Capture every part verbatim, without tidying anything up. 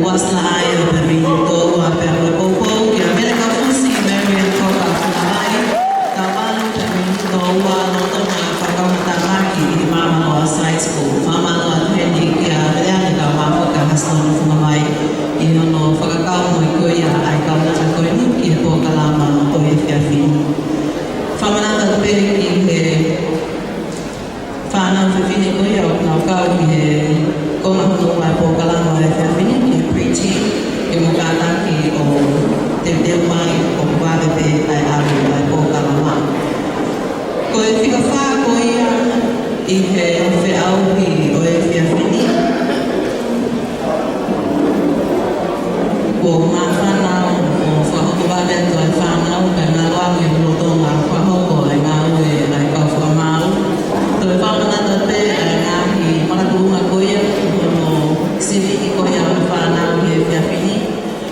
Uasi Laʻaea pea mo e miniti ua pea mo e poupou kia Mele Kaufusi Marion Cocker Fungamai, Taumalu pea mo e miniti ua, lolotonga fakakaukauʻaki ʻi he maama ʻo e Side School. Fakamālō atu heni kia Mele Ane Kaumafoka Haston Fungamai ʻi hono fakakau mo e ko ia ʻa e kaunanga ko eni ki he polokalama ʻo e efiafi ni. Fakamanatu atu pē ki he fānau fefine ko ia ʻoku nau kau ki he konga hono ua ʻo e polokalama ʻo e efiafi ni, ki he pre-teen, ke mou kātaki ʻo teuteu mai ʻoku vave pē ʻa e ʻalu ʻa e polokalama. Ko e fika fā ko ia ʻi he feʻauhi ʻo e efiafi ni. Kuo māfana ʻo fakahoko vave atu ʻa e fānau kae ngalo ange lolotonga fakahoko ʻa e ngāue ʻa e kau fakamaau. Toe fakamanatu pē ʻa e ngaahi makatuʻunga ko ia ʻi hono siviʻi ko ia ʻo e fānau ʻi he efiafi ni.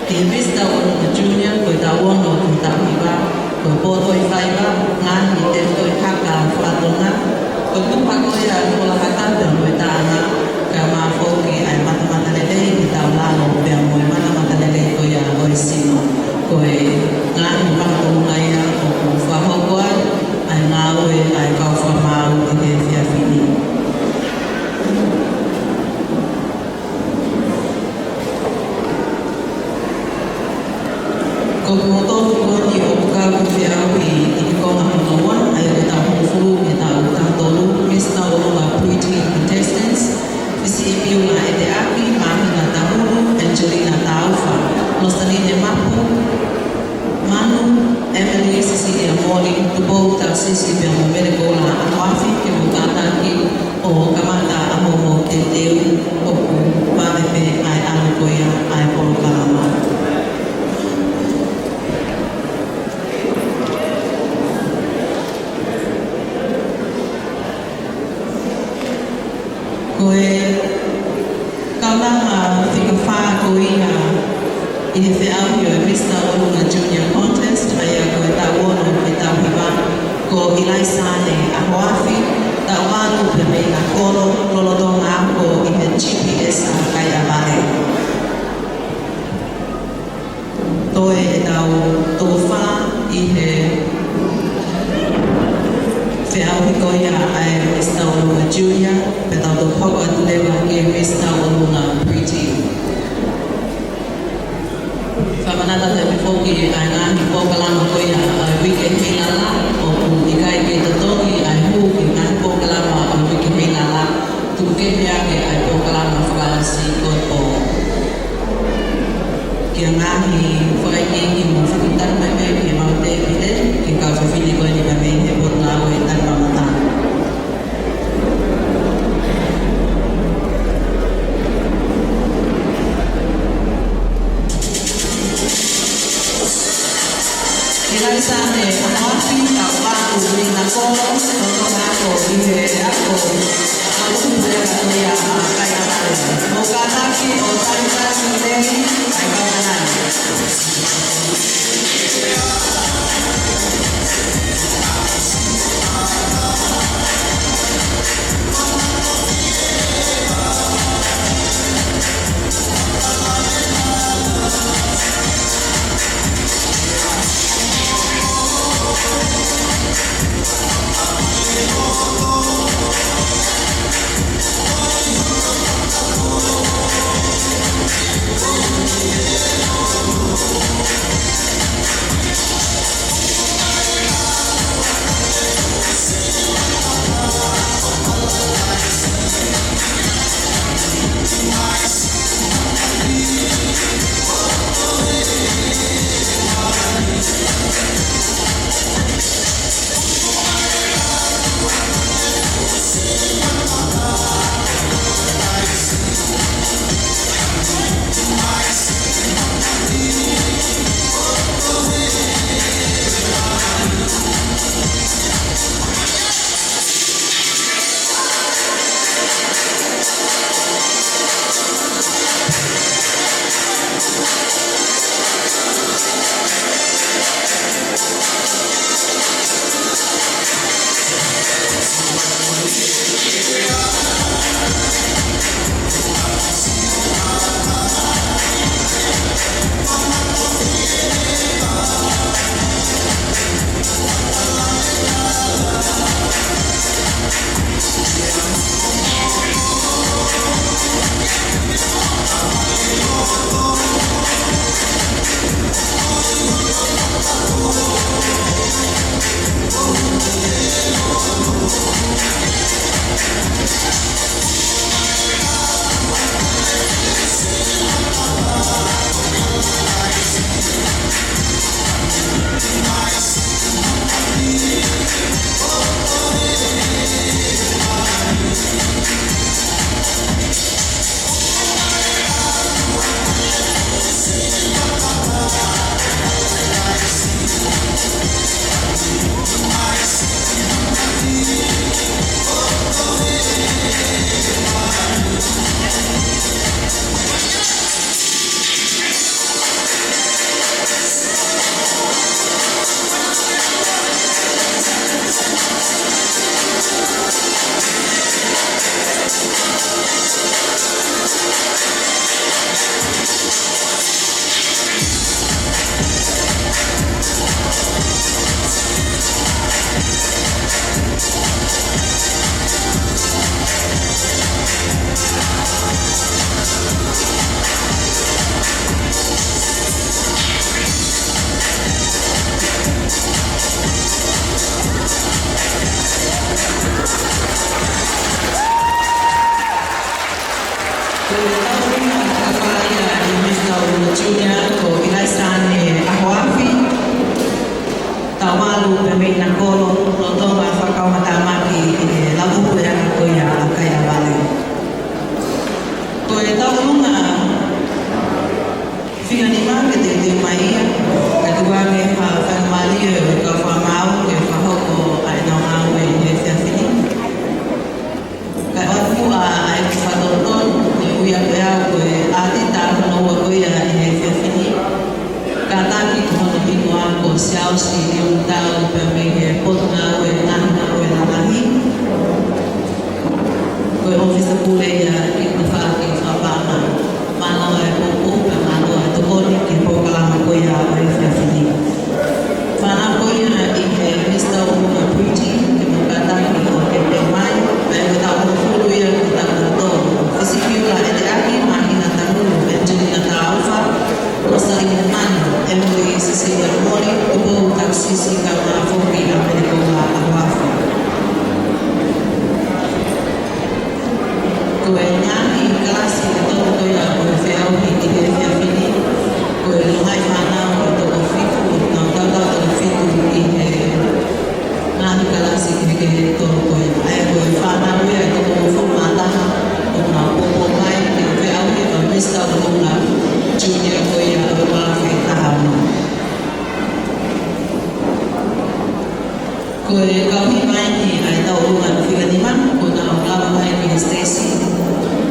Ko Misa ʻUlunga Junior, ko e taʻu ono ki he taʻu hiva, ko e pōtoʻi faiva, ngaahi tefitoʻi haka faka-Tonga, ko e tuha ko ia ʻo e kola haka pea mo e taʻanga, kae ʻumaʻā foki ʻa e matamatalelei ʻi he tau lalo pea mo e matamatalelei ko ia ʻo e sino. Ko e ngaahi makatuʻunga ia ʻoku fakahoko ai ʻa e ngāue ʻa e kau fakamaau ʻi he efiafi ni. Ko kimoutolu ko eni ʻoku kau ki he feʻauhi ʻi he konga hono ua, ʻa ia ko e taʻu hongofulu ki he taʻu taha tolu, Misa ʻUlunga Pre-Teen Contestants, Fisiʻipiula ʻEteʻaki, Māhina Tahulu, Angelina Taufa, Losaline Mapu, Manu, Emily Cecilia Moli, Tupou Tausisi pea mo Mele Koula Amoafi, ke mou kātaki ʻo kamata ʻa hoʻomou teuteu, ʻoku vave pē ʻa e ʻalu ko ia ʻa e polokalama. Ko e kaunanga fika fā ko ia ʻi he feʻauhi ʻo e Misa ʻUlunga Junior Contest, ʻa ia ko e taʻu ono ki he taʻu hiva, ko ʻIlaisane Ahoafi, Taumalu pea mei Nakolo, lolotonga ako ʻi he G P S ʻa Kaiʻavale. Toe ʻetau toko fā ʻi he feʻauhi ko ia ʻa e Misa ʻUlunga Junior, pea tau toki hoko atu leva ki he Misa ʻUlunga Pre-Teen. Fakamanatu atu pē foki ʻa e ngaahi polokalama ko ia ʻa e Uike Heilala, ʻoku ʻikai ke totongi ʻa e hū ki he ngaahi polokalama ʻa e Uike Heilala, tuku kehe ange ʻa e polokalama fakaʻosi ko e pō. Ki he ngaahi fakaikiiki mo e fakatau mai pē ki he maʻu tēpile, ki he kau fefine ko eni pea mei he Potungāue Talimamatala. ʻIlaisane Ahoafi, Taumalu mei Nakolo, lolotonga ako ʻi he ako ʻa e utu pule atu ia ʻa Kaiʻavale. Mou kātaki ʻo talitali lelei ʻa e kaunanga ni. Siaosi Liutau pea mei he Potungāue Ngaahi Ngāue Lalahi. Ko e ʻOfisa Pule ia ʻi he tafaʻaki fakapaʻanga mālō e poupou pea mālō e tokoni ki he polokalama ko ia ʻo e efiafi ni. Fānau ko ia ʻi he Mister Umunga Pretty, ke mou kātaki ʻo ke pē mai, pea ʻi he taʻu hongofulu ia ki he taʻu taha tolu. Fisikiula ʻEteaki, Māhina Tanulu, Angelina Taufa, Rosalie Manu, Emily Cecilia Mori, Tupou Taksisi, kae ʻumaʻā foki ʻa Pelekoula ʻAhoafi. Ko e ngaahi kalasi ʻe tolu ko ia ʻoku feʻauhi ʻi he efiafi ni, ko e longaʻi fānau ʻe toko fitu, ʻoku nau tautau toko fitu ʻi he ngaahi kalasi kehekehe ʻe tolu ko ia. ʻA ia ko e fānau ia ʻe toko hongofulu mā taha ʻoku nau poupou mai ke feʻauhi ʻa Mister Umunga Junior ko ia ʻo e ua afe taha ono. Ko e kau hiva eni ʻa e tauʻolunga fika nima, ko ʻenau lava mai ki he Stacy.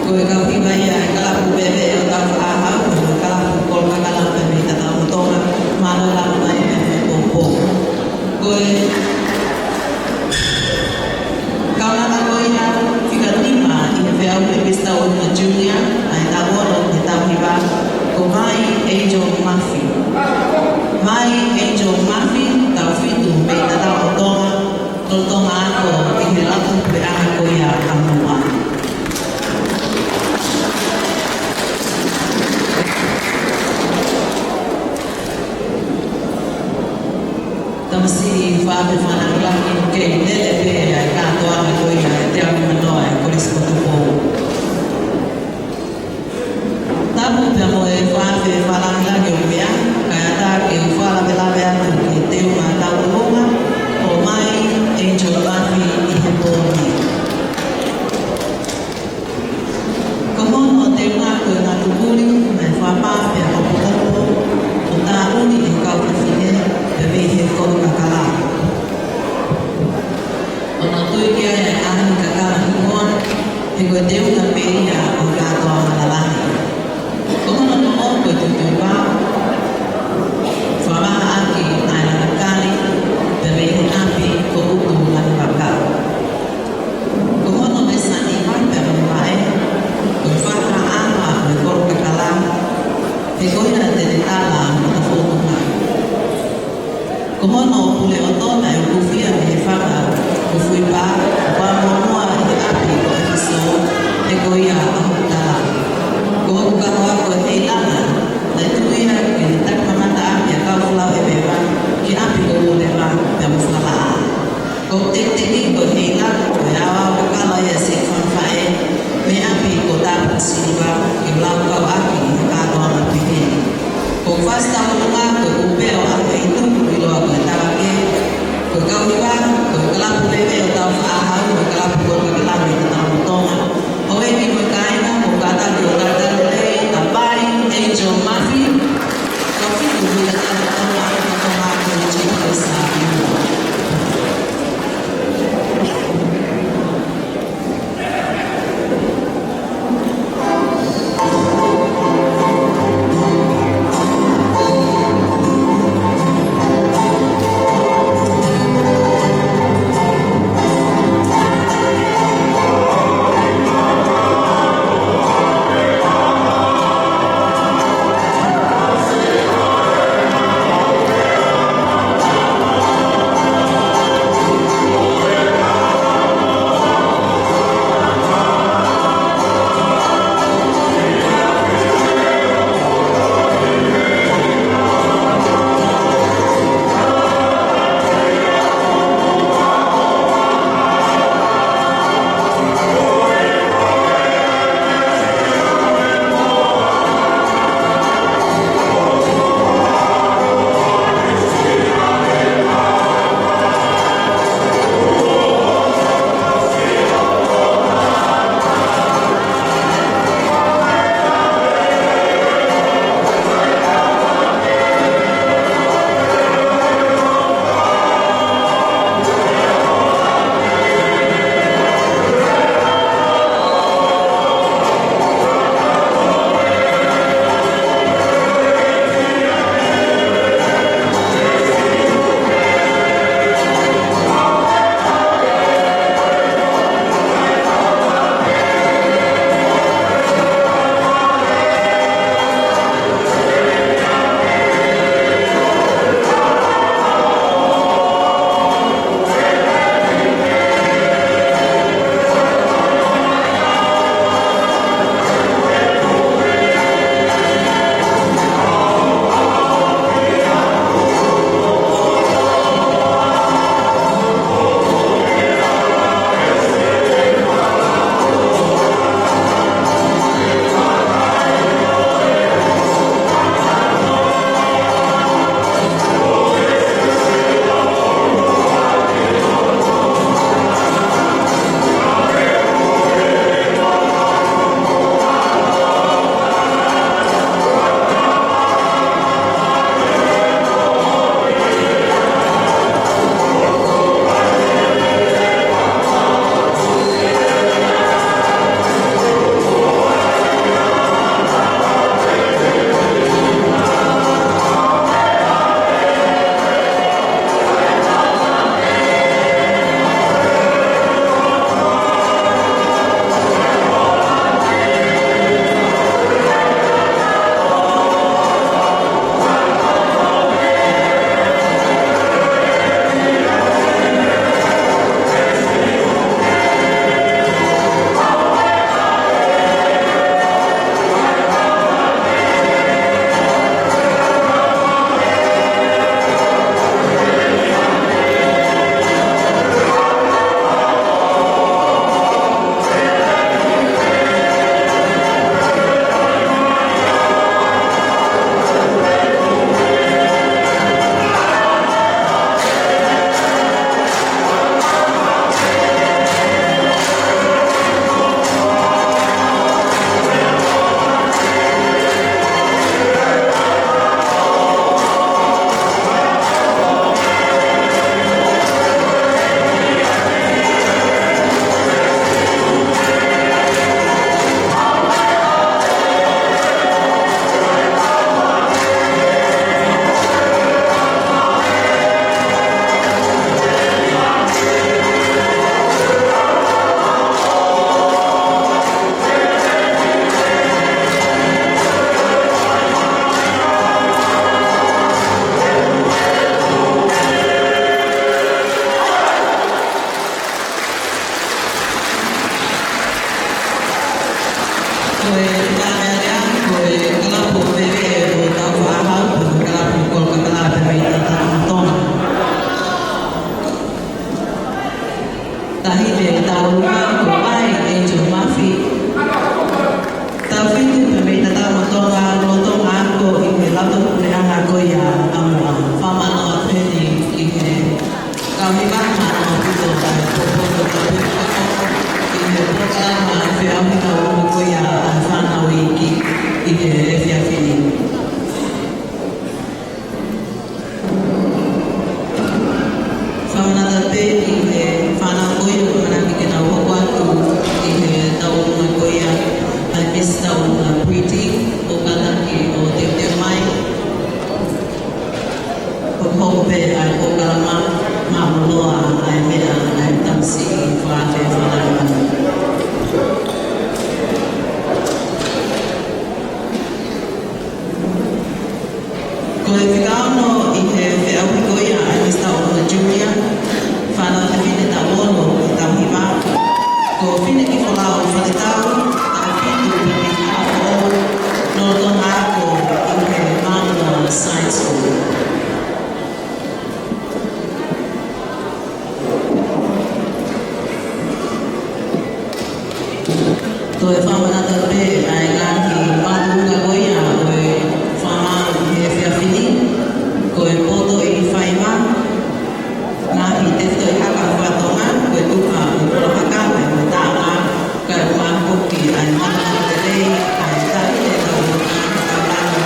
Ko e kau hiva ia ʻa e kalapu pēpē ʻo Taufaʻāhau, ko e kalapu Kolokakala pea mei Tataʻotonga, mālō e lava mai pea mei he poupou. Ko e kaunanga ko ia fika nima ʻi he feʻauhi ʻe Mister Umunga Junior, ʻa e tau ono ki he tau hiva, ko Mai Angel Murphy. Mai Angel Murphy, tau fitu mei Tataʻotonga, lolotonga ako ʻi he Lautohi Puleʻanga ko ia ʻa Mumai. Tamasiʻi fānau fānau laki, kei lele pē ʻa e kātoanga ko ia ʻa e teau nimanoa ʻa e Kolisi ko Tupou. Tapu pea mo e fānau fānau laki ʻo meʻa, kae ʻatā ke u fakalavelave atu ki he teunga tauʻolunga ʻo Mai Angel Murphy ʻi he pō ni. Ko hono teunga ko e ngatu puli, naʻe fakapā pea hopohopo, ʻo tāpuni ʻe he kau fefine, pea mei he Kolokakala. ʻO nau tui ki ai ʻa e ngaahi kakala hingoa, he ko e teunga pē ia ʻo e kātoanga lalahi. Ko hono noʻo ko e tuituiva, fakamaʻaʻaki ʻa e langa kali, pea mei he ʻapi ko ʻUtu Lanuvaka. Ko hono meʻa sani mai pea mo e vaʻe, ko e fakaʻama ʻo e Kolokakala, he ko ia te ne tala ʻa e matafotunga. Ko hono pule ʻoto naʻe ukufia mei he fanga ko Fuipā, ʻo muʻomuʻa ʻi he ʻapi ko ʻEfeso, he ko ia ʻa hoku tala. Ko hoku kahoa ko e heilanga, naʻe tuʻu ia ke ne taki mamata ʻaki ʻa e kau folau ʻeveʻeva ki he ʻapi ko Uoleva pea mo Fakalaʻā. Ko e teuteu ko e heilanga ko e aoao kakala ia ʻa e Siʻi Fanga Faʻē mei he ʻapi ko Tāputi Siliva ke laukau ʻaki ʻi he kātoanga pehē ni. Ko e fasi tauʻolunga ko e ʻupea ʻo ʻAhoʻeitu, ʻiloa ko e Tavake, ko e kau hiva ko e kalapu pēpē ʻo Taufaʻāhau, ko e kalapu Kolokakala mei Tataʻotonga, houʻeiki mo e kāinga, Hoko pē ʻa e polokalama, mālōlō ʻa e meʻa ʻa e tamasiʻi fakafe falani. Ko e fika ono ʻi he feʻauhi ko ia ʻa e Misitā ʻUnga Junior, fānau fefine taʻu ono ki he taʻu hiva, ko Finekifolau Faletau, taʻu fitu, pea mei Halafoʻou, lolotonga ako ʻi he Māmani Science School. Ko e fakamanatu pē ʻa e ngaahi mātuʻa ko ia ʻo e fakamaau ʻi he efiafi ni, ko e poto ʻi faiva, ngaahi tefitoʻi haka faka-Tonga, ko e tufa ʻo e kolo haka, mo e taʻanga, kae ʻumaʻā foki ʻa e matangi lelei, ʻa e tali te tau ʻo ka tau lalo,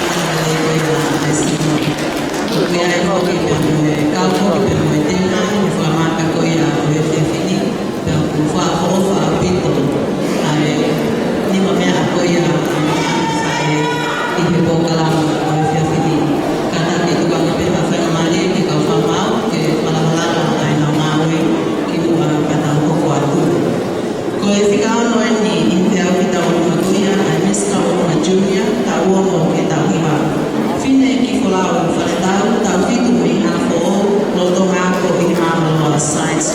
tau lalo lelei ko ia ʻa e sino. Ko e ʻai foki pea mo e kau foki pea mo e teunga, ʻi he fakamaaka ko ia ʻo e efiafi ni, pea ʻoku fakaʻofoʻofa ʻaupito ʻa e nima meʻa ko ia ʻa e faʻē ʻi he polokalama ʻo e efiafi ni. Kātaki tuku ange pē ha faingamālie ki he kau fakamaau ke fakalakalaka ʻa ʻenau ngāue ki muʻa ka tau hoko atu. Ko e fika ono eni ʻi he feʻauhi taʻu ʻuluaki ko ia ʻa e Misitā ʻUnga Junior, taʻu ono ki he taʻu hiva. Finekifolau Faletau, taʻu fitu, mei Halafoʻou, lolotonga ako ʻi he Māmani Science.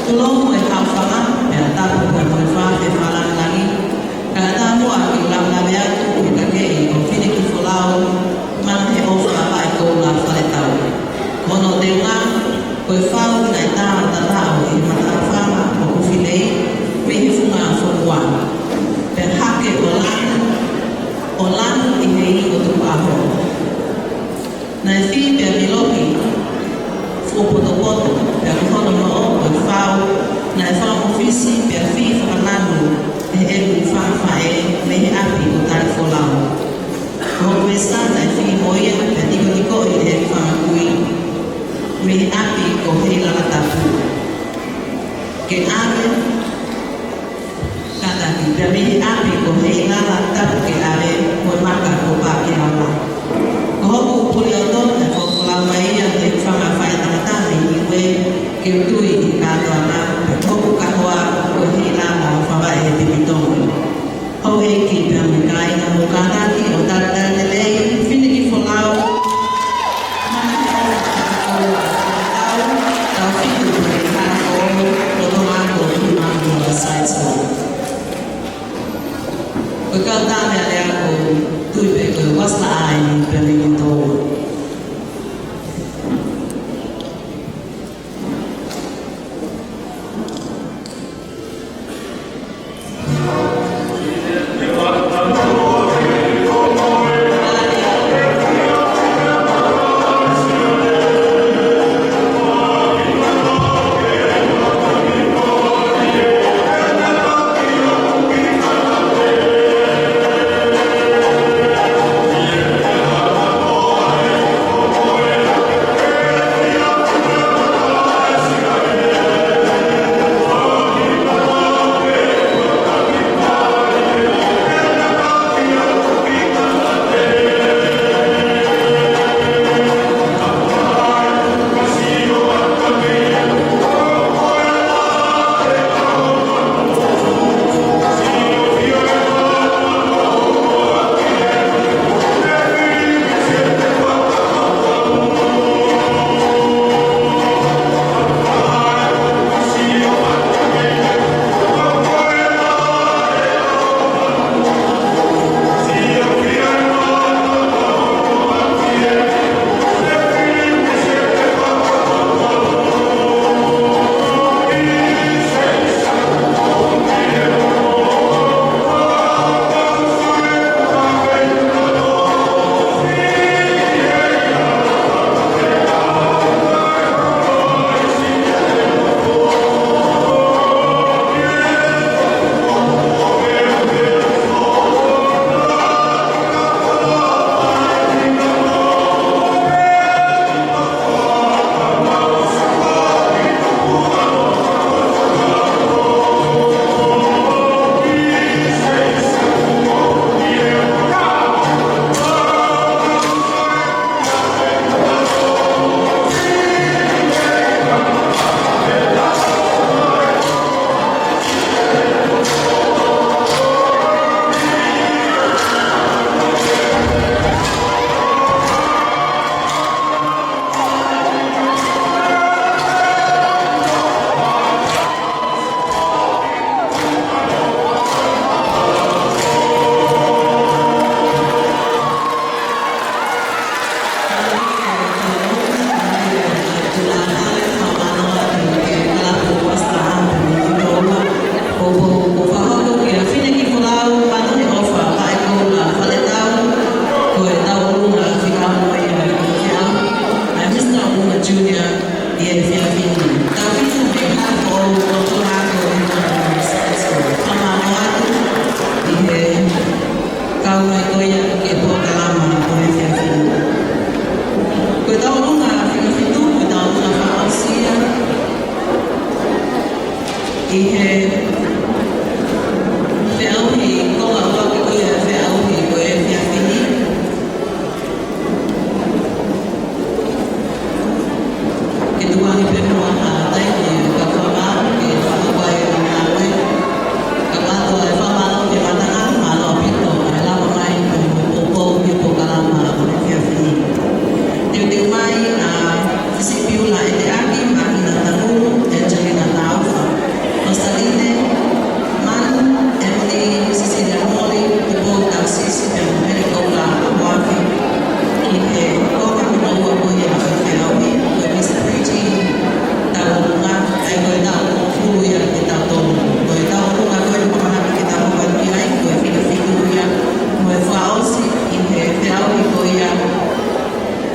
Tulou mo e haofanga, pea tapu pea mo e fakafe fakalāngilangi, kae ʻatā muʻa ke u lavelave atu ki he takeʻi ko Finekifolau Manaheʻofa Vaʻikoula Faletau. Ko hono teunga, ko e fau naʻe tā tataʻo ʻi he mataʻafa ʻo Ufilei mei he funga fonua, pea hake ʻo lanu, ʻo lanu ʻi he ingo tukuʻaho. Naʻe fī pea miloki fuopotopoto, pea ko hono noʻo ko e fau naʻe fakamofisi pea fī fakalanu ʻe he ʻeku fakafaʻē mei he ʻapi ko Talifolau. Ko hoku vesa naʻe fī mo ia pea nikonikoʻi ʻe he fanga kui mei he ʻapi ko Heilala Tapu. Ke ʻave, kātaki, pea mei he ʻapi ko Heilala Tapu ke ʻave, ko e maka ko Pakeaola. Ko hoku puleʻoto naʻe folau mai ia ʻe he fanga faʻētangata mei Niue ke u tui ʻi he kātoanga, pea ko hoku kahoa ko Heilala Favaʻe Pipitongi. Houʻeiki pea mo e kāinga, mou kātaki ʻo talitali lelei Finekifolau Manaheʻofa Vaʻikoula Faletau, taʻu fitu, mei Halafoʻou, lolotonga ako ʻi he Māmani Science School. Ko e kau tā meʻa lea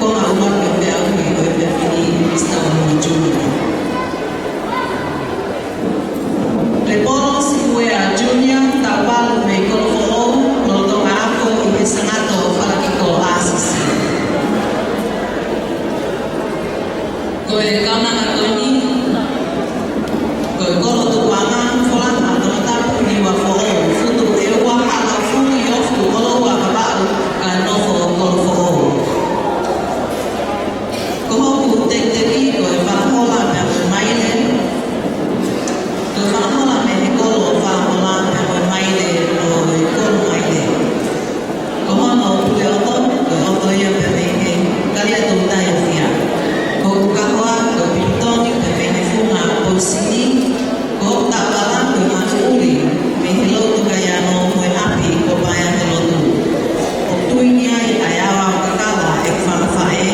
Ko e konga ua ke feʻauhi ko e efiafi ni, Mister Ono Junior. Lepolo Simuea Junior, taʻu valu mei Kolofoʻou, lolotonga ako ʻi he Sangato Falakiko R C C. Ko e kaunanga ko eni, ko e kolo tupuʻanga, Folaha Tongatapu Niuafoʻou, futu ʻe ua hala fuʻu ʻi ʻOfu, ʻOloua Vavaʻu, kae nofo Kolofoʻou. Ko hoku tekiteki ko e Falahola pea mo e Maile. Ko e Falahola mei he kolo ʻo Falahola pea mo e Maile ʻo e kolo Maile. Ko hono puleʻoto, ko e ʻoto ia pea mei he Kaliatoutai ʻo Fia. Ko hoku kahoa, ko e Pilitongi pea mei he funga Pousini. Ko hoku taʻovala, ko e Matuʻuli, mei he lotu Kaiano mo e ʻapi ko Paea he lotu. ʻOku tui ki ai ʻa e ʻao ʻo kakala ʻeku fanga faʻē,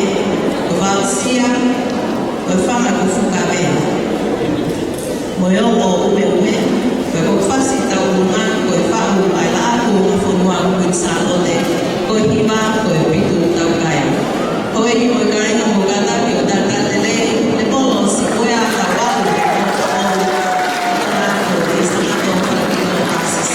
ko Vausia, ko e fanga ko Fukave. Mo e ongo ʻumeʻume, ko e ko Fasi Taulunga, ko e faʻu ʻa e Laʻā Kuonga Fonua ʻo Kuini Sālote, ko e hiva, ko e Pitu Taukai. Houʻeiki mo e kāinga, mou kātaki ʻo talitali lelei, Lepolo Simuea, taʻu valu mei Kolofoʻou, lolotonga ako ʻi he Sangato Falakiko R C C.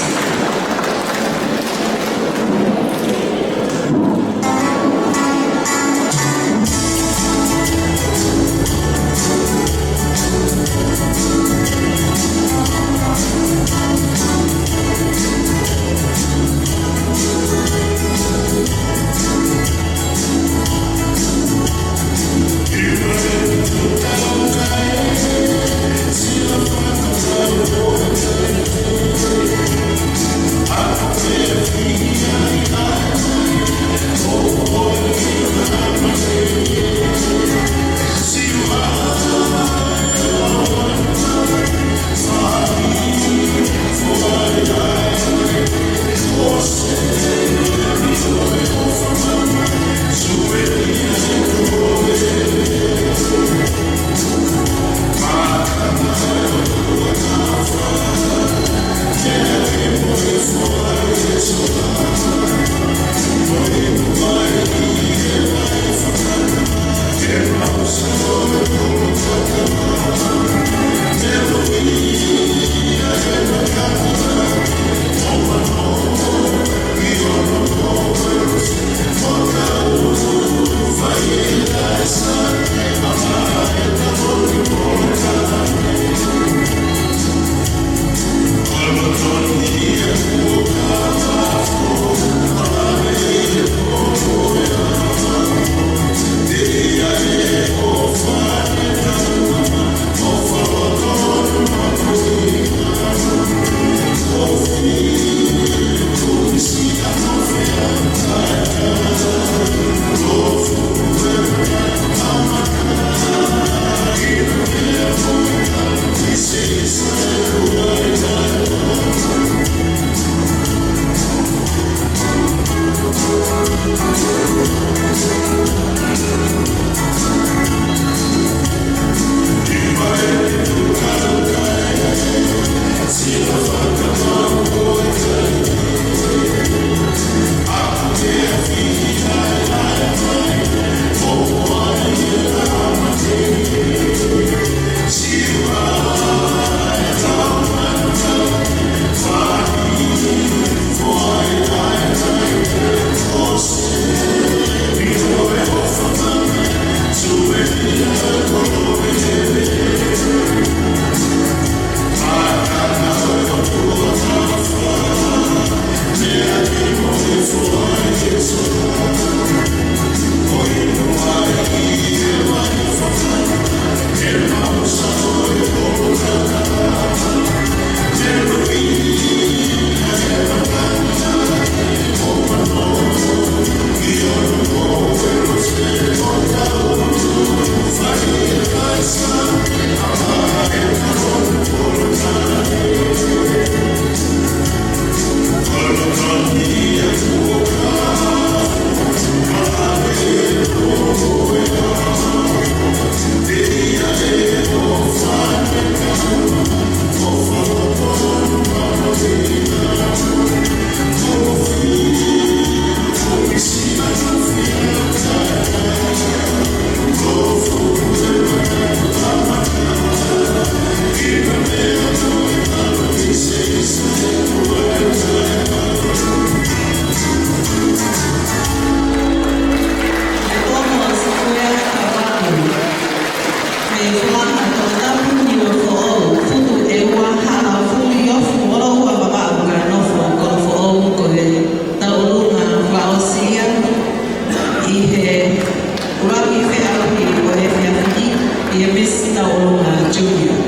Misa ʻOlunga Junior.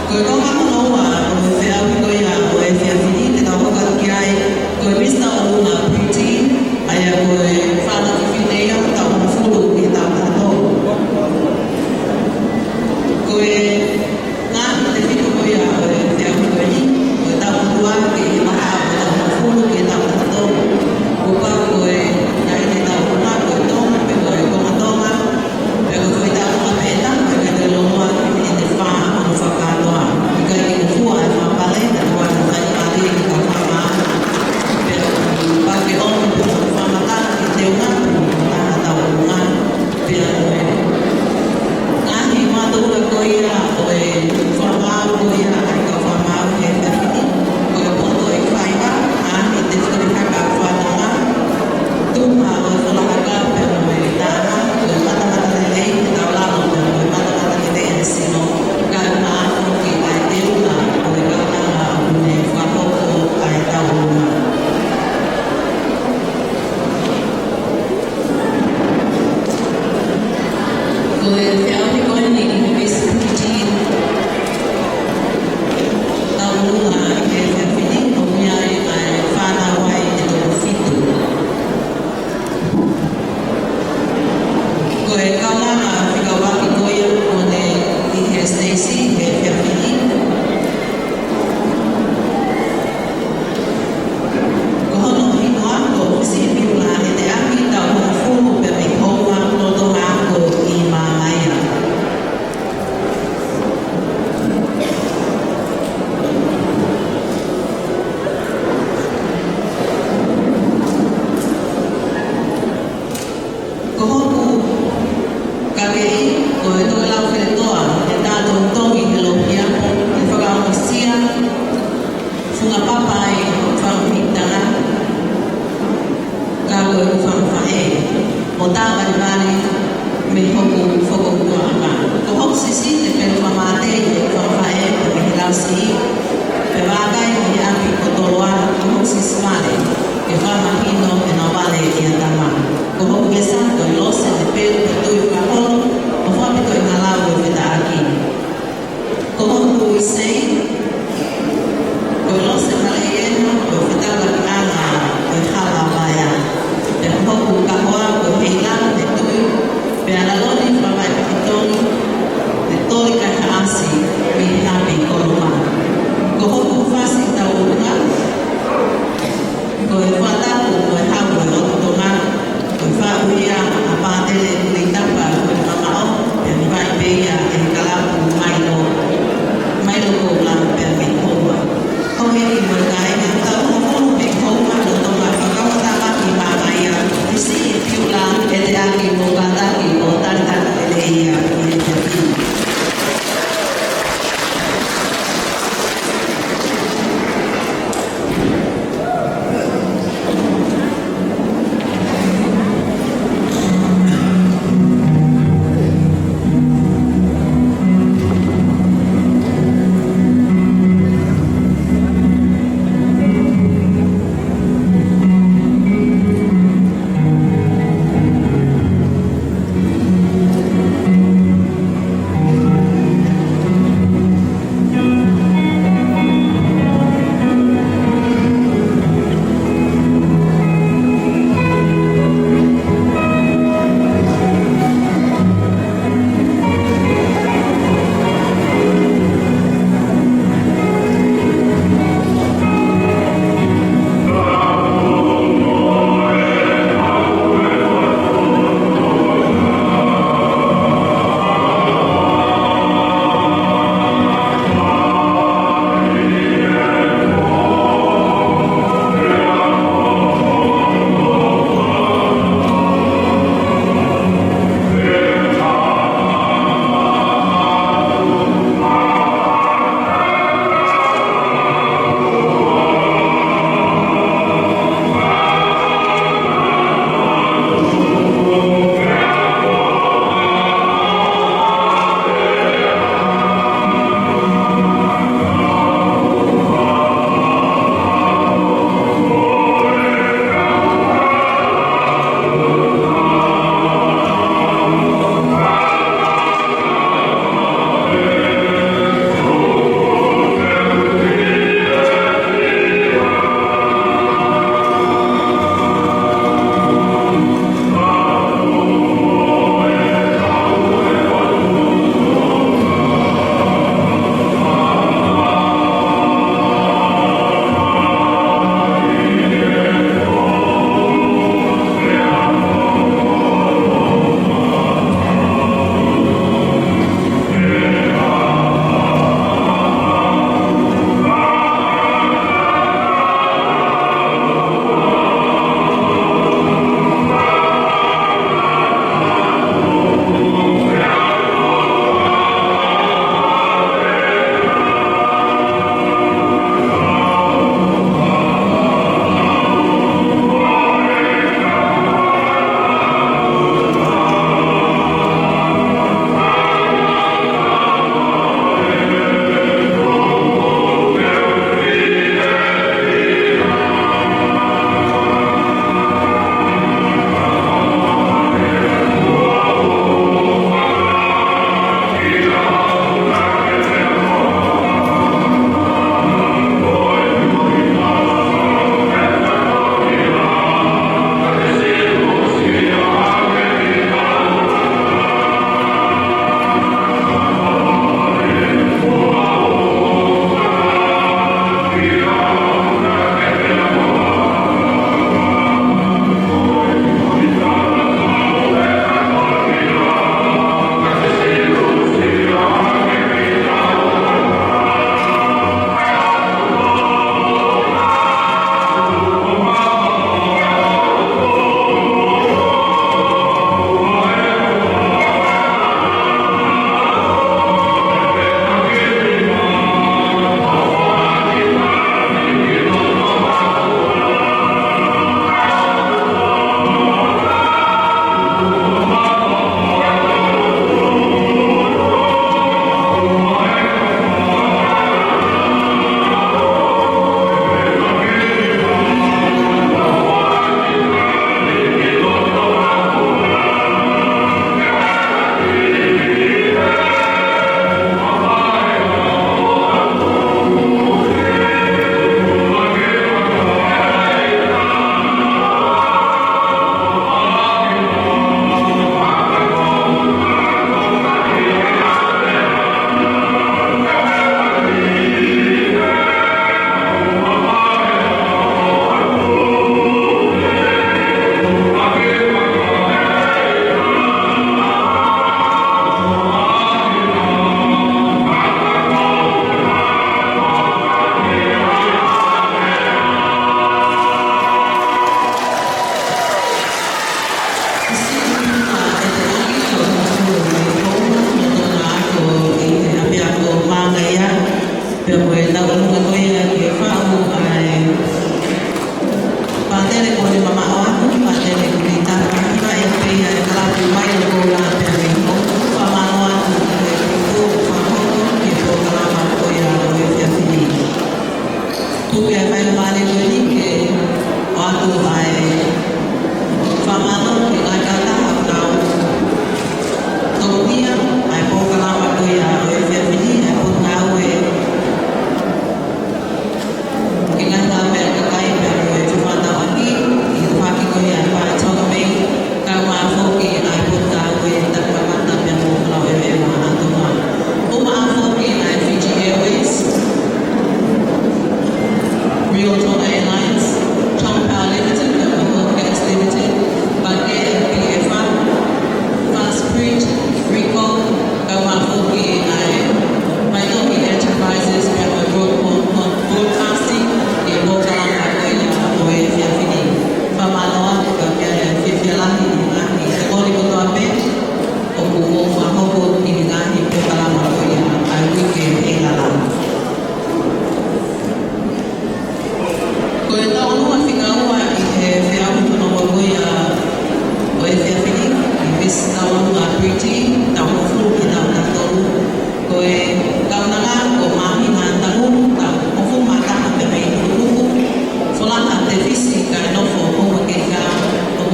Ko e konga hono ua ʻo e feʻauhi ko ia ʻo e efiafi ni, te tau hoko atu ki ai, ko e Misa ʻOlunga Preteen, ʻa ia ko e fānau fefine ia ʻo e taʻu hongofulu ki he taʻu taha tolu. Ko e ngaahi tefito ko ia ʻo e feʻauhi ko eni, ko e taʻu ua ki he vahaʻa ʻo e taʻu hongofulu ki he taʻu taha tolu. Kuo pau ko e ngaahi taʻu ʻe ua, ko e Tonga, pe ko e konga Tonga, pe ko e foʻi taʻu ʻe taha pē, pe ko e taʻu ʻe ua, ʻe fā hono fakakātoa. ʻIkai ke fua e fakapale, ka ʻoku ʻi ai e faingamālie ke tau fakamaau. Pea kuo pau ke ʻomi pē hono fakamatala ke teunga, ʻo taha taʻu ʻe ua. Pea mo e ngaahi mātuʻa ko ia ʻo e fakamaau ko ia ʻa e kau fakamaau he efiafi ni, ko e poto ʻi faiva, ngaahi tefitoʻi haka fakatonga, tuha ʻo e fola haka pea mo e taha, ko e matamatalelei he taulalo pea mo e matamatalelei he sino, kae ʻumaʻā foki ʻa e teunga ʻo e kaunanga ʻoku ne fakahoko ʻa e taʻu ʻe ua. Ko e feʻauhi ko eni ʻi he Misa Preteen taʻu ʻe ua ʻi he efiafi ni, ʻoku ʻi ai ʻa e fānau ai ʻe toko fitu. Ko e kaunanga fekauʻaki ko ia kuo ne ʻi he siteisi he efiafi ni. Ko hono hinoa ko Fisiʻipiula ʻEteʻaki, taʻu hongofulu pē mei Houma, lolotonga ako ʻi Māmaia. Ko hoku kakeʻi ko e Tokelau Feletoa, ʻe tā tongitongi he lohiapo, ʻe fakaongosia funga papa ʻi hoku fakaʻuhinga, ka ko ʻeku fanga faʻē, ʻo tā valivali mei hoku fokoutuʻanga. Ko hoku siʻisiʻi te pelu fakamātei ʻeku fanga faʻē, pea mei he lau siʻi, pea vakai mei he ʻapi ko Toloa, ko hoku siʻisiʻi vale, ke fakamahino ʻenau vale ʻia tama. Ko hoku vesa ko e Lose Lepelu Petui Fakaholo, ʻo fakapitoʻi ngalau ʻo e fetaʻaki. Ko hoku uisei ko e Lose Maleiena, ko e fetaulakiʻanga ʻo e Hala Vaea. Pea ko hoku kahoa ko Heilau Petui, pea Laloni Fakavaʻe Pakitongi, ʻe Toli Kaihaʻasi, mei he ʻapi ko Loma. Ko hoku fasi taʻu ʻe ua, ko e fakatapu mo e hau ʻo e lotu Tonga, ko e faʻu ia ʻa Pātele Kulitapa Kuinamamaʻo, pea ne vaʻi pē ia ʻe he kalapu Mailo, Mailo Koula pea mei Houma. Houʻeiki mo e kāinga, taʻu hongofulu mei Houma, lolotonga fakakaukaua ki Māmaia, Fisiʻipiula ʻEteʻaki, mo kātaki ʻo talitali lelei ia ʻi he efiafi ni.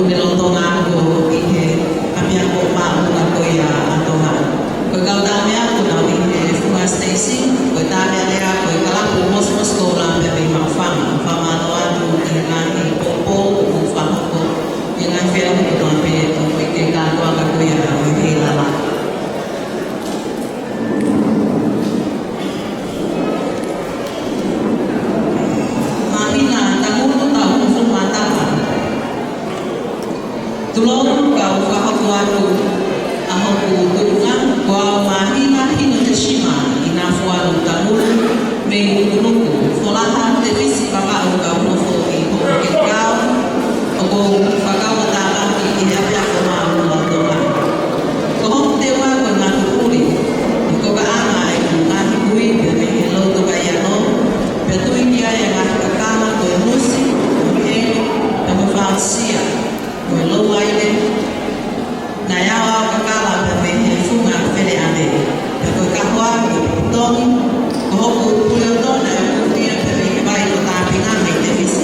Mei lolotonga ʻoku ʻi he ʻapiako māʻolunga ko ia ʻa Tonga. Ko e kau tāmeʻa ʻoku nau ʻi he funga siteisi, ko e tāmeʻalea, ko e kalapu mosimosi koula pea mei Maʻufanga. Fakamālō atu ki he ngaahi poupou ʻoku fakahoko, ki he ngaahi feʻauhi kotoa pē ʻoku ʻi he kātoanga ko ia ʻo e Heilala. Māhina Tangulu, taʻu hongofulu mā taha. Tulou, kau fakahoko atu ʻa hoku tuʻunga, ko au Māhina Hinoteshima ʻInafualu Tangulu mei Nukunuku, Folaha, Tefisi, Vavaʻu, kau nofo ʻi Hokokekau, ʻoku ou fakakaukauʻi ʻi he ʻapiako māʻolunga ʻo Tonga. Ko hoku teunga ko e ngatu puli, ʻi he kokaʻanga ʻeku ngaahi kui pea mei he loto Kaiano, pea tui ki ai ʻa e ngaahi kakala ko e musi, ko e heli, pea mo e fausia, ko e louaile, naʻe ʻaoʻao kakala pea mei he funga feleʻane, pea ko e kahoa ko e pitongi, ko hoku pule ʻo Tonga ʻe kuhia pea mei he vai ʻo Tāpinga mei Tefisi.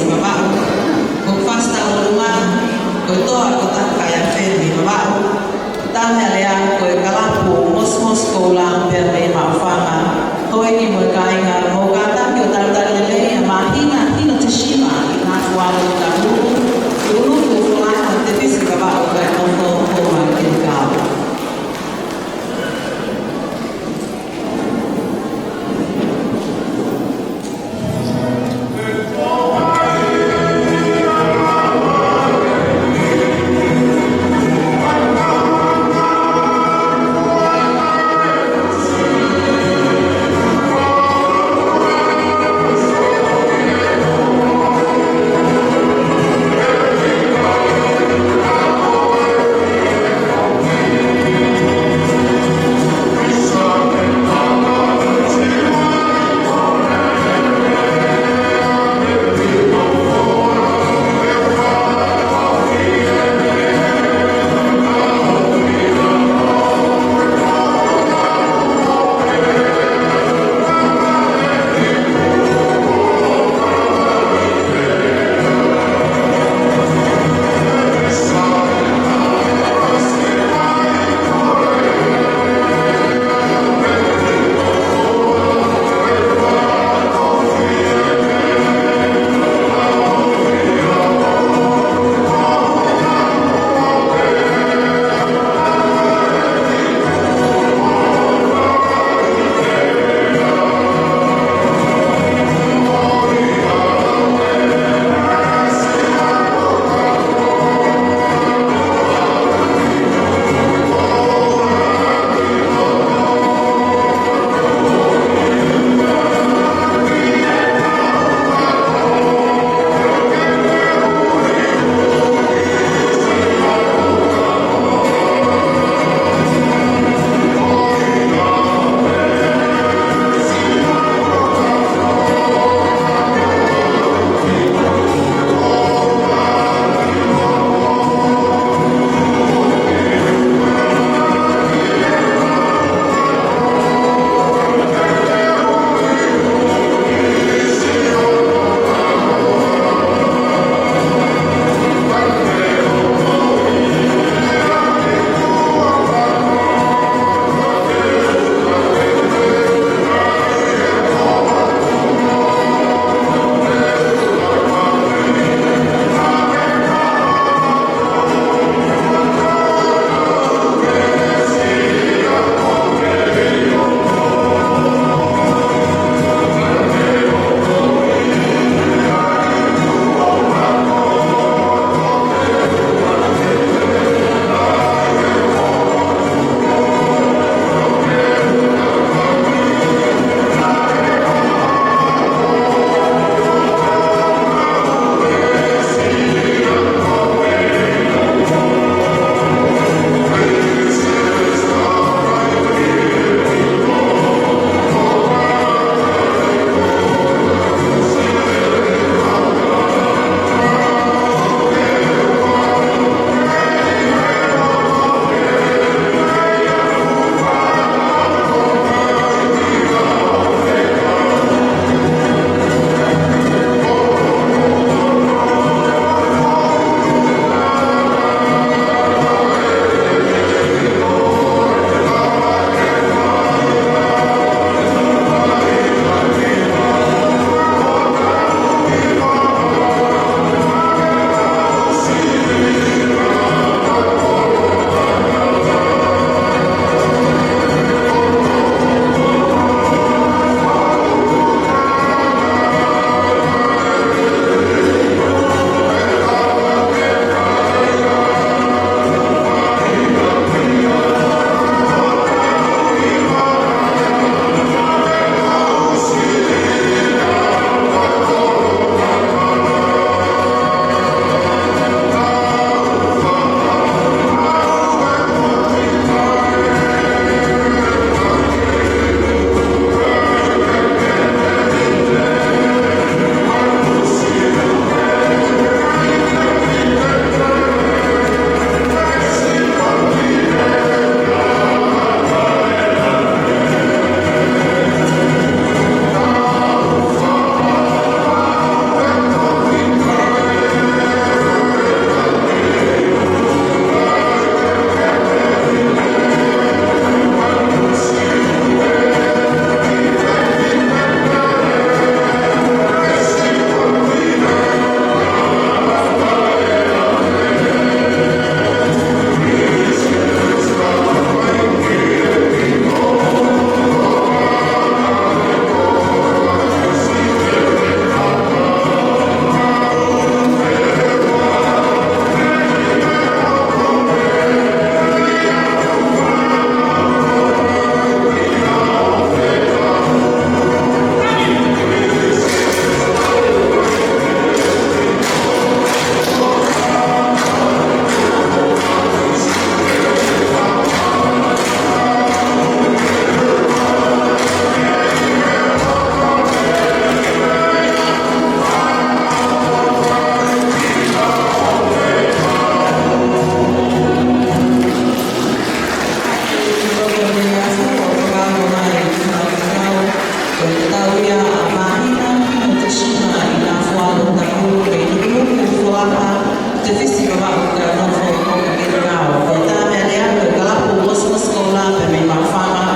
Ka nofo ko ka ke tau. Ko e taha meʻa lea, ko e kalapu Mosmos Kola pea mei Maʻufanga,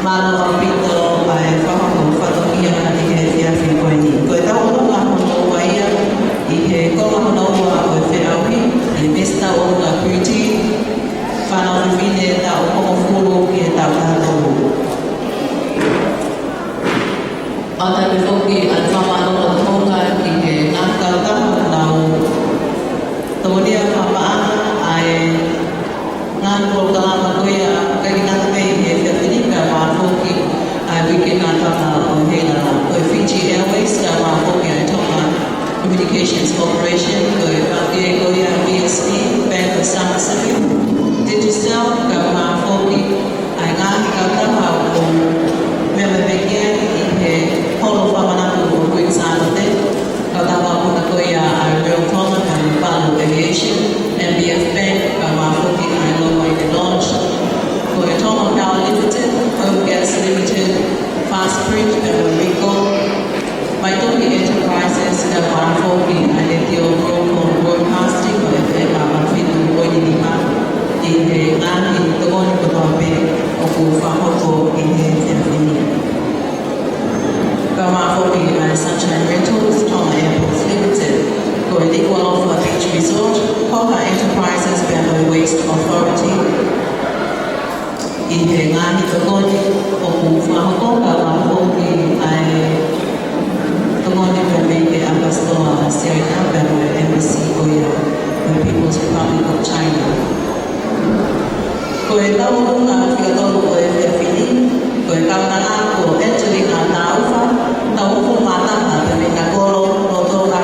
mālō ʻaupito ʻa e fakahoko fatongia ʻi he efiafi ko eni. Ko e tauʻolunga hono ua ia ʻi he konga hono ua ʻo e feʻauhi, ʻi he Miss Tauʻolunga Pretty, fānau fefine taʻu hongofulu ki he taʻu taha tolu. ʻOatu foki ʻa e fakamālō ʻa Tonga ki he ngaahi kautaha naʻa nau tokoni ʻo fakamaʻa ʻa e ngaahi polokalama ko ia, ʻikai ke ngata pē ʻi he efiafi ni, kae ʻumaʻā foki ʻa e Uike Ngataʻanga ʻo Heilala. Ko e Fiji Airways, kae ʻumaʻā foki ʻa e Tonga Communications Corporation, ko e F B A ko ia, B S P, Bank of South Pacific, Digicel, kae ʻumaʻā foki ʻa e ngaahi kautaha ʻoku meʻa mai pē ki ai ʻi he holo fakamanatu ʻo Kuini Sālote, kautaha ko ia ʻa e Royal Tonga, kae ʻumaʻā Palu Aviation, M B F Bank, kae ʻumaʻā foki ʻa e Lomoina Lodge. Ko e Tonga Power Limited, Home Gas Limited, Fast Print, kae ʻumaʻā Ricoh, Maitohi Enterprises, kae ʻumaʻā foki ʻa e Letiō Global Broadcasting, ko e F M ʻa fitu poini nima, ʻi he ngaahi tokoni kotoa pē ʻoku fakahoko ʻi he efiafi ni. Kae ʻumaʻā foki ʻa e Sunshine Rentals, Tonga Airports Limited, ko e Liʻualofa Beach Resort, Hoha Enterprises, pea mo e Waste Authority. ʻI he ngaahi tokoni ʻoku fakahoko, kae ʻumaʻā foki ʻa e tokoni pē mei he ʻApasitoa Siaina pea mo e Embassy ko ia ʻo e People's Republic of China. Ko e tauʻolunga fika tolu ʻo e efiafi ni, ko e kaunanga ko Angelina Taufa, taʻu hongofulu mā taha pē mei Nakolo, Lotoka.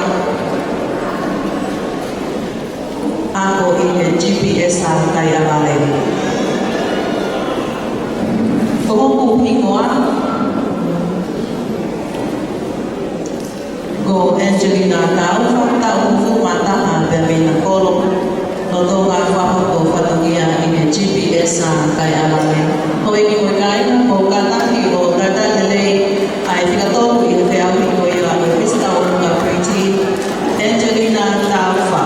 Ako ʻi he G P S ʻa Kaiʻavale. Ko hoku hingoa ko Angelina Taufa, taʻu hongofulu mā taha pē mei Nakolo, Lotoka, fakahoko fatongia ʻi he G P S ʻa Kaiʻavale. Houʻeiki mo e kāinga, mou kātaki ʻo talitali lelei ʻa e fika tolu ʻi he feʻauhi ko ia ʻo e Miss Tauʻolunga Pretty, Angelina Taufa.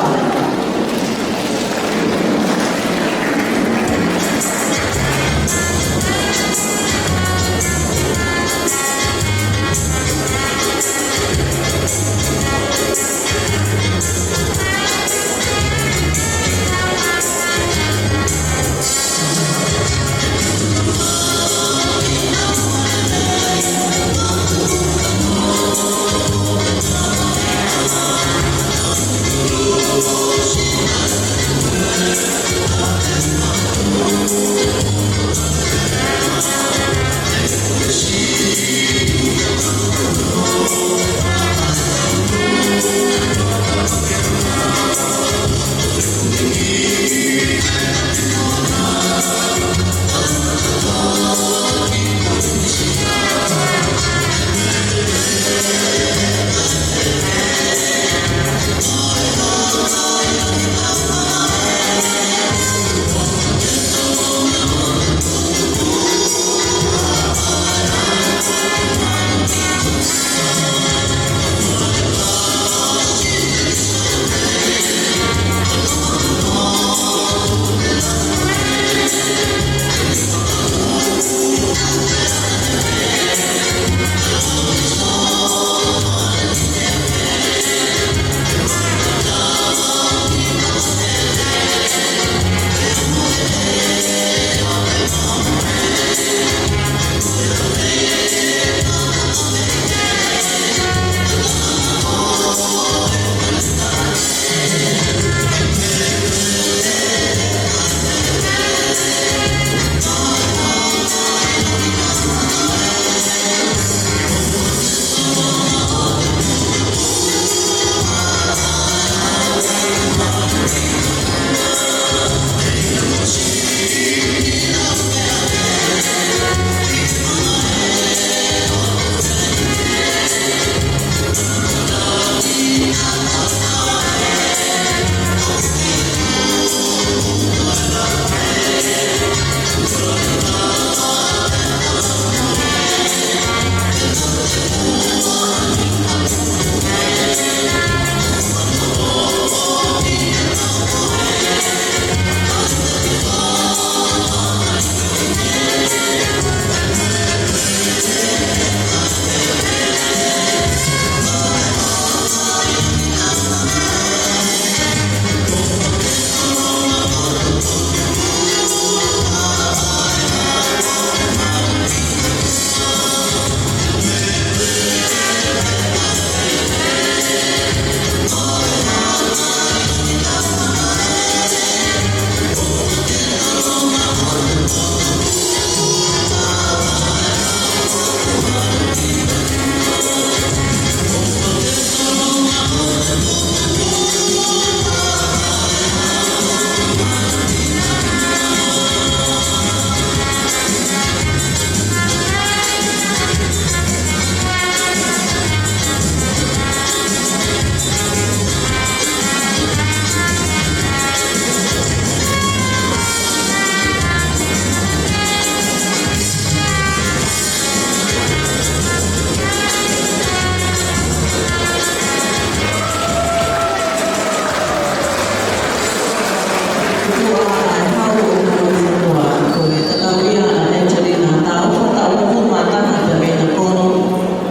Ko e hau ʻo e fonua, ko e tatau ia ʻa Angelina, taʻu, taʻu hongofulu mā taha pē mei he kono,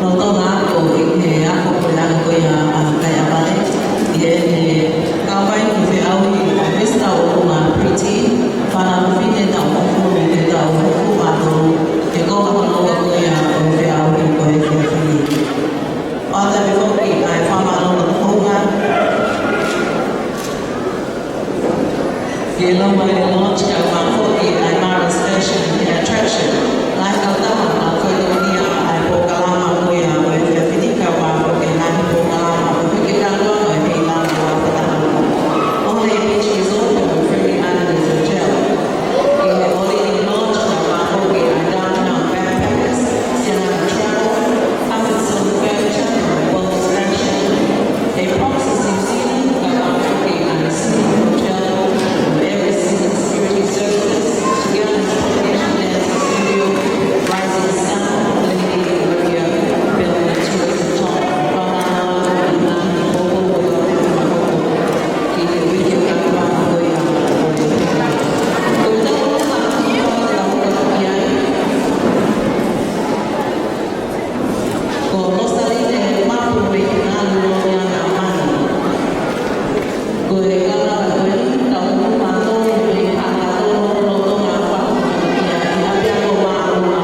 lolotonga ʻi he ako ko e anga ko ia ʻa Kaiapale, ʻi heʻene kau mai ki he feʻauhi ʻa Miss Tauʻolunga Pretty, fānau fefine taʻu hongofulu ki he taʻu hongofulu mā tolu, he konga hono ua ko ia ʻo e feʻauhi ko e efiafi ni. ʻOatu pē foki ʻa e fakamālō mo e hounga ke lava e launch kae ʻumaʻā foki ʻa e Mara's Fashion, ʻa e attraction. Ngaahi kautaha naʻa nau fatongia ʻa e polokalama ko ia ʻo e efiafi ni kae ʻumaʻā foki e ngaahi polokalama ʻo e hiki kātoa ʻo e Heilana ua fataha. All the beach resort and free island hotel. ʻI he ʻoli ni launch kae ʻumaʻā foki ʻa e Downtown Backpackers, Siana Travel, Hutchinson Furniture, Bolt Fashion, a Proxy New Zealand, Kawakaki and Sea Hotel, Every Season Security Services, Together International Dance Studio, Rising Sun, Lady Maria, Bell Tourist Top, Panama, Inani, Bobo, Bobo, Bobo, Bobo. Ki he uike ʻo e ʻaho ko ia. Ko e tau ʻo e ʻaho ko ia. Ko Losaline Mapu mei Hingalu, Lomiana Manu. Ko e kau lava ko eni, taʻu hongofulu mā tolu mei Haʻa Tolo, lolotonga ʻo e ʻaho ko ia, ʻi he ʻapiako Māʻolunga.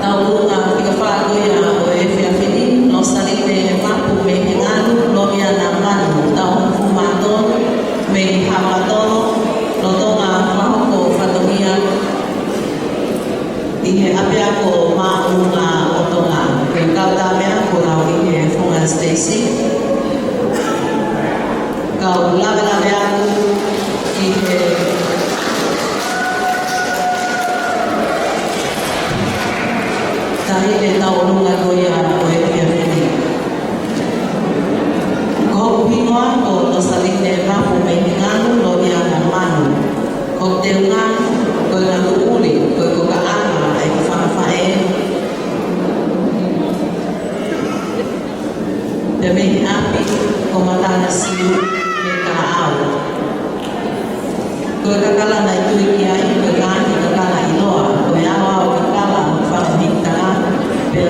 Tauʻolunga fika fā ko ia ʻo e efiafi ni, Losaline Mapu mei Hingalu, Lomiana Manu, taʻu hongofulu mā tolu, mei Haʻa Tolo, lolotonga ʻo e ʻaho ko ia, fatongia ʻi he ʻapiako Māʻolunga ʻo Tonga. Ko e kau tā meʻa kuo nau ʻi he founga Stacy. Kau lavelave atu ki he taʻahine tauʻolunga ko ia ʻo e efiafi ni. Ko hoku hingoa ko Losaline Mapu mei Hingalu, Lomiana Manu. Ko hoku teunga ko e ngaahi ʻuli, ko e kokaʻanga ʻa e fanga faʻē. Pea mei he ʻapi ko Matanasiu mei Kalaʻau. Ko e kakala naʻe tui ki ai, ko e ngaahi kakala ʻiloa, ko e aoao kakala ʻo e fanga mīkitanga, pe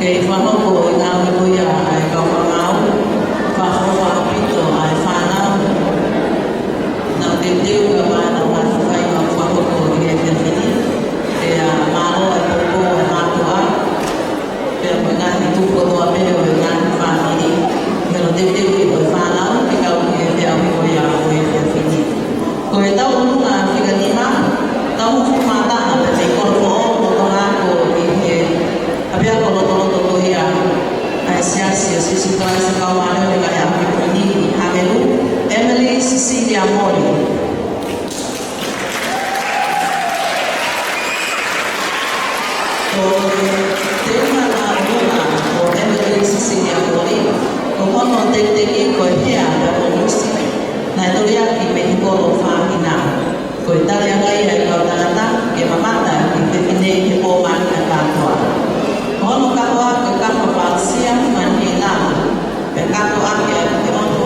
ʻE fakahoko ʻi he ngāue ko ia ʻa e kau fānau, fakaʻapaʻapa ʻaupito ʻa e fānau. Naʻa nau teuteu ka ʻoku nau fai ʻa e fakahoko ʻi he efiafi ni. Pea mālō e poupou ʻa e mātuʻa, pea mo e ngaahi tuku kotoa pē ʻo e ngaahi fāmili. Pea naʻa nau teuteu ʻa e fānau ke kau ʻi he feʻauhi ko ia ʻo e efiafi ni. Ko e tauʻolunga fika nima, taʻu hongofulu mā taha pē mei he kolo foʻou ʻo Tonga ko ē ʻi he ʻapiako lotoloto ko ia ʻa e Siasi ʻo Sīsū Kalaisi ʻo e Kau Māʻoniʻoni ʻi he Ngaahi ʻAho Kimui Ni ʻi Hāmelu, Emily Cecilia Moli. Ko e teunga tauʻolunga ʻo Emily Cecilia Moli, ko hono tekiteki ko e hea pea mo e nusi, naʻe taliaki mei he kolo Fāmina. Ko e taliangaʻi ʻa e kau tangata ke mamata ki he fefine ʻi he pō māhina kātoa. Ko hono kahoa ko e kahoa fakaʻosi ʻa e mani lama, pea kato ʻaki ʻa e ono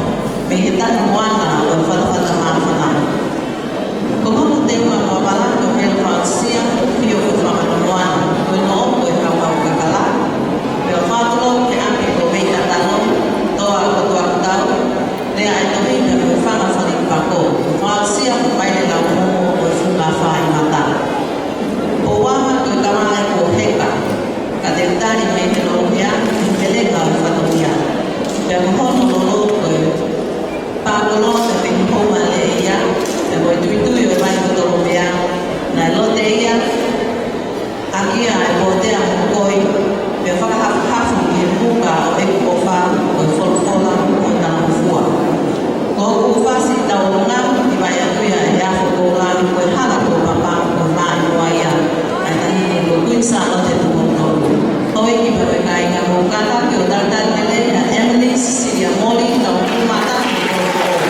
mei he tahi moana ʻo e fatafata māfana. Ko hono teunga papala ko e hela fakaʻosi ʻa e ʻofio ʻo e fanga moana, ko e nō ko e hauhau kakala, pea fakatulou ki he ʻapi ko Mei Katano, toa ko Tuakatau, lea ʻa e tohi pea mo e fanga fale pako, fakaʻosi ʻa e maile lau momo ʻo e funga fai mata. Pouaha ko e kavale ko Heka, ka te u tali mei he lolo hea, ʻi he melenga ʻo e fatongia. Pea ko hono lolo ko e pākolo, pea mei he houma lea ia, pea mo e tuitui ʻo e vai ko Tolomea, naʻe lote ia ʻaki ʻa e pōtea mo koi, pea fakahafuhafu ki he muka ʻo ʻeku ʻofa, ko e folofola ʻo e talangofua. Ko ʻeku fasi tauʻolunga, ʻi Vaiʻatuia ʻi he Afo Koula, ko e hala ko Papa, ko e maʻimoa ia ʻa e Taʻahine ko Kuini Sālote Tupou Tolu. Houʻeiki pea mo e kāinga, mou kātaki ʻo talitali lelei ʻa Emily Cecilia Moli, taʻu hongofulu mā taha mei he kolo foʻou.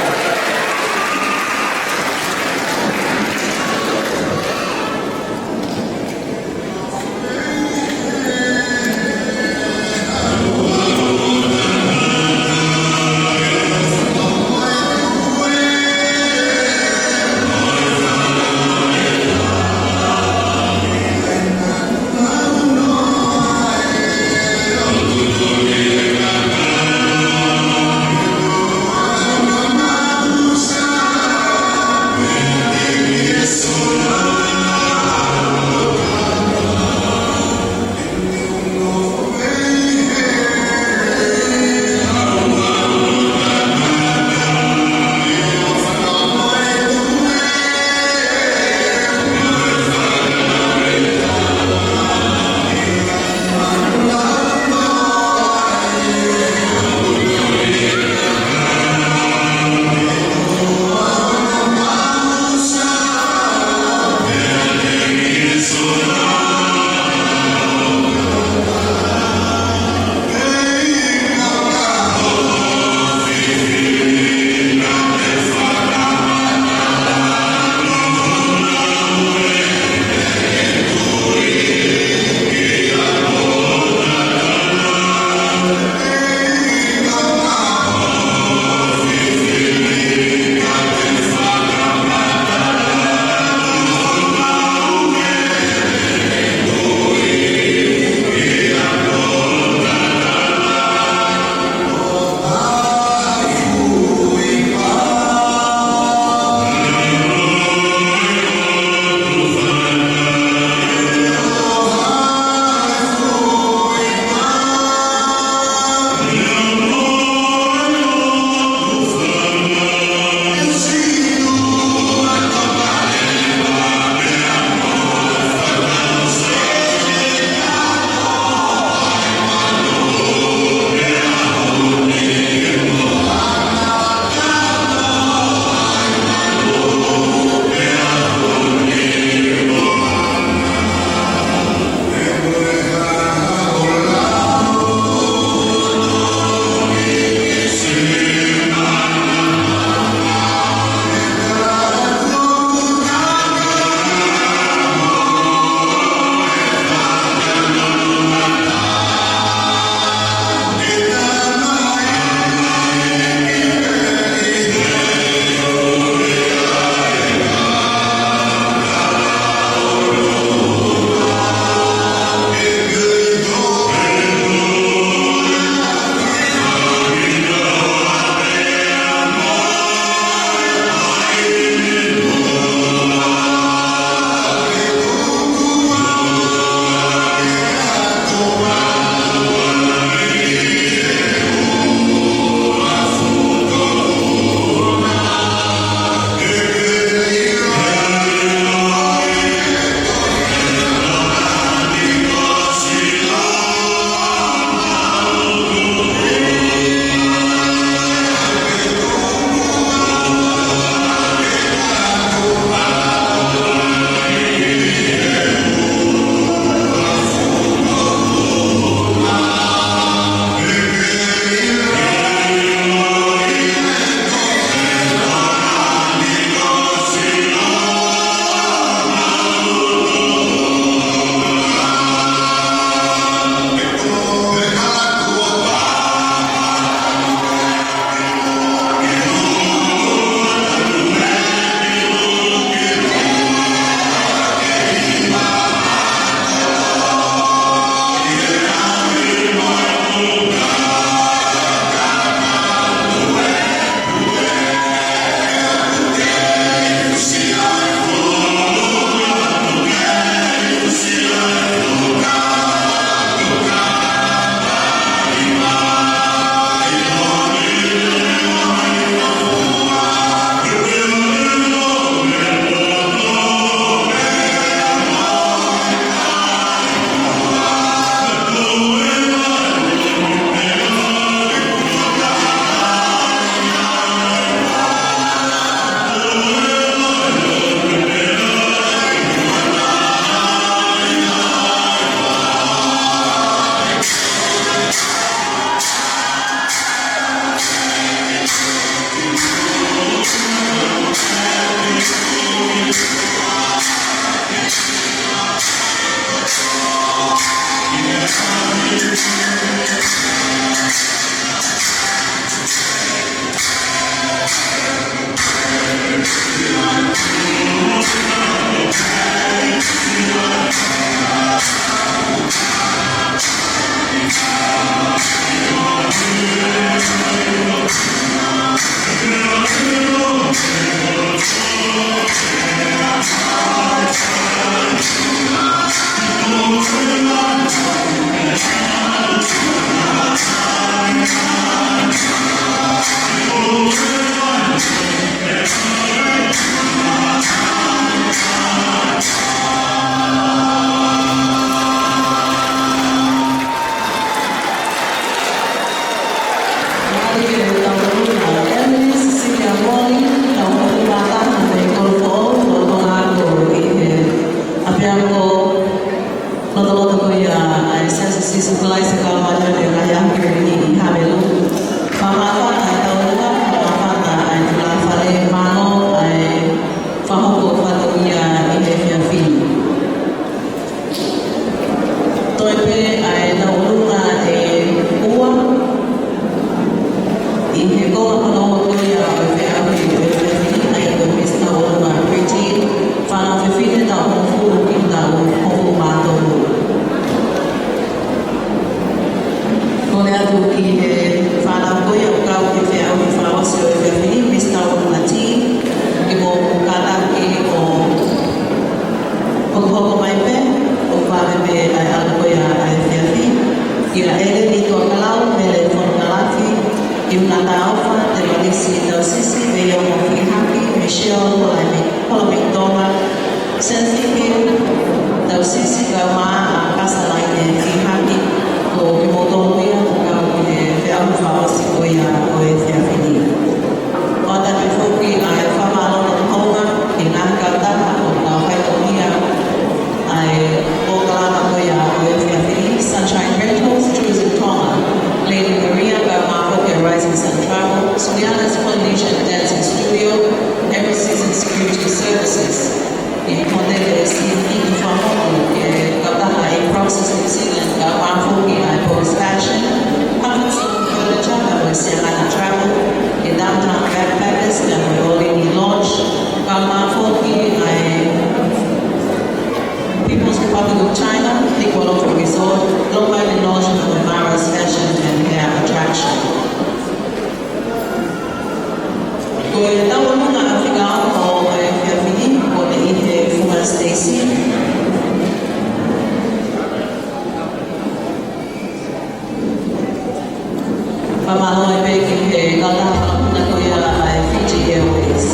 Mālō e pē ki he kautaha ko ia ʻa e Fiji Airways.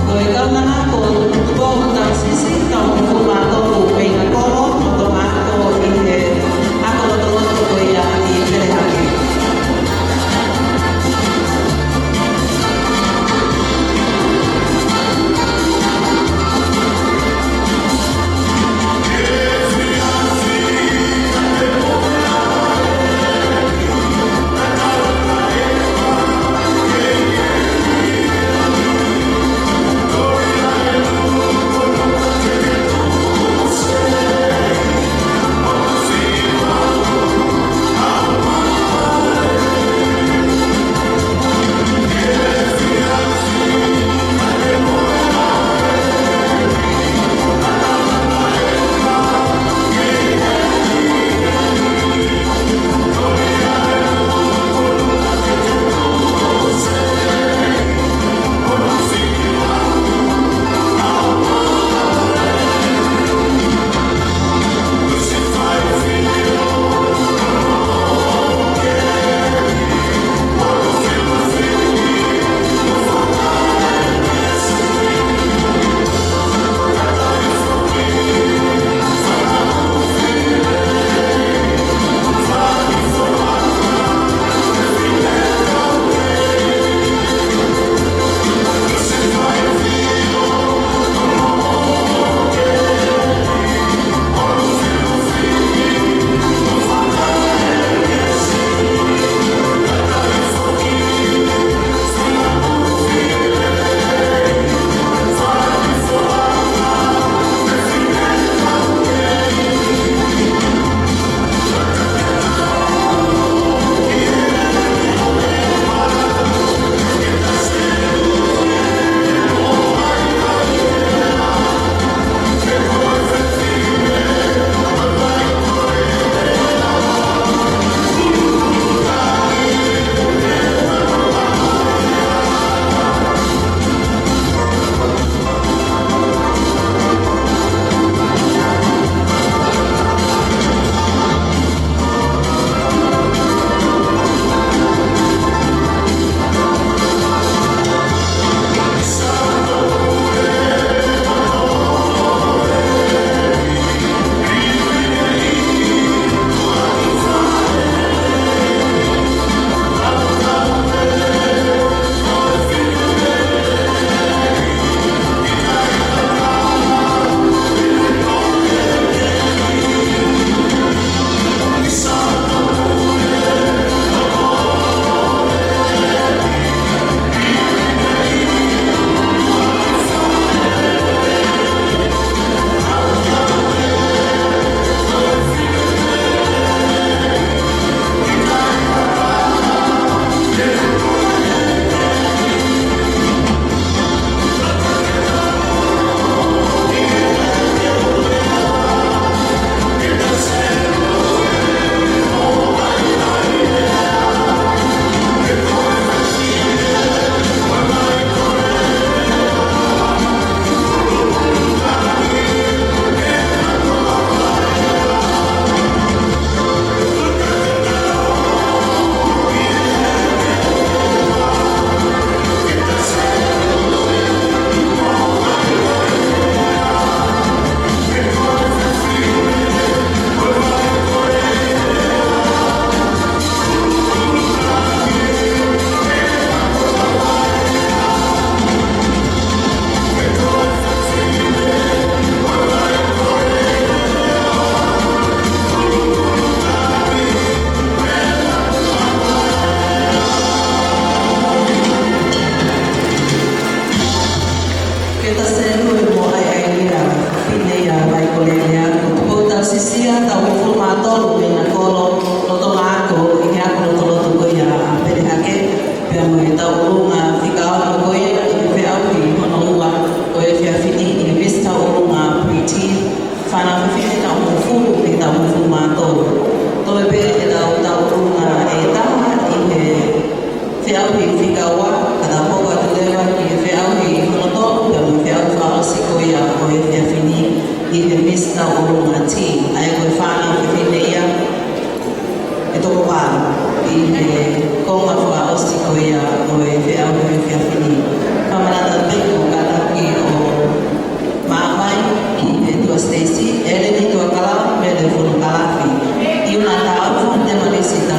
Ko e kautaha ko Tupoʻou Tausisi, taʻu hongofulu mā tolu mei Nakolo, mo Tomato ʻi he ako lotoloto ko ia ʻi Pelehake.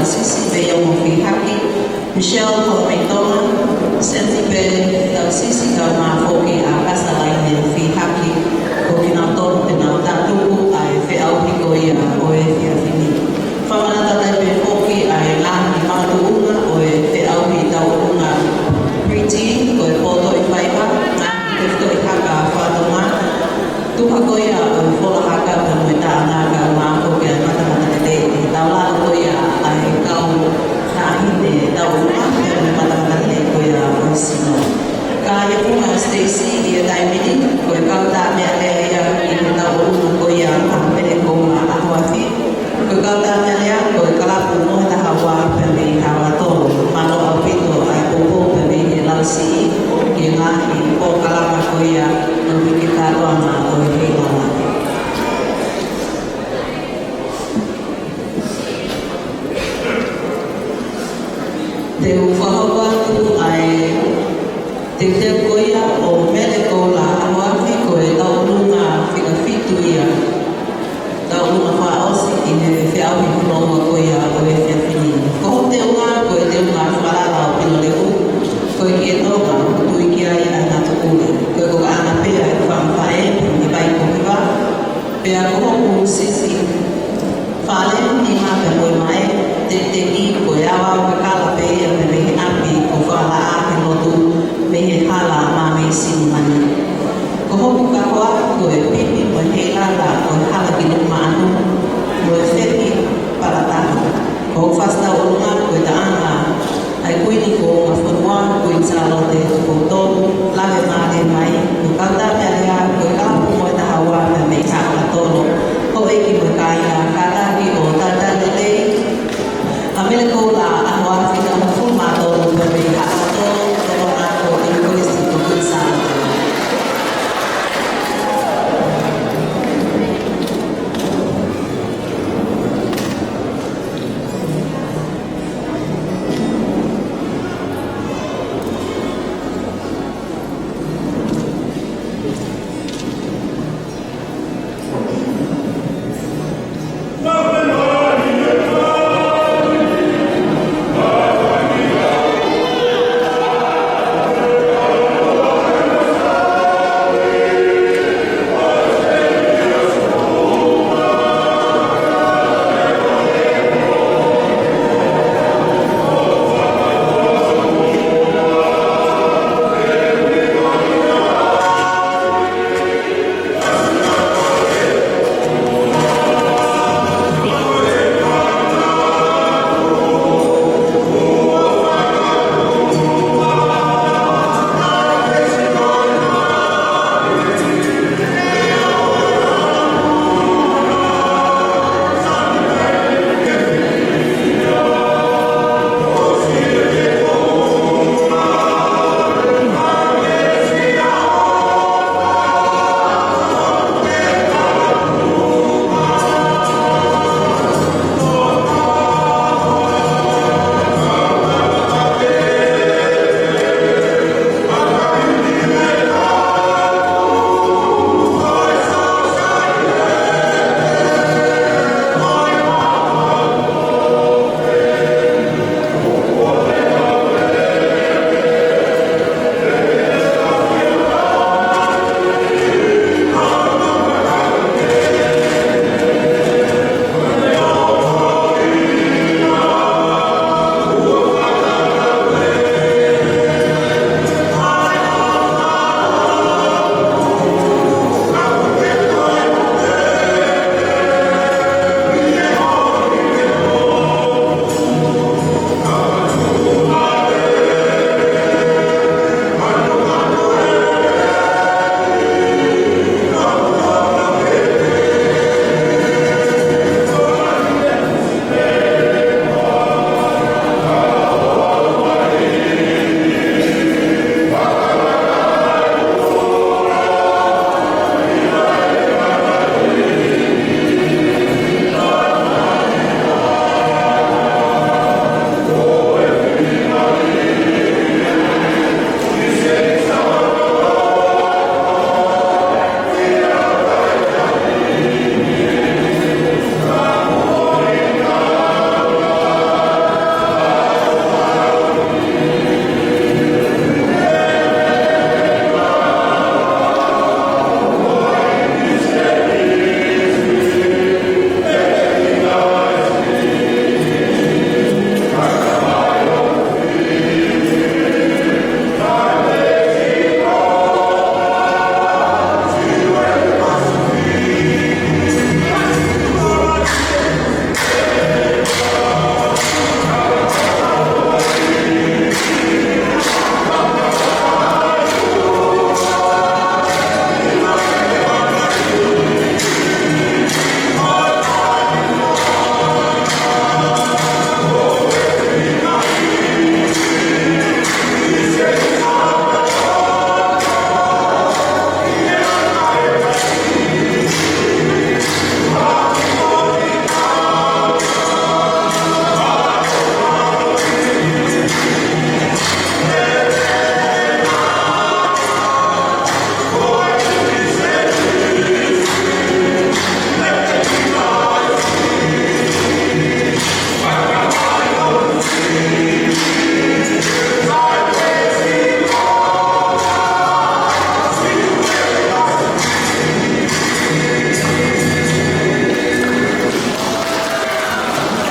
Sisi Veiongo Fihaki, Michelle Holomeitoma, Sensi Pe Tausisi, kae ʻumaʻā foki ʻa Kasalaine Fihaki, ko kinautolu te nau tātuku ʻa e feʻauhi ko ia ʻo e efiafi ni. Fakamanatu atu pē foki ʻa e ngaahi makatuʻunga ʻo e feʻauhi tauʻolunga Preteen, ko e pōtoʻi faiva, ngaahi tefitoʻi haka fakatonga, tuha ko ia ʻo e fola haka pea mo e taʻanga kae ʻumaʻā foki ʻa e matamatalelei, ʻi he taulalo ko ia ʻa e kau taʻahine tauʻolunga pea mo e matamatalelei ko ia ʻo e sino. Ka ʻi he funga Stacy ʻi he taimi ni, ko e kau tā meʻalea ia ʻi he tauʻolunga ko ia ʻa Pele Koula ʻAhoafi, ko e kau tā meʻalea ko e kalapu Mohe Taha Ua pea mei Haʻa Tolu, mālō ʻaupito ʻa e poupou pea mei he lausiʻi ki he ngaahi polokalama ko ia ʻo e uike kātoanga ʻo e Heilala. Te u fakahoko atu ʻa e teuteu ko ia ʻo Mele Koula ʻAhoafi, ko e tauʻolunga fika fitu ia, tauʻolunga fakaʻosi ʻi he feʻauhi hono ua ko ia ʻo e efiafi ni. Ko hono teunga, ko e teunga fakalala ʻo Piloleʻu, ko e kiʻi Tonga, ʻoku tui ki ai ʻa e ngatu pule. Ko e kakaʻanga pē ʻa e fanga faʻē, ʻi Vaikohiva, pea ko hoku siʻisiʻi fale, nima pea mo e maʻe, teʻiteʻi ko e ʻavaʻava kakala pē ia mei he ʻapi, ko Fakalaʻā he lotu mei he hala Māmei Sinimani.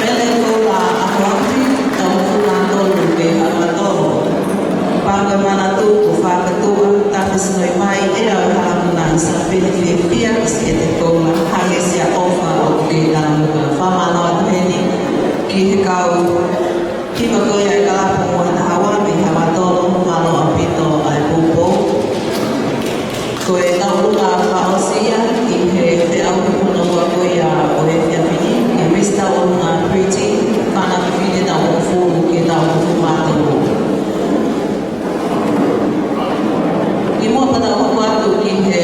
Ele koula a hoati, tau funa tolu ke hama tolo. Panga manatu ko fakatua, tapu sinoi mai e au halamuna sa pene fiefia, si e te koula, hangē sia ʻofa ʻoku ke talamuka. Fakamālō atu heni ki he kau, ki he kau ia e kalapu mo e tahaua, ki hama tolo, mālō ʻaupito ʻa e poupou. Ko e tauʻolunga fakaʻosi ia ʻi he feʻauhi hono ua ko ia ʻo e efiafi ni, ʻi he Misi Tauʻolunga Pretty, fānau fefine taʻu hongofulu ki he taʻu hongofulu mā tolu. ʻI muʻa pea tau hoko atu ki he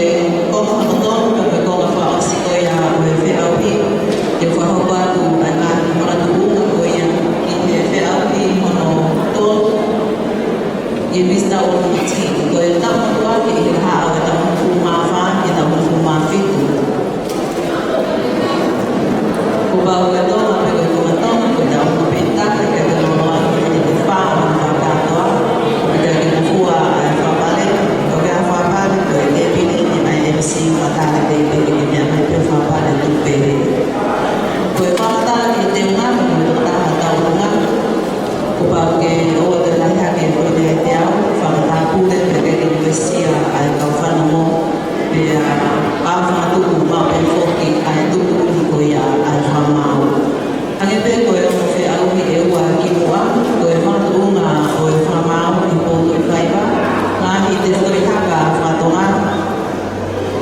konga hono tolu, pea ko e konga fakaʻosi ko ia ʻo e feʻauhi, te u fakahoko atu ʻa e ngaahi manatuʻi ko ia ki he feʻauhi hono tolu. ʻI he Misi Tauʻolunga Teen, ko e taʻu motuʻa ki he haʻu ʻa e taʻu hongofulu mā fā ki he taʻu hongofulu mā fitu. Kuo pau ke Tonga pē ko e Tonga, Tonga, ko e taʻu hongofulu mā fitu, ke te noa ki he fā ʻo e fakakātoa, ke te ke mafua ʻa e fakapale, ko e fakapale, ko e tēpile, ʻi he M C fakatale tēpile, ke te meʻa mai pē fakapale tuku pē. Ko e fakamatala ki he teunga, ko e taha tauʻolunga, kuo pau ke ʻoua te lahi hake ko e teau, fakatāpule pē ke ke uesia ʻa e kau fanongo, pea ʻa fakatuku maʻu pē foki ʻa e tukuʻi ko ia ʻa e fakamaau. Hangē pē ko e ongo feʻauhi ʻe ua kimuʻa, ko e makatuʻunga ʻo e fakamaau ʻi he potu ʻi faiva, ngaahi tefitoʻi haka faka-Tonga,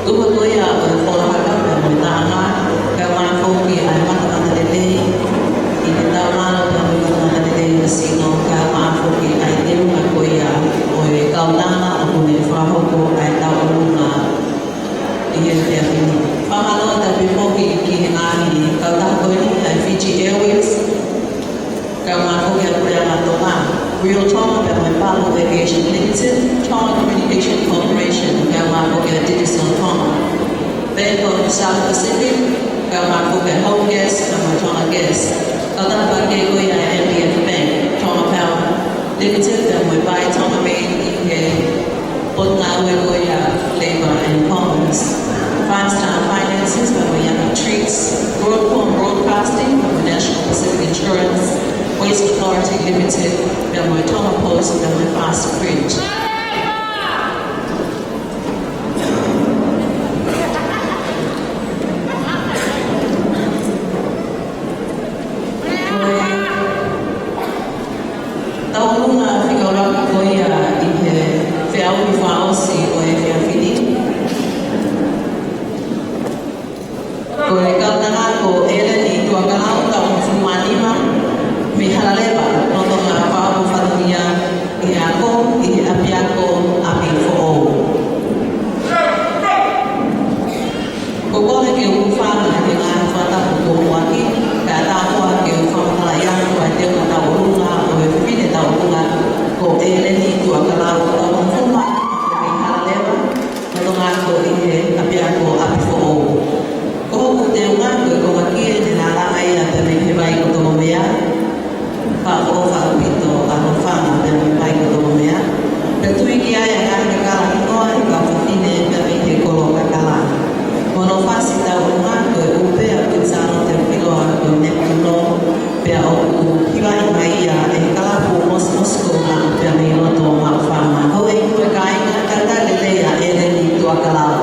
tuku ko ia ʻo e fola haka pea mo e taʻanga, kae ʻumaʻā foki ʻa e matamatalelei ʻi he taulalo pea mo e matamatalelei ʻa e sino, kae ʻumaʻā foki ʻa e teunga ko ia ʻo e kaunanga ʻoku ne fakahoko ʻa e tauʻolunga ʻi he efiafi ni. Fakamālō atu pē foki ki he ngaahi kautaha ko eni, ʻa e Fiji Airways, kae ʻumaʻā foki ʻa e Puleʻanga Tonga, Real Tonga pea mo e Pamu Aviation Limited, Tonga Communication Corporation, kae ʻumaʻā foki ʻa e Digicel Tonga, Bank of South Pacific, kae ʻumaʻā foki ʻa e Home Gas pea mo e Tonga Gas, kautaha pē ko ia ʻa e M B F Bank, Tonga Power Limited pea mo e Buy Tonga Made ʻi he potungāue ko ia Labour and Commerce, Five Star Finances pea mo Yummy Treats, Broadcom Broadcasting pea mo National Pacific Insurance, Waste Authority Limited pea mo Tonga Post pea mo Fast Print. Tauʻolunga fika ʻuluaki ko ia ʻi he feʻauhi fakaʻosi ʻo e efiafi ni, ko e kaunanga ko ʻEleni Tuʻakalau, taʻu hongofulu mā nima, mei Halaleva, lolotonga ʻa e fatongia ʻi he ako ʻi he ʻapiako ʻapi foʻou. Ko e kole ke u hūfanga he ngaahi fakatapu kuo muʻaki, kae ʻatā muʻa ke u fakamatalaʻi atu ʻa e teunga tauʻolunga ʻo e fefine tauʻolunga ko ʻEleni Tuʻakalau, taʻu hongofulu mā nima, mei Halaleva, lolotonga ako ʻi he ʻapiako ʻapi foʻou. Ko hoku teunga ko e konga kie ne nālanga ia pea mei he vai ko Tonga Mea, fakaʻofoʻofa ʻaupito ʻa hono fanga pea mei he vai ko Tonga Mea. Pea tui ki ai ʻa e ngaahi kakala hingoa ʻi he kau fafine pea mei he kolo kakala. Ko hono fasi tauʻolunga ko e ʻUpea Kuini Sālote Puleʻanga ko e Neptuno, pea ʻoku hivaʻi mai ia ʻe he kalapu Mosimosi Koula pea mei loto Maʻufanga. Houʻeiki mo e kāinga, talitali lelei ʻa ʻEleni Tuʻakalau.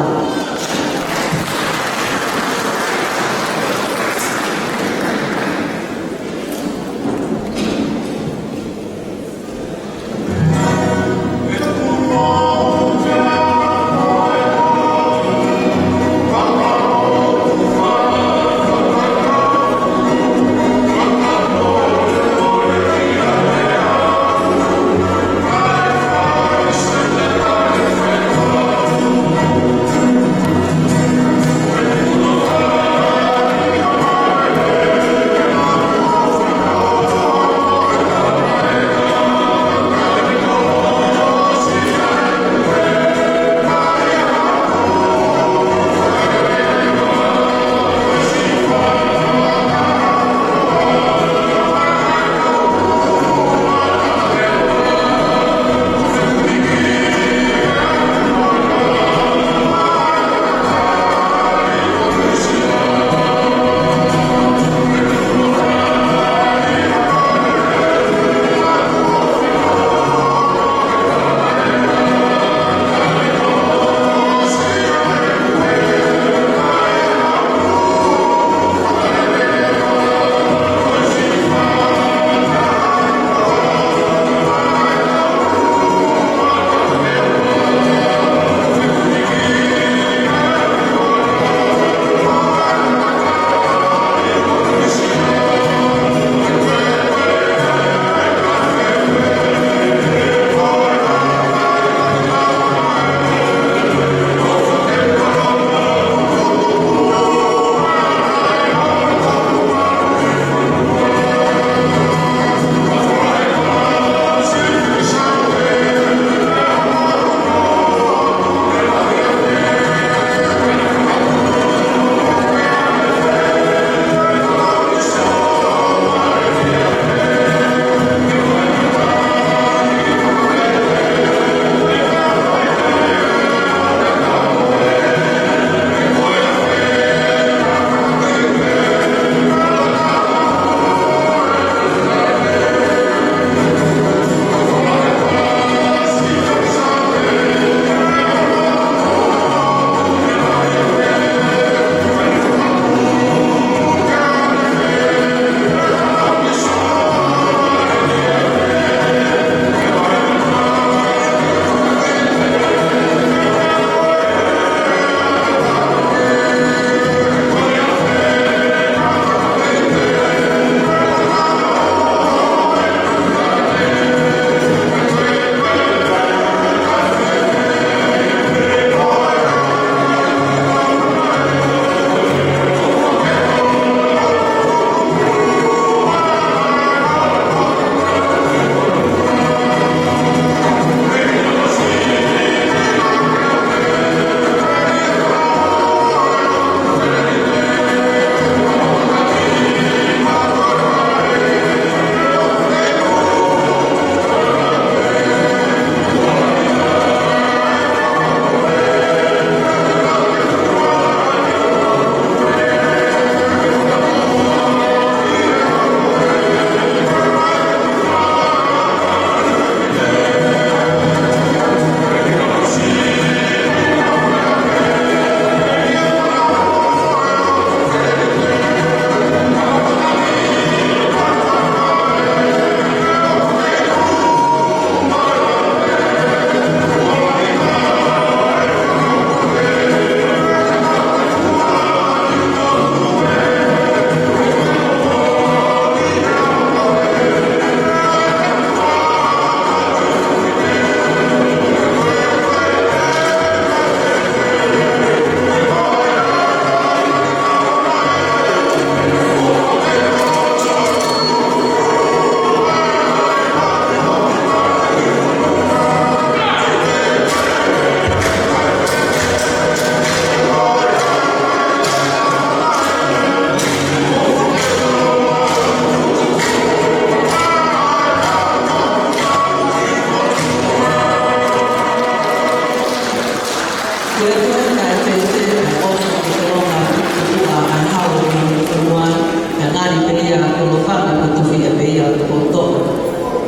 Ko fanga ko Tofia pē ia ko Toa.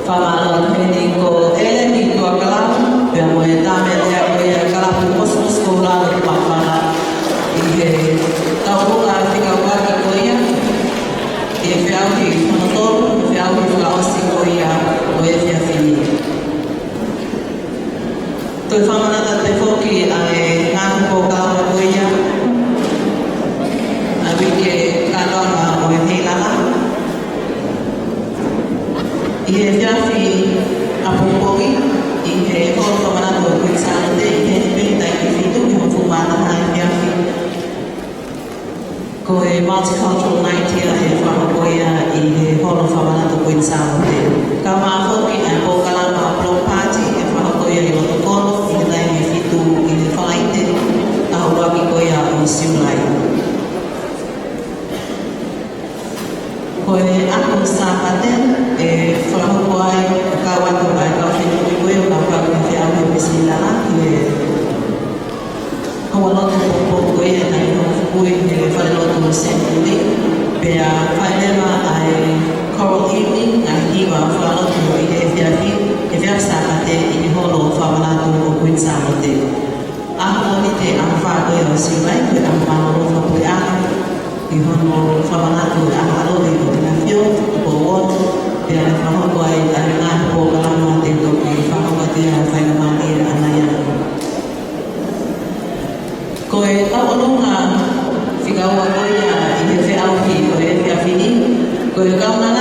Fakamālō atu heni ko ʻEleni Tuakalau, pea mo e tāmele ko ia Kalapu Kosimosi ko Lalo Tuakala. ʻI he tauʻolunga fika ua ko ia, ʻi he feʻauhi hono tolu, feʻauhi fakaʻosi ko ia ʻo e efiafi ni. Toe fakamanatu atu foki ʻa e ngaahi polokalama ko ia ʻa e uike kātoanga ʻo e Heilala. ʻI he efiafi ʻapongipongi, ʻi he holo fakamanatu ʻo Kuini Sālote, ʻi he peni taimi fitu ki he hongofulu mā taha efiafi. Ko e multicultural night ia ʻe fakahoko ia ʻi he holo fakamanatu ʻo Kuini Sālote. Kau mai foki ʻa e polokalama block party ʻe fakahoko ia ʻi loto kolo ʻi he taimi fitu ʻi he Falaite, ʻaho ʻuluaki ko ia ʻo Siulai. Ko e ʻaho Sāpate ʻe fakahoko ai ʻo kau atu ʻa e kau fenua ko ia ʻo kau ki he feʻauhi ʻo e Sīlala ʻi he houalotu poupou ko ia ʻe taha ʻi he falelotu Senituli, pea fai leva ʻa e choral evening, ngaahi hiva fakalotu ʻi he efiafi, he efiafi Sāpate ʻi he holo fakamanatu ʻo Kuini Sālote. ʻAho Mōnite ʻaho fā ko ia ʻo Siulai, ko e ʻaho mālōlō fakapuleʻanga, ʻi hono fakamanatu ʻa e ʻAlo ʻo ʻEne ʻAfio, ko Walt, pea ʻe fakahoko ai ʻa e ngaahi polokalama te u toki fakahoko atu ʻa e faingamālie ʻana ia. Ko e tauʻolunga fika ua ko ia ʻi he feʻauhi ʻo e efiafi ni, ko e kaunanga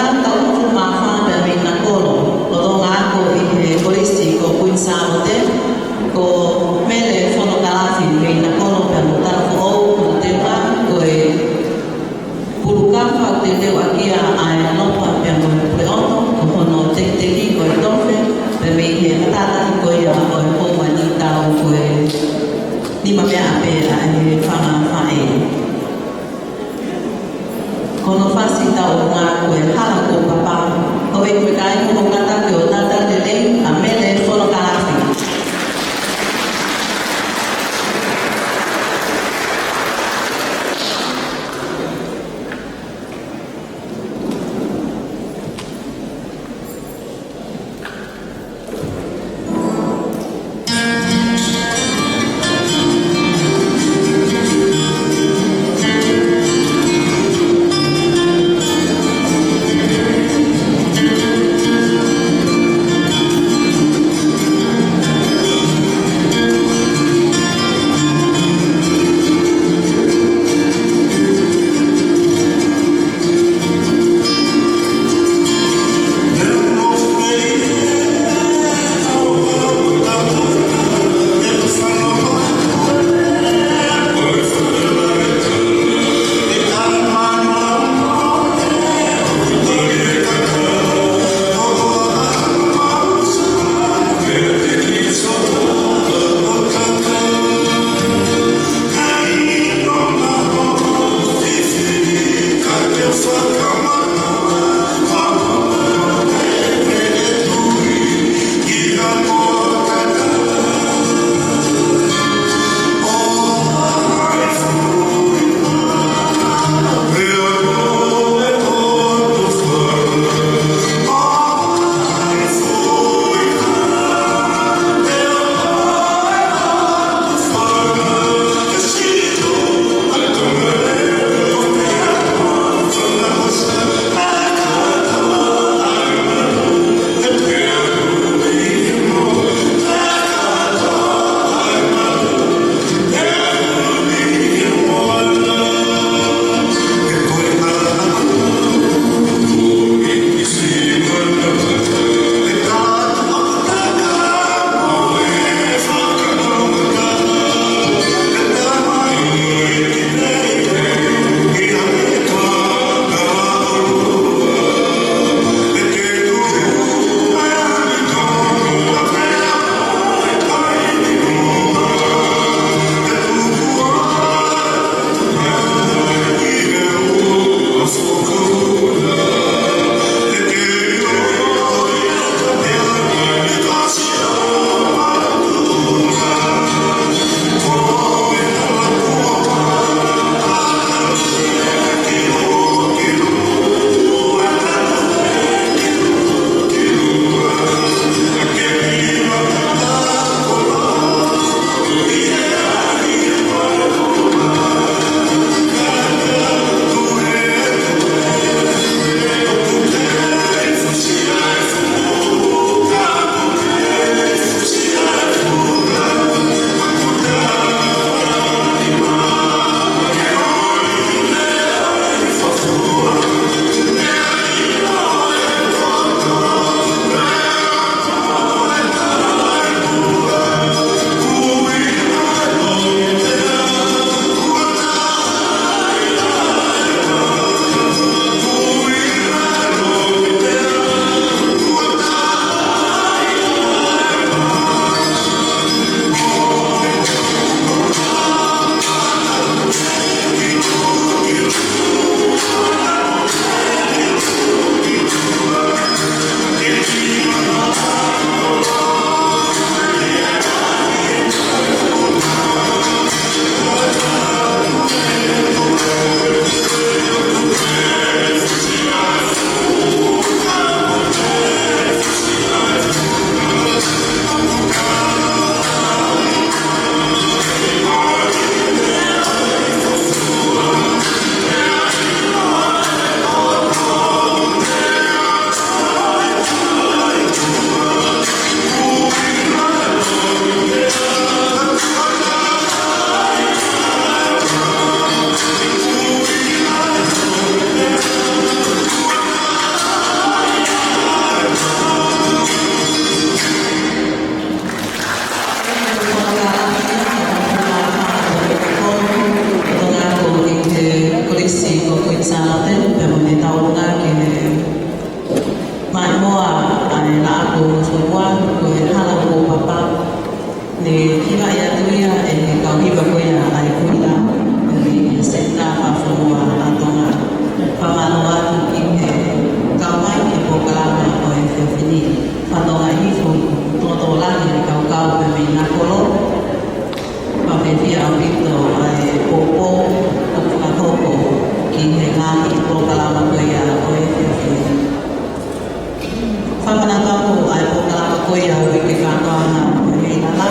Fakamanatu atu ʻa e polokalama ko ia ʻo e uike kātoanga ʻo e Heilala,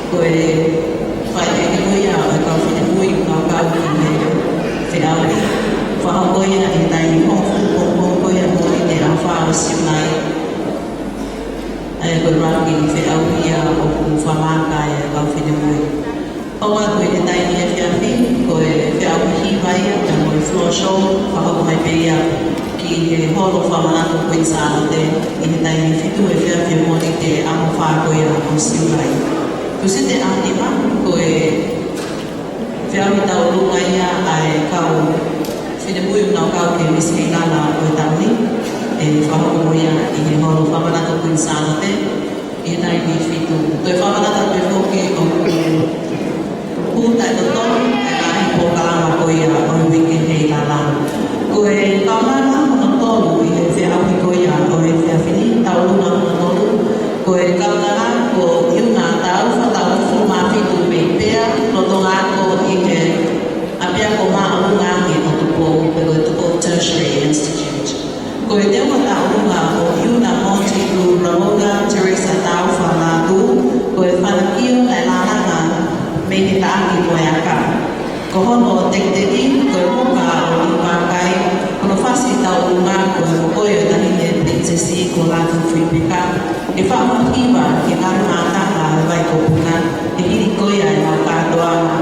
ko e fai ʻe he ko ia ʻo e kau finemui ʻoku nau kau ki he feʻauhi. Fakahoko ia ʻi he taimi hongofulu pongipongi ko ia Mōnite ʻaho fā ʻo Siulai. ʻA ia ko e laki feʻauhi ia ʻoku fakamāka ʻe he kau finemui. ʻOku ʻi ai e taimi efiafi, ko e feʻauhi hiva ia, pea mo e floor show, fakahoko mai pē ia ki he holo fakamanatu Kuini Sālote, ʻi he taimi fitu efiafi ʻo Mōnite ʻaho fā ko ia ʻo Siulai. Tuʻusi ʻaho nima, ko e feʻauhi tauʻolunga ia ʻa e kau finemui ʻoku nau kau ki he Miss Heilala ʻo e taʻu ni, ʻe fakahoko ia ʻi he holo fakamanatu Kuini Sālote, ʻi he taimi fitu. Toe fakamanatu atu foki ʻoku hū taʻetotonu ʻa e ngaahi polokalama ko ia ʻo e uike Heilala. Ko e kaunanga hono tolu ʻi he feʻauhi ko ia ʻo e efiafi ni, tauʻolunga hono tolu, ko e kaunanga ko ʻIuna Taufa, taʻu hongofulu mā fitu mei Pea, lolotonga ako ʻi he ʻApiako Māʻolunga ʻi Tupou, pe ko e Tupou Tertiary Institute. Ko e teunga tauʻolunga ʻo ʻIuna Monty Blue Ramona Teresa Taufa Lātū, ko e fanakio naʻe lālanga mei he taʻaki mo e aka. Ko hono tekiteki, ko e Puka ʻo Niu Mākai, ko hono fasi tauʻolunga ko e Mokoʻi ʻo e Taʻahine Pilinisesi ko Lātūfuipeka, ʻe faʻa hiva ki he ngaahi mātanga ʻo e vai ko Puna, ʻi he hili ko ia ʻenau kātoanga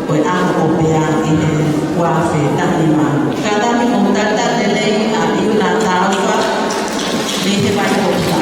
ko e ʻaho ʻo Pea ʻi he ua afe taha nima. Kātaki mou talitali lelei ʻa ʻIuna Taufa mei he vai ko Puna.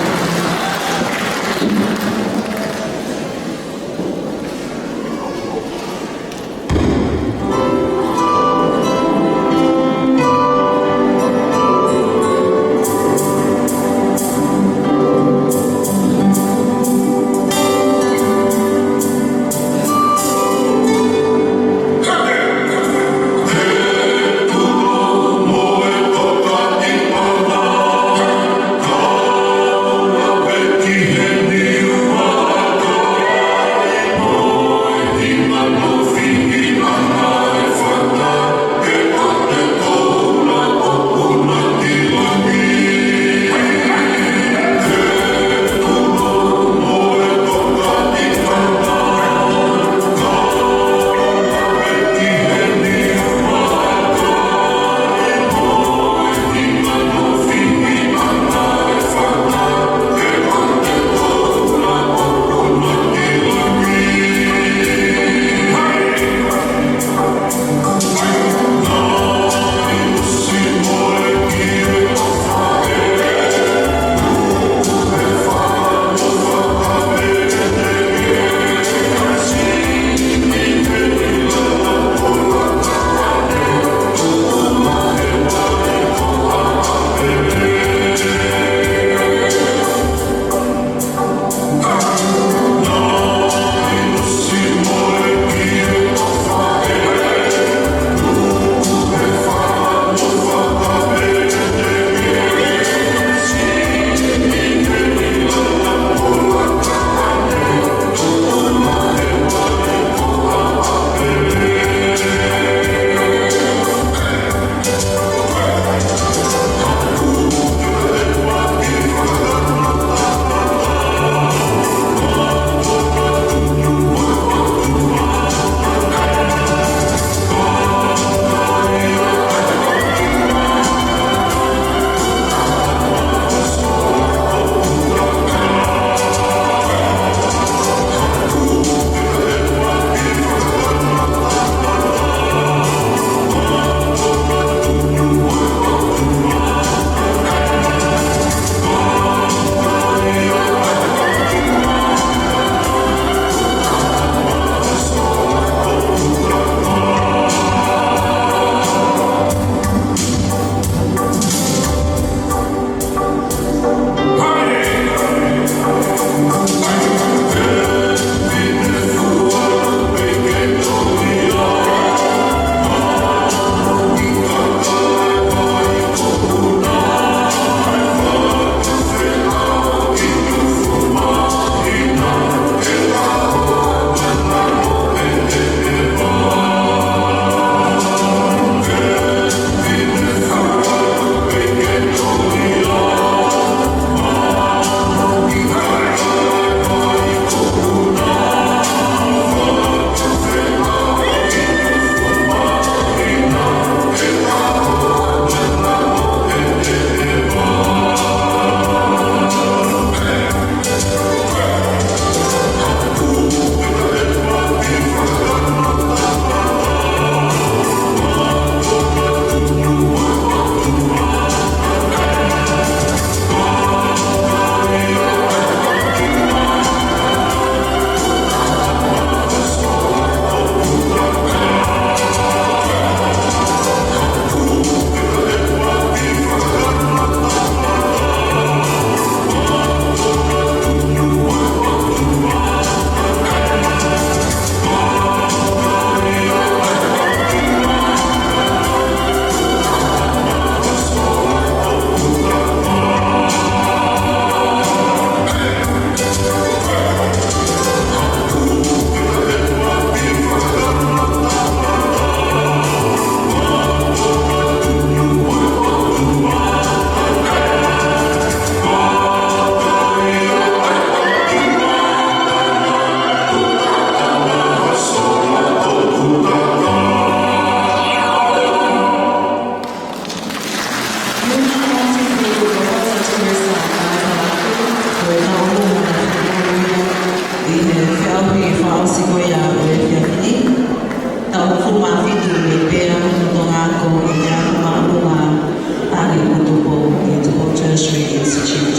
Institute.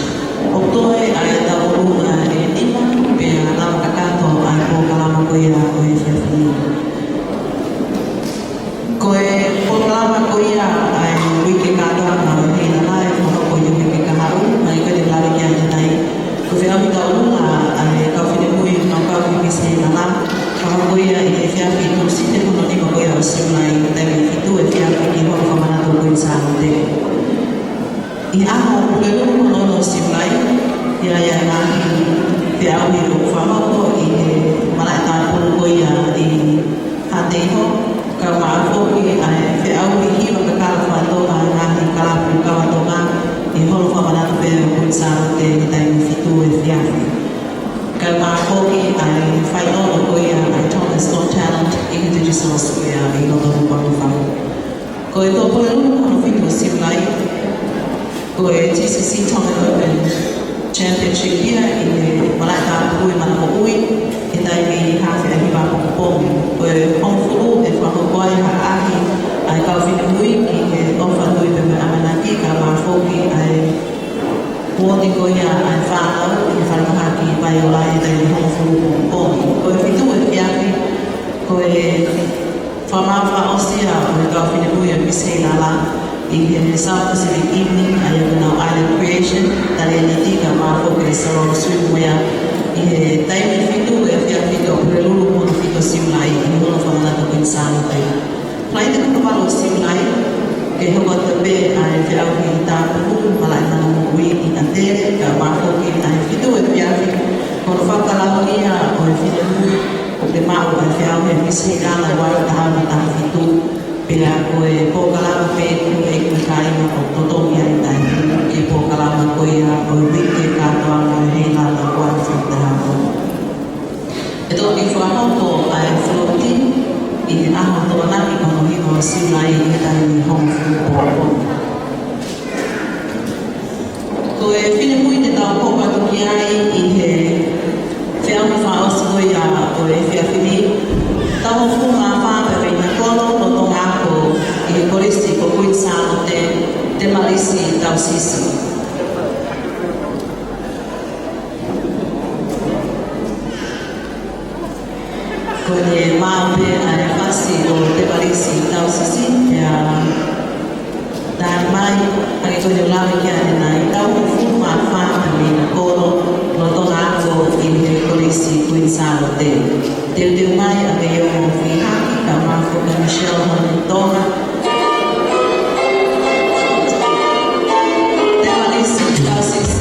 ʻOku toe ʻa e tauʻolunga ʻe nima, pea lava kakato ʻa e polokalama ko ia ʻo e efiafi ni. Ko e polokalama ko ia ʻa e uike kātoanga ʻo e Heilala ʻe fakahoko ʻi he uike kahaʻu, naʻe ʻikai te u lave ki ai ʻanenai. Ko e feʻauhi tauʻolunga ʻa e kau finemui ʻoku nau kau ki he Misi Heilala, fakahoko ia ʻi he efiafi Tūsite hono nima ko ia ʻo Siulai, taimi fitu efiafi ki Holo Fakamanatu Kuini Sālote. ʻI he ʻaho Pulelulu hono ono ʻo Siulai, ʻe ʻi ai ʻa e ngaahi feʻauhi ʻoku fakahoko ʻi he malaʻe tāpulu ko ia ʻi Haʻateiho, kae ʻumaʻā foki ʻa e feʻauhi hiva kakala faka-Tonga ʻa e ngaahi kalapu kava Tonga ʻi he Holo Fakamanatu pē ʻo Kuini Sālote he taimi fitu efiafi. Kae ʻumaʻā foki ʻa e fainolo ko ia ʻa e Tonga's Got Talent ʻi he Digital Square ʻi loto Nukuʻalofa. Ko e Pulelulu hono fitu ʻo Siulai, ko e T C C Tongan Open Championship ia ʻi he malaʻe tāpulu ʻi Manapoʻuli, he taimi haafe ʻaho hiva ʻapongipongi. Ko e hongofulu ʻe fakahoko ai ha ʻaʻahi ʻa e kau finemui ki he ʻofa nui pea mo e ʻamanaki, kae ʻumaʻā foki ʻa e uooti ko ia ʻa e fānau ʻi he falemahaki Vaiola he taimi hongofulu ʻapongipongi. Ko e fitu efiafi, ko e fakamaau fakaʻosi ia ʻo e kau finemui ʻo e Misi Heilala ʻi he South Pacific Evening, ʻa ia ko e Island Creation, tali ʻe Niti kae ʻumaʻā foki ʻe Salolo Swimwear, ʻi he taimi fitu efiafi ʻo Pulelulu hono fitu ʻo Siulai ʻi he Holo Fakamanatu Kuini Sālote. Falaite hono valu ʻo Siulai, ke hoko atu pē ʻa e feʻauhi tāpulu malaʻe nana moʻui ʻi ʻAtele, kae ʻumaʻā foki ʻa e fitu efiafi, ko hono fakalahi ia ʻo e finemui ʻoku maʻu ʻa e feʻauhi ʻa e Misi Heilala ua afe taha ono, taha fitu, pea ko e polokalama pē ʻoku ʻi ai e kāinga ʻoku totongi ai ʻa e kiʻi polokalama ko ia ʻo e uike kātoanga ʻo e Heilala ua afe taha ono. ʻE toki fakahoko ʻa e floating ʻi he ʻaho Tokonaki ko hono hiva ʻo Siulai ʻi he taimi hongofulu ʻapongipongi. Ko e finemui te tau hoko atu ki ai ʻi he feʻauhi fakaʻosi ko ia ʻo e efiafi ni, taʻu hongofulu mā fā pē mei he kolo lolotonga ako ʻi he Kolisi ko Kuini Sālote, Temalisi Tausisi. Ko ʻene maʻu pē ʻa e fasi ʻo Temalisi Tausisi, pea talamai, hangē ko ʻeku lave ki ai ʻanenai, taʻu hongofulu mā fā pē mei he kolo lolotonga ako ʻi he Kolisi Kuini Sālote. Teuteu mai ʻa Meiongo Fihaki, kae ʻumaʻā foki ʻa Michelle Honui Tonga. Temalisi Tausisi.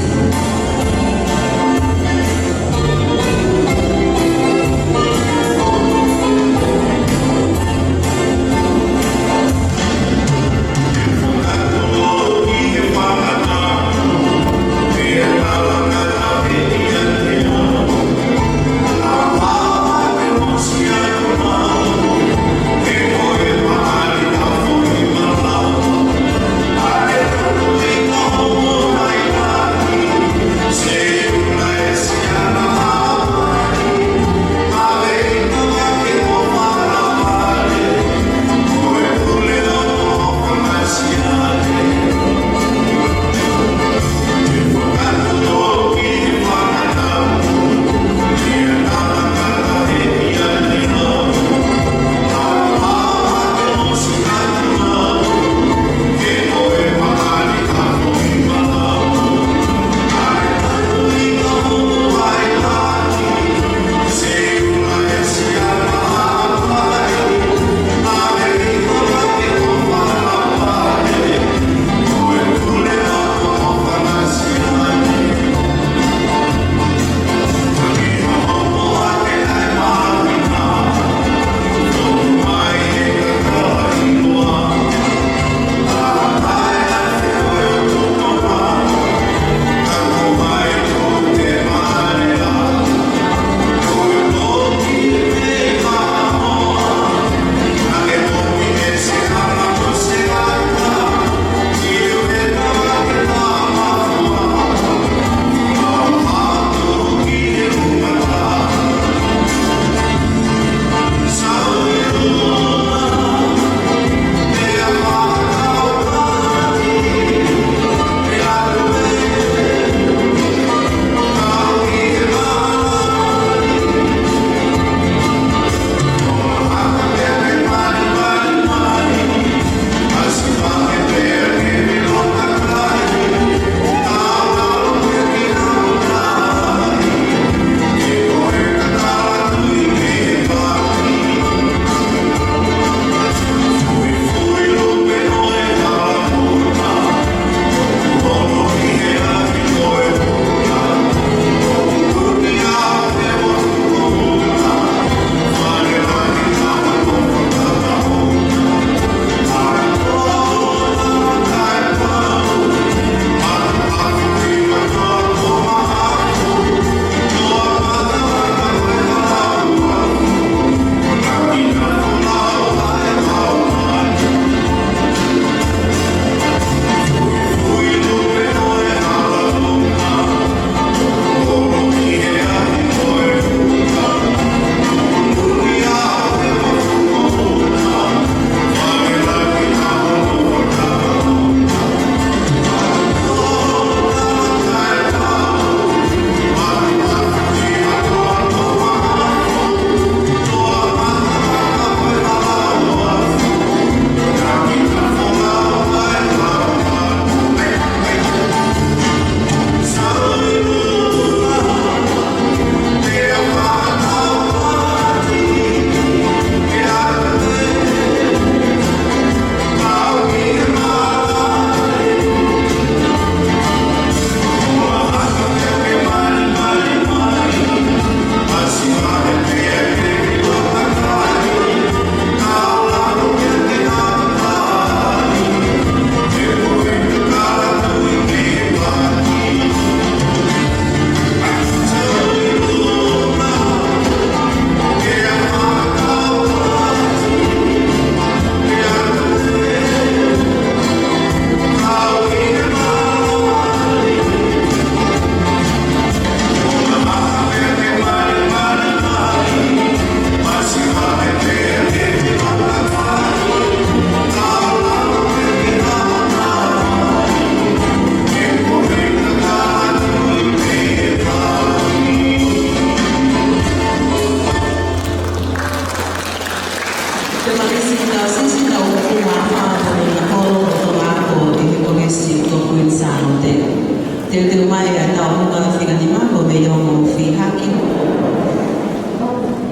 Teuteu mai ʻa e tauʻolunga fika nima ko Meiongo Fihaki.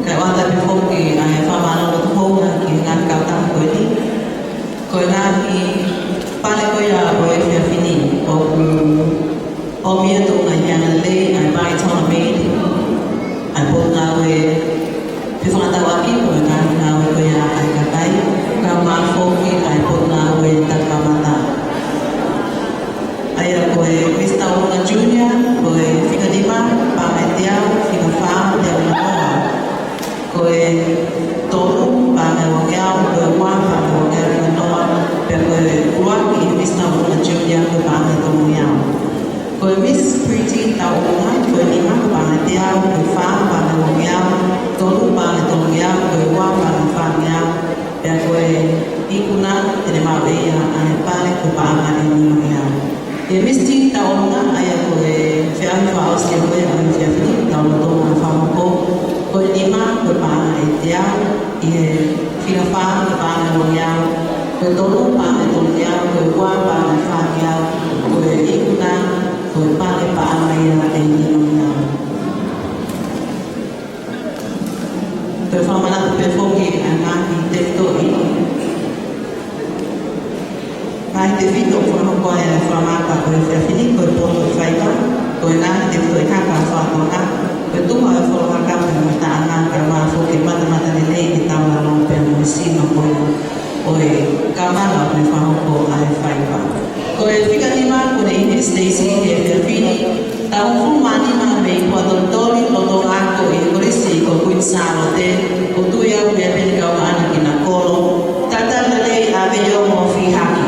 Kae ʻoatu pē foki ʻa e fakamālō hounga ki he ngaahi kautaha ko eni. Ko e ngaahi pale ko ia ʻo e efiafi ni ʻoku ʻomi ʻe he tuʻunga ʻi he anga lelei ʻa e Baitona Maid, ʻa e potungāue fefakatauʻaki mo e ngaahi ngāue ko ia ʻa e kakai, kae ʻumaʻā foki ʻa e potungāue takakamata. ʻA ia ko e Misi Tauʻolunga Junior, ko e fika nima, paʻanga ʻe teau, fika fā, teau hiva noa. Ko e tolu, paʻanga ʻe uangeau, ko e ua, paʻanga ʻe uangeau hiva noa, pea ko e ʻuluaki Misi Tauʻolunga Junior, ko e paʻanga ʻe tolungeau. Ko e Miss Pretty Tauʻolunga, ko e nima, ko e paʻanga ʻe teau, ko e fā, paʻanga ʻe uangeau, tolu, paʻanga ʻe tolungeau, ko e ua, paʻanga ʻe fāngeau, pea ko e ikuna, te ne maʻu ʻe ia ʻa e pale ko e paʻanga ʻe nimangeau. ʻE Miss Tea Tauʻolunga, ʻa ia ko e feʻauhi fakaʻosi ʻo e efiafi ni, tau lolotonga fakahoko, ko e nima, ko e paʻanga ʻe teau, ʻi he fika fā, ko e paʻanga ʻe uangeau, ko e tolu, paʻanga ʻe tolungeau, ko e ua, paʻanga ʻe fāngeau, ko e ikuna, ko e pale paʻanga ia ʻe nimangeau. Toe fakamanatu pē foki ʻa e ngaahi tefitoʻi, ngaahi tefitoʻi fakahoko ʻa e fakamaka ʻo e efiafi ni, ko e poto ʻi faiva, ko e ngaahi tefitoʻi haka fakatonga, ko e tuha ʻo e folo haka pea mo e taʻanga, kae ʻumaʻā foki e matamata lelei ke tau lalo pea mo e sino ko ia ʻo e kamala ʻo e fakahoko ʻa e faiva. Ko e fika nima ko ʻEne ʻInisi Stacy he efiafi ni, taʻu hongofulu mā nima mei Puatolitoli, lolotonga ako ʻi he Kolisi ko Kuini Sālote, ʻoku tui au pē pea ne kau maʻana ki na kolo. Talitali lelei ʻa Meiongo Fihaki.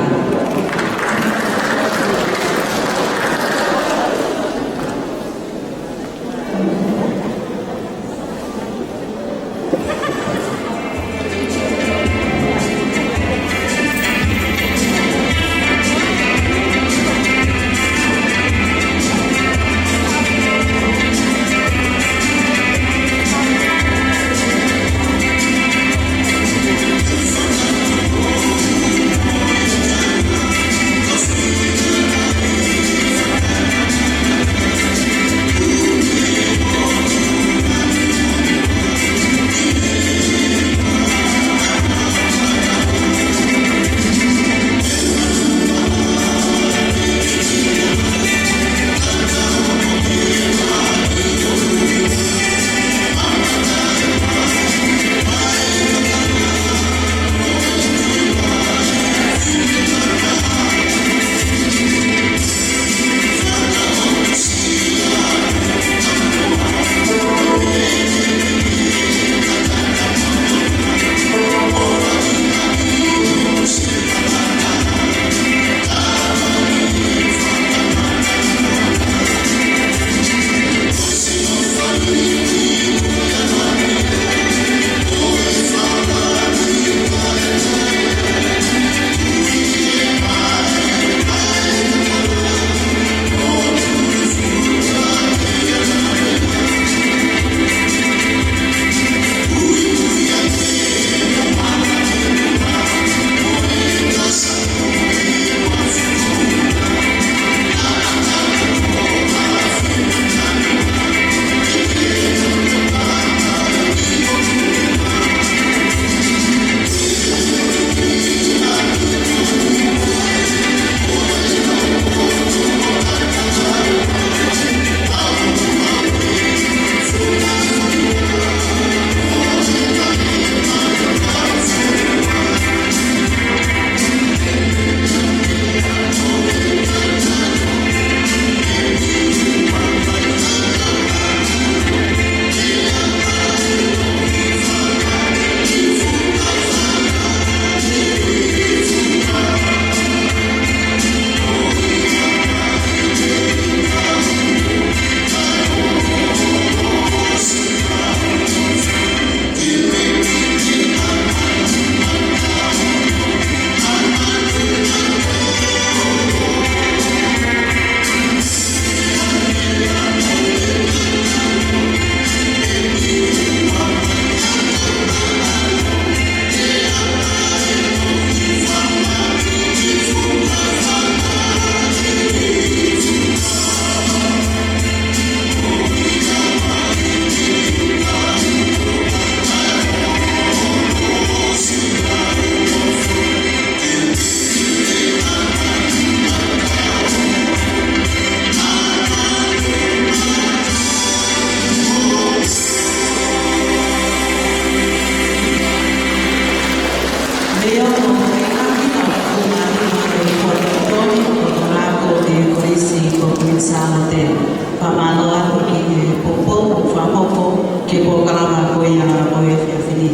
Fakamālō atu ki he poupou mo e fakahoko ki he polokalama ko ia ʻo e efiafi ni.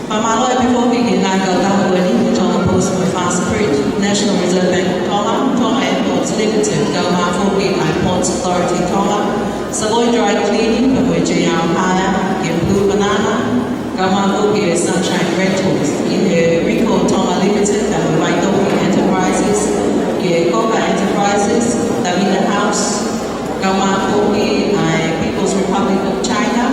Fakamālō ʻaupito foki ki he ngaahi kautaha ko eni, Tonga Post mo e Fast Print, National Reserve Bank of Tonga, Tonga Airports Limited, kae ʻumaʻā foki ʻa e Ports Authority Tonga, Savoy Dry Cleaning, pea mo e J R Hire, ki he Blue Banana, kae ʻumaʻā foki e Sunshine Rentals, ki he Rico Tonga Limited, pea mo e Waitohi Enterprises, ki he Coca Enterprises, Davina House, kae ʻumaʻā foki ʻa e People's Republic of China,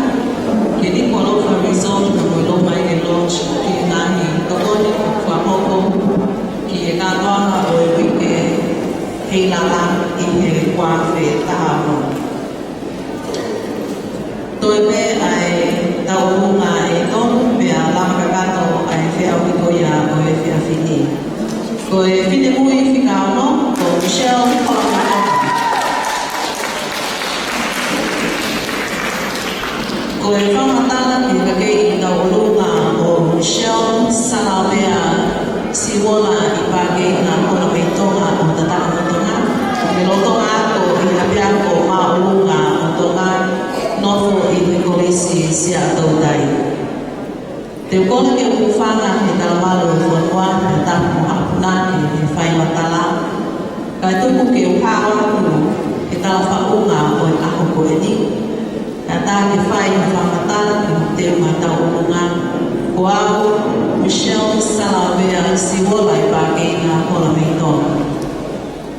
ki he Nukuʻalofa Resort, pea mo e Lomaike Lodge, ki he ngaahi tokoni ʻoku fakahoko ki he kātoanga ʻo e uike heilala ʻi he ua afe taha ono. Toe pē ʻa e tauʻolunga ʻe tolu pea lava kakato ʻa e feʻauhi ko ia ʻo e efiafi ni. Ko e finemui fika ono, ko Michelle Kolamatonga. Ko e fakamatala ki he kakeʻi tauʻolunga ʻo Michelle Salaovea Siuola ʻi Pakeina Hola mei Tonga ʻo Tatakamotonga, ʻi he lolotonga ako ʻi he ʻApiako Māʻolunga ʻo Tonga, nofo ʻi he Kolisi Siaʻatoutai. Te u kole ke u hūfanga he talamalu ʻo e fonua, pea tapu mo haʻaku punake he faimatala, kae tuku ke u hao atu he talafaʻunga ʻo e ʻaho ko eni. Kae ʻatā ke fai ha fakamatala ki hoku teunga tauʻolunga, ko au, Michelle Salaovea Siuola ʻi Pakeina Hola mei Tonga.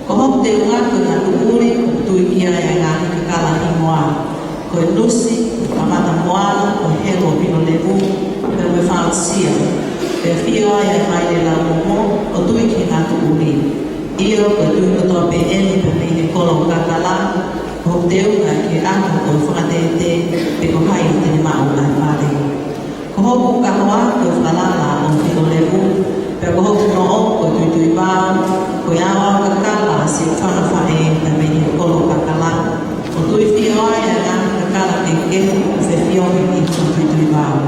Ko hoku teunga ko e ngatuʻuli, ʻoku tui ki ai ʻa e ngaahi kakala hingoa. Ko e nusi, ko e kamata moana, ko e helo pilo levu, pea mo e fausia. Pea ʻafio ai ʻa e maile laumomo, ʻo tui ki he ngatuʻuli. ʻIo, ko e tui kotoa pē eni pea mei he kolo kakala, ko hoku teunga ki he ʻaho ʻo e fakatete, pe ko hai te ne maʻu ʻa e fale. Ko hoku kahoa ko e fakalala ʻo Filolevu, pea ko hoku noʻo ko e Tuituivao, ko e aoao kakala siʻi fanga faʻē pea mei he kolo kakala, ʻo tui ʻafio ai ʻa e ngaahi kakala kehekehe ʻoku fefiohi ʻi he Tuituivao.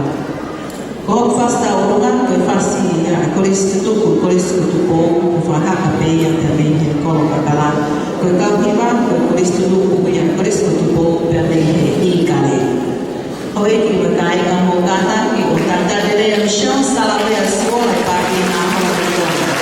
Ko hoku fasi tauʻolunga ko e fasi ʻa e Kolisi Tutuku, Kolisi ko Tupou, ʻoku fakahā pē ia pea mei he kolo kakala. Ko e kau hiva ko e Kolisi Tutuku ia Kolisi ko Tupou pea mei he ʻIkale. Houʻeiki mo e kāinga, mou kātaki ʻo talitali lelei ʻa Michelle Salaovea Siuola ʻi Pakeina Hola mei Tonga.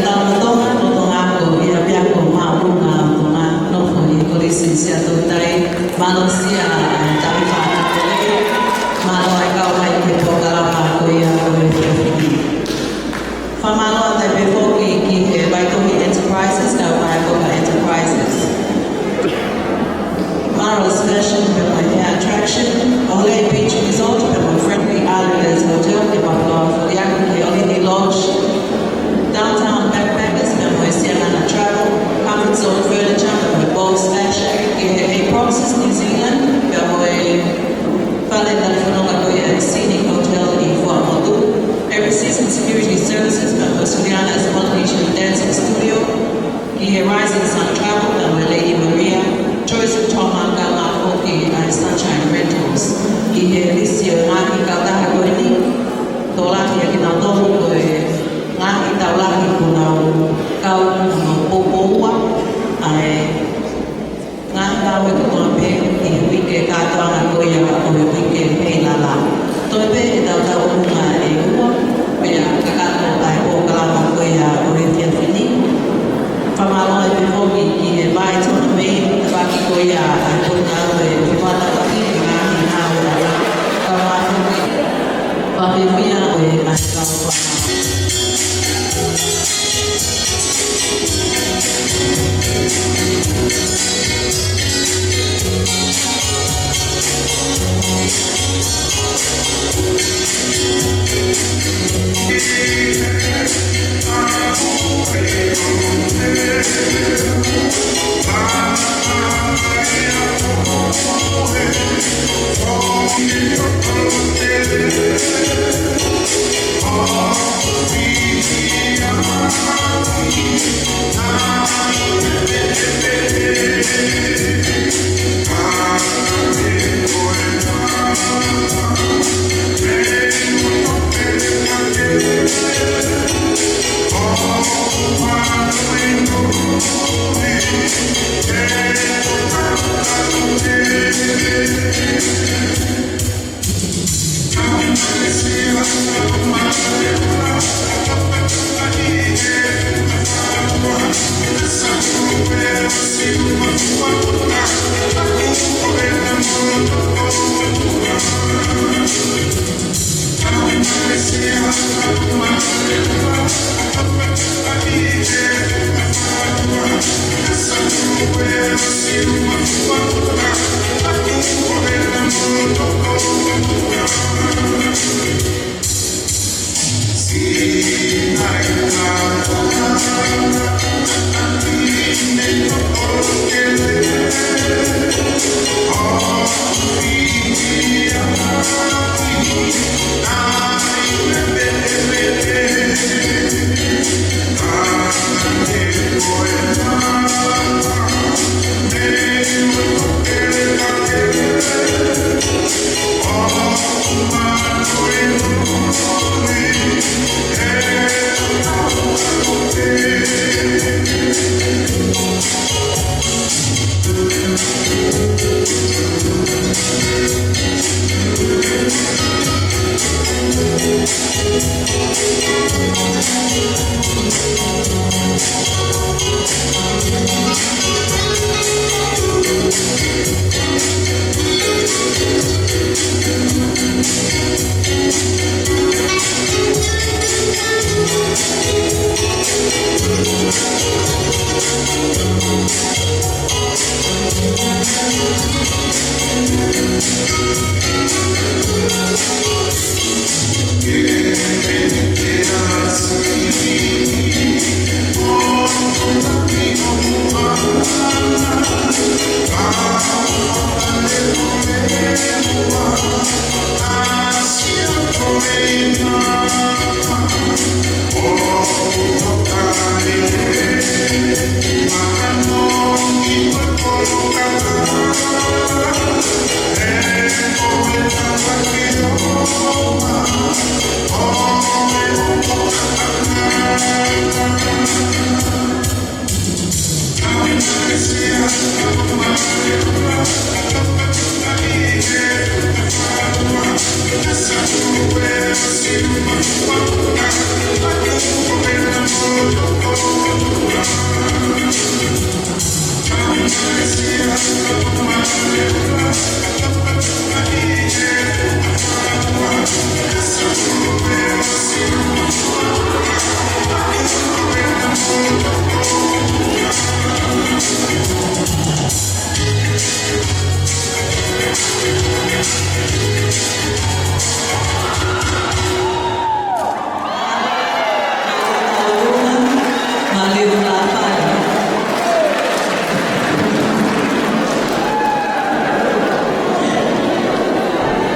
Tau Tonga, ko Tonga ko ia pea ko māʻolunga ʻo Tonga, nofo ʻi Kolisi Siaʻatoutai, mālō Sia, ʻa e Tauhi Fakakolisi, mālō e kau mai ki he polokalama ko ia ʻo e efiafi ni. Fakamālō atu pē foki ki he Vaitohi Enterprises, kau mai ko ka Enterprises. Mara's Fashion pea mo e Hair Attraction, Olei Beach Resort pea mo e Friendly Islanders Hotel, ke papua foliaki ki he Olini Lodge, Downtown Backpackers pea mo e Siangana Travel, Comfort Zone Furniture pea mo e Boss Fashion, ki he Proxies New Zealand pea mo e fale talifononga ko ia e Scenic Hotel ʻi Fuaʻamotu, Every Season Security Services pea mo e Suliana's Polynesian Dancing Studio, ki he Rising Sun Travel pea mo e Lady Maria, Choice of Tonga, kae ʻumaʻā foki ʻa e Sunshine Rentals. ʻI he lisi ʻo e ngaahi kautaha ko eni, tokolahi ʻa kinautolu ko e ngaahi taulahi kuo nau kau hono poupouʻi ʻa e ngaahi ngāue kotoa pē ʻi he uike kātoanga ko ia ʻo e uike Heilala. Toe pē ʻetau tauʻolunga ʻe ua, pea kakato ʻa e polokalama ko ia ʻo e efiafi ni. Fakamālō atu pē foki ki he Vaitohi Mei, tapuaki ko ia ʻa e potungāue Fiuata Paki, ngaahi ngāue ala, kae ʻumaʻā foki, fakafiefia ʻo e ngaahi kau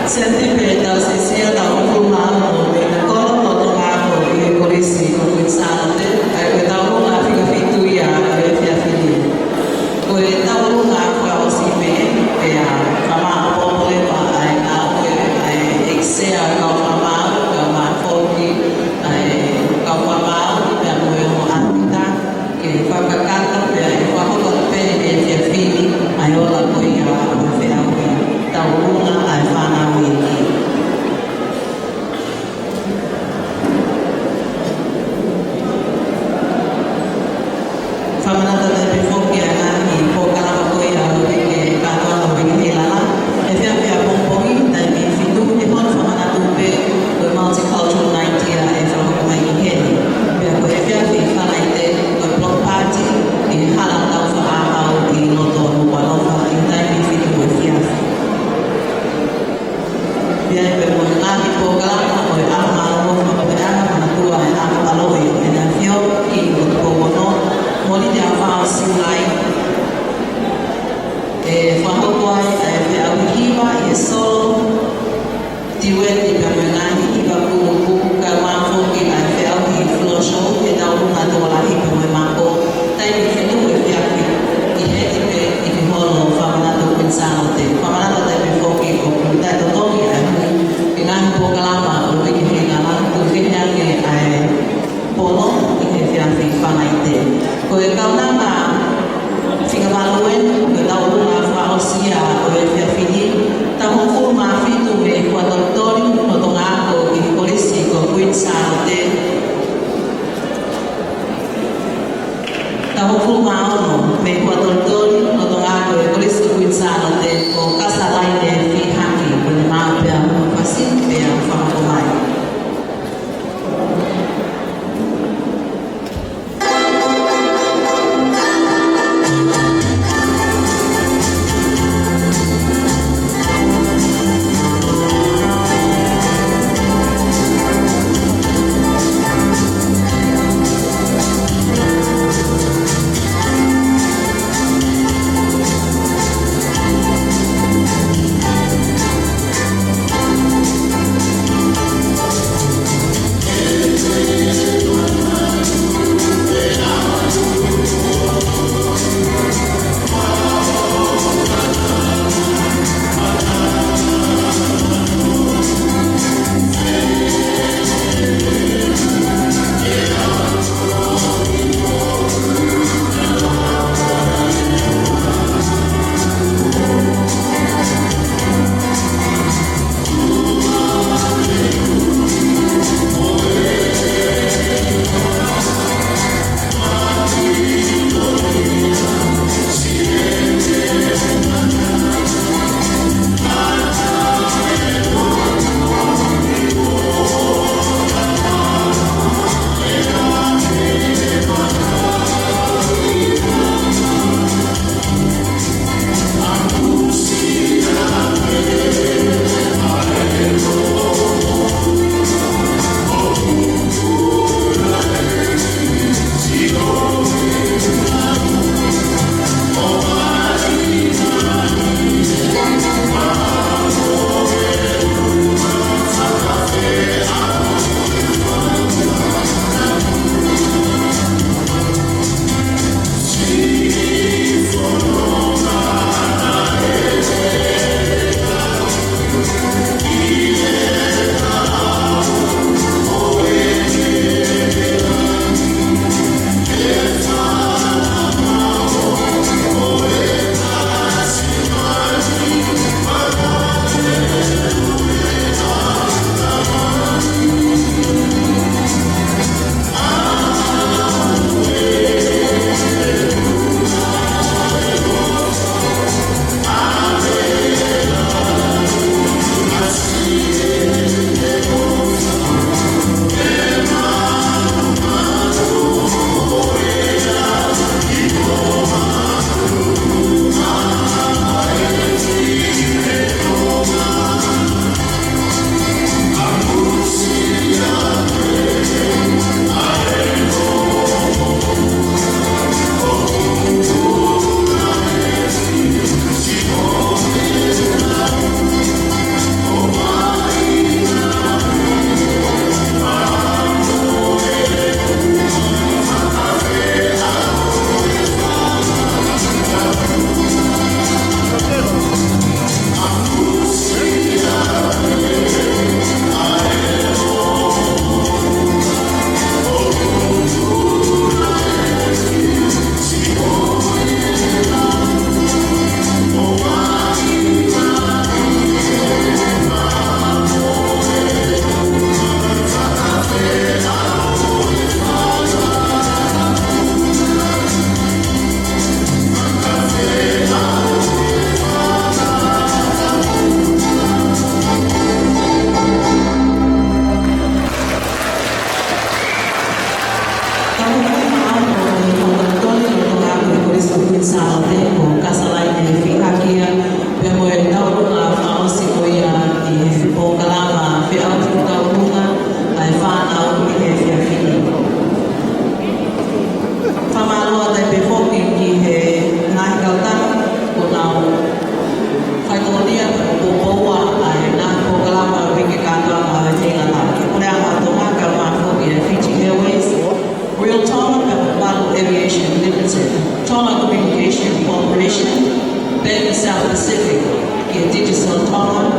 Seti pē tau sisia tau uku mā mo me na kolo mo tonga ko i kolisi ko Kuini Sālote, ʻa ia ko e tau ʻulungaanga fika fitu ia ʻo e efiafi ni. Ko e tau ʻulungaanga fakaʻosi pē, pea ka ma o pole pa ai na ko e ai eksea kau fakamaau, kau ma foki, ai kau fakamaau, pea mo e mo ʻāpita, ke fakakakato, pea ʻe fakahoko pē ʻe he efiafi ni, ʻa e ola ko ia ʻo e feʻauhi tau ʻulungaanga ʻa e fānau iiki. Fakamanatu atu pē foki ʻa e ngaahi polokalama ko ia ʻo e uike kātoa ʻo e uike ʻi lalo. Efiafi ʻapongipongi, taimi fitu, ʻe hono fakamanatu pē ko e Multicultural Night ia ʻe fakahoko mai ʻi heni. Pea ko e efiafi Falaite, ko e block party, ʻi he hala tau fakaʻaho ʻi loto Nukuʻalofa, ʻi he taimi fitu efiafi. Pea ʻi ai pē mo e ngaahi polokalama ʻo e ʻaho mālōlō fakapuleʻanga, manatua e ʻaho ʻaloʻi ʻEne ʻAfio ʻi Otupou ono, Holiday ʻa e fā ʻo Siulai. ʻE fakahoko ai ʻa e feʻauhi hiva ʻi he solo, tiueti pea mo e ngaahi hiva kulupu, kae ʻumaʻā foki ʻa e feʻauhi floor show, ʻe tau ʻulungaanga tokolahi pea mo e mako, taimi fitu efiafi, ʻi heni pē ʻi he holo Fakamanatu Kuini Sālote. Fakamanatu atu pē foki ʻoku taʻetotongi ʻa e hū ʻi he ngaahi polokalama ʻo e uike ʻi lalo, tuku kehe ange ʻa e polo ʻi he efiafi Falaite. Ko e kaunanga fika valu eni, ko e tau ʻulungaanga fakaʻosi ia ʻo e efiafi ni, taha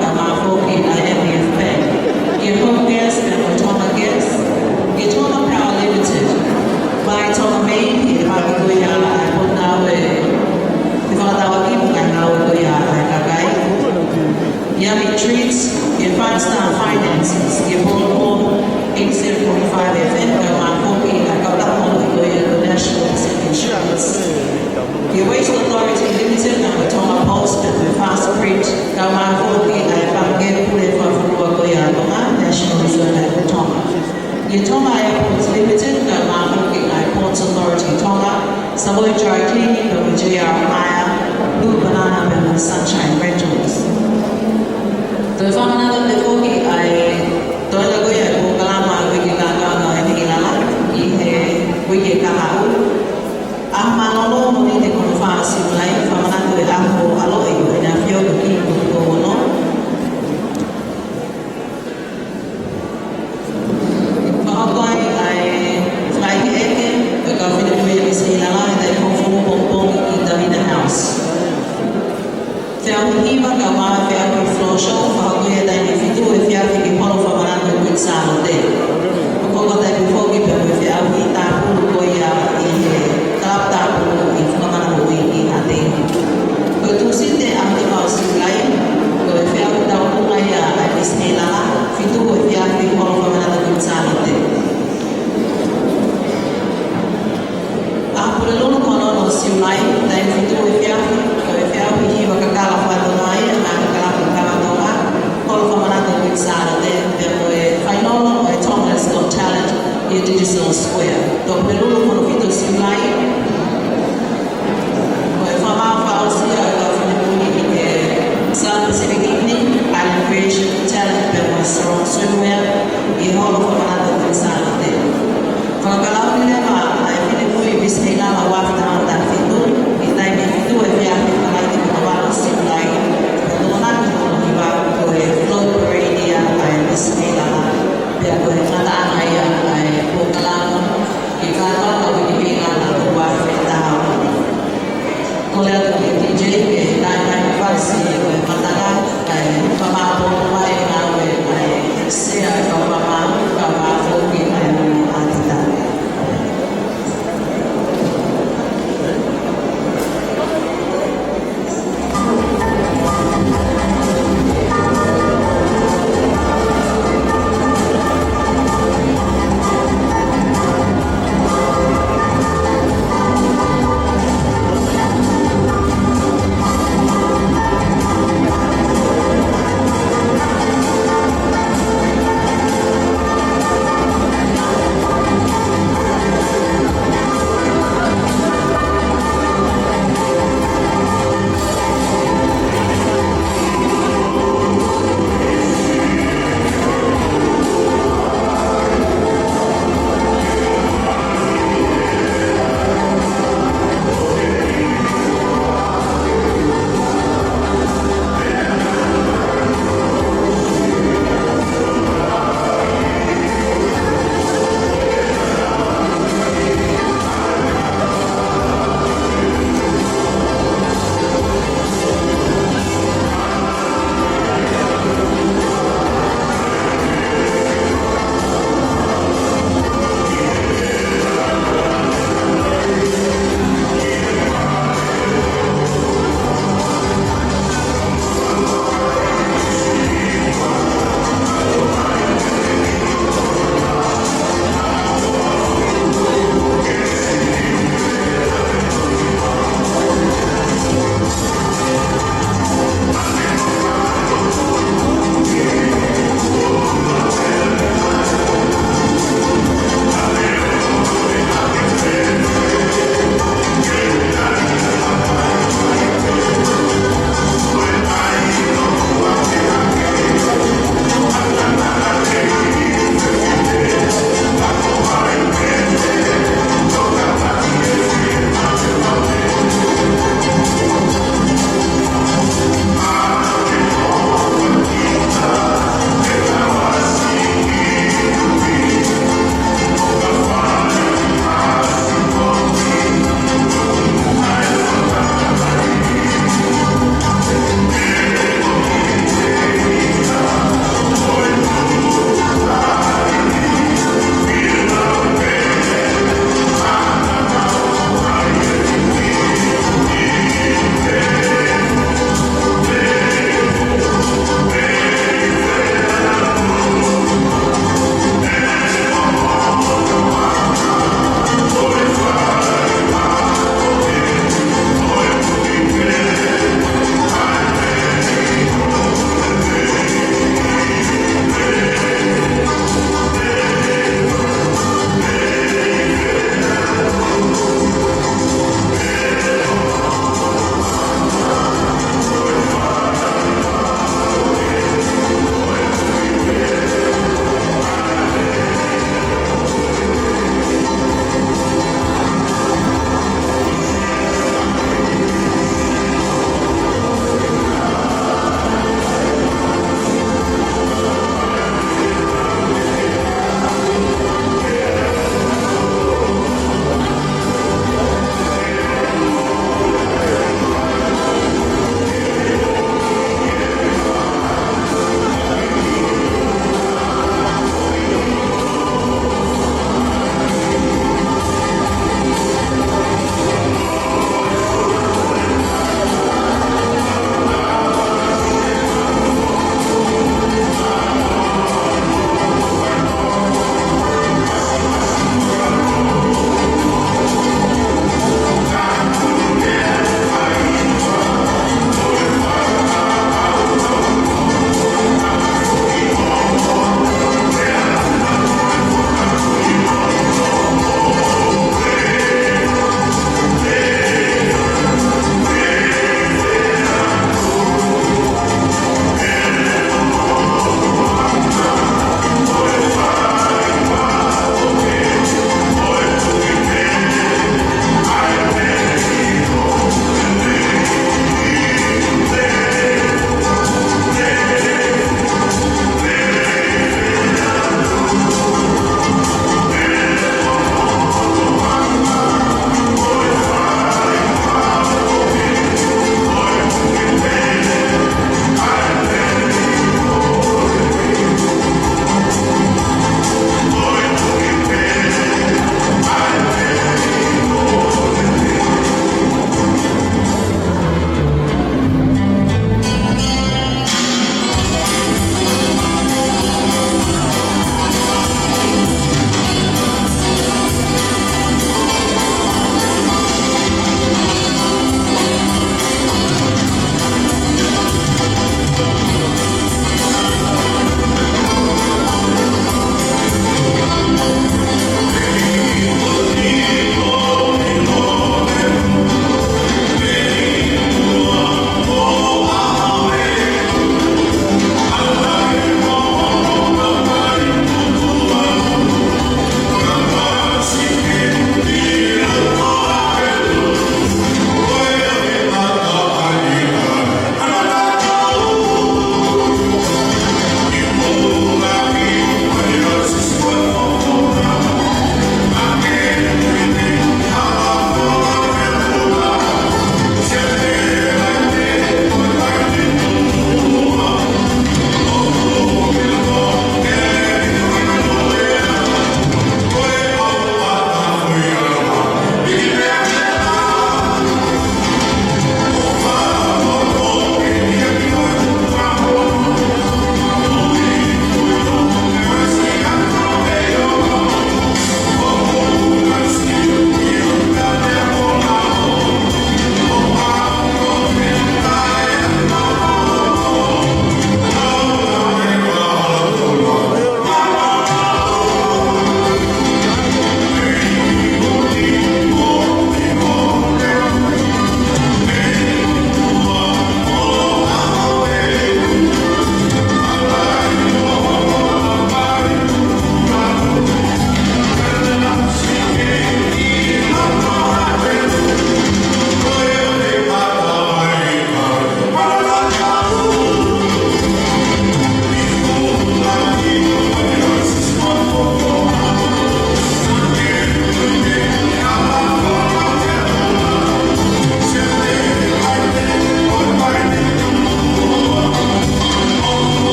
Kae ʻumaʻā foki ʻa e M E F Bank. Ki he Home Gas pea mo e Tonga Gas. Ki he Tonga Power Limited. Fly Tonga Main, ʻi he fanga ko ia ʻa e potungāue, ʻi he fakatauʻaki mo e ngāue ko ia ʻa e kakai. Yummy Treats, ki he Five Star Finances, ki he Paul Paul, eighty-seven point five F M, kae ʻumaʻā foki ʻa e kautaha ko ia ko e National Pacific Insurance. Ki he Waste Authority Limited, pea mo e Tonga Post, pea mo e Fast Print, kae ʻumaʻā foki ʻa e Fanga Pule Fakafonua ko ia ʻa Tonga, National Reserve Bank of Tonga. Ki he Tonga Airports Limited, kae ʻumaʻā foki ʻa e Ports Authority Tonga, Savoy Dry Cleaning, pea mo e J R Hire, Blue Banana, pea mo e Sunshine Rentals. Toe fakamanatu atu foki ʻa e toenga ko ia ʻo e polokalama ʻo e uike kātoanga ʻo e Hengilala ʻi he uike kahaʻu. ʻAho Mālōlō, Mōnite ko hono fā ʻo Siulai, fakamanatu e ʻaho ʻo e ʻaloʻi ʻo ʻEne ʻAfio ko Kingi Tupou Ono. Fakahoko ai ʻa e fakaʻekeʻeke ʻo e kau fefine Nuʻu Sila ʻi he taʻu hongofulu pongipongi ʻi Davina House. Feʻauhi hiva kae ʻumaʻā e feʻauhi floor show, fakahoko ia ʻi he taimi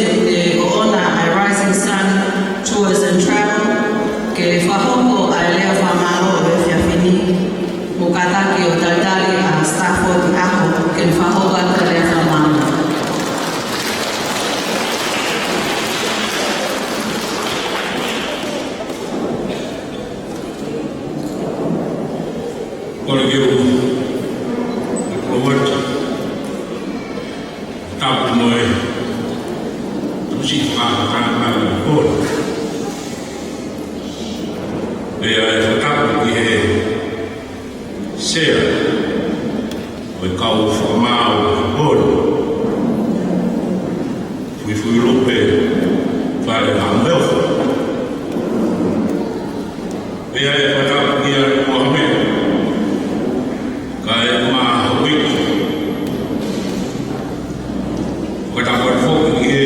ʻOku ne ʻoʻona ʻa e Rising Sun Tours and Travel ke fakahoko ʻa e lea fakamālō ʻo e efiafi ni, mo kātaki ʻo talitali ʻa Stafford ʻi ʻaho ke ne fakahoko atu ʻa e lea fakamālō. Kole ke u, ke u ʻoatu ʻa e tapu mo e tuʻusi fakahoko ʻa e kole. Pea ʻe fakatapu ki he Sea ʻo e kau fakamaau ʻo e kole, Fuifuilupe Fale Mamuheofo. Pea ʻe fakatapu kia Kuahame, kae ʻumaʻā hoʻo iiki. Fakatapu atu foki ki he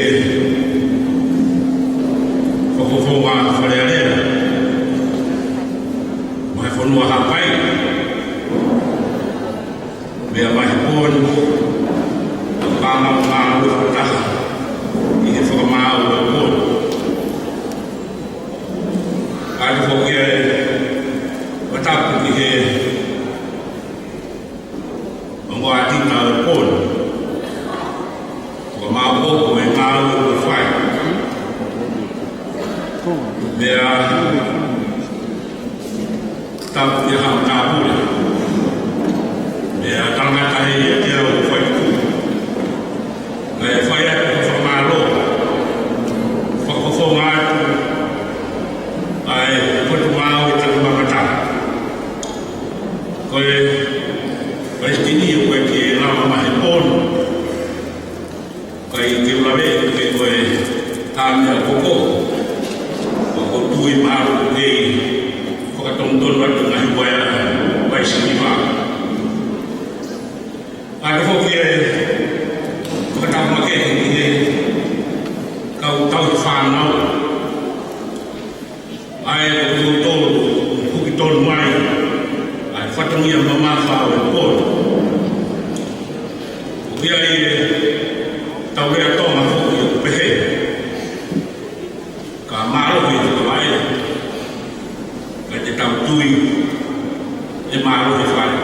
fakafofonga Fale Alea, mo e fonua Haʻapai, pea mo e pō ni, ʻa e pāmamamālō fakataha ʻi he fakamaau ʻo e pō ni. Atu foki ʻa e fakatapu ki he ongo ʻātita ʻo e pō ni, fakamaau ʻo e ngāue ʻoku fai. Pea tapu ki he haʻa matāpule, pea talangataʻa ʻiate au ʻo fai tuʻu. Kae fai atu ʻa e fakamālō, fakafofonga atu ʻa e Potungāue Taki Mamata. Ko e palesiteni ʻoku ʻikai ke lava mai he pō ni, ʻikai ke u lave ʻi he ko e taimi ʻa e koko, ʻoku ou tui mālō ʻoku kei fakatonutonu atu ngaahi uaea ʻo e vaisi hiva. Atu foki ʻa e fakatapu makehe ki he kau tauhi fānau, ʻa ē ʻoku totonu, ʻoku totonu mai ʻa e fatongia mamafa ʻo e pō ni. ʻOku ʻi ai ʻetau lea Tonga foki ʻoku pehē: Ka mālohi e fakavaʻe, ka te tau tui ʻe mālohi e fale.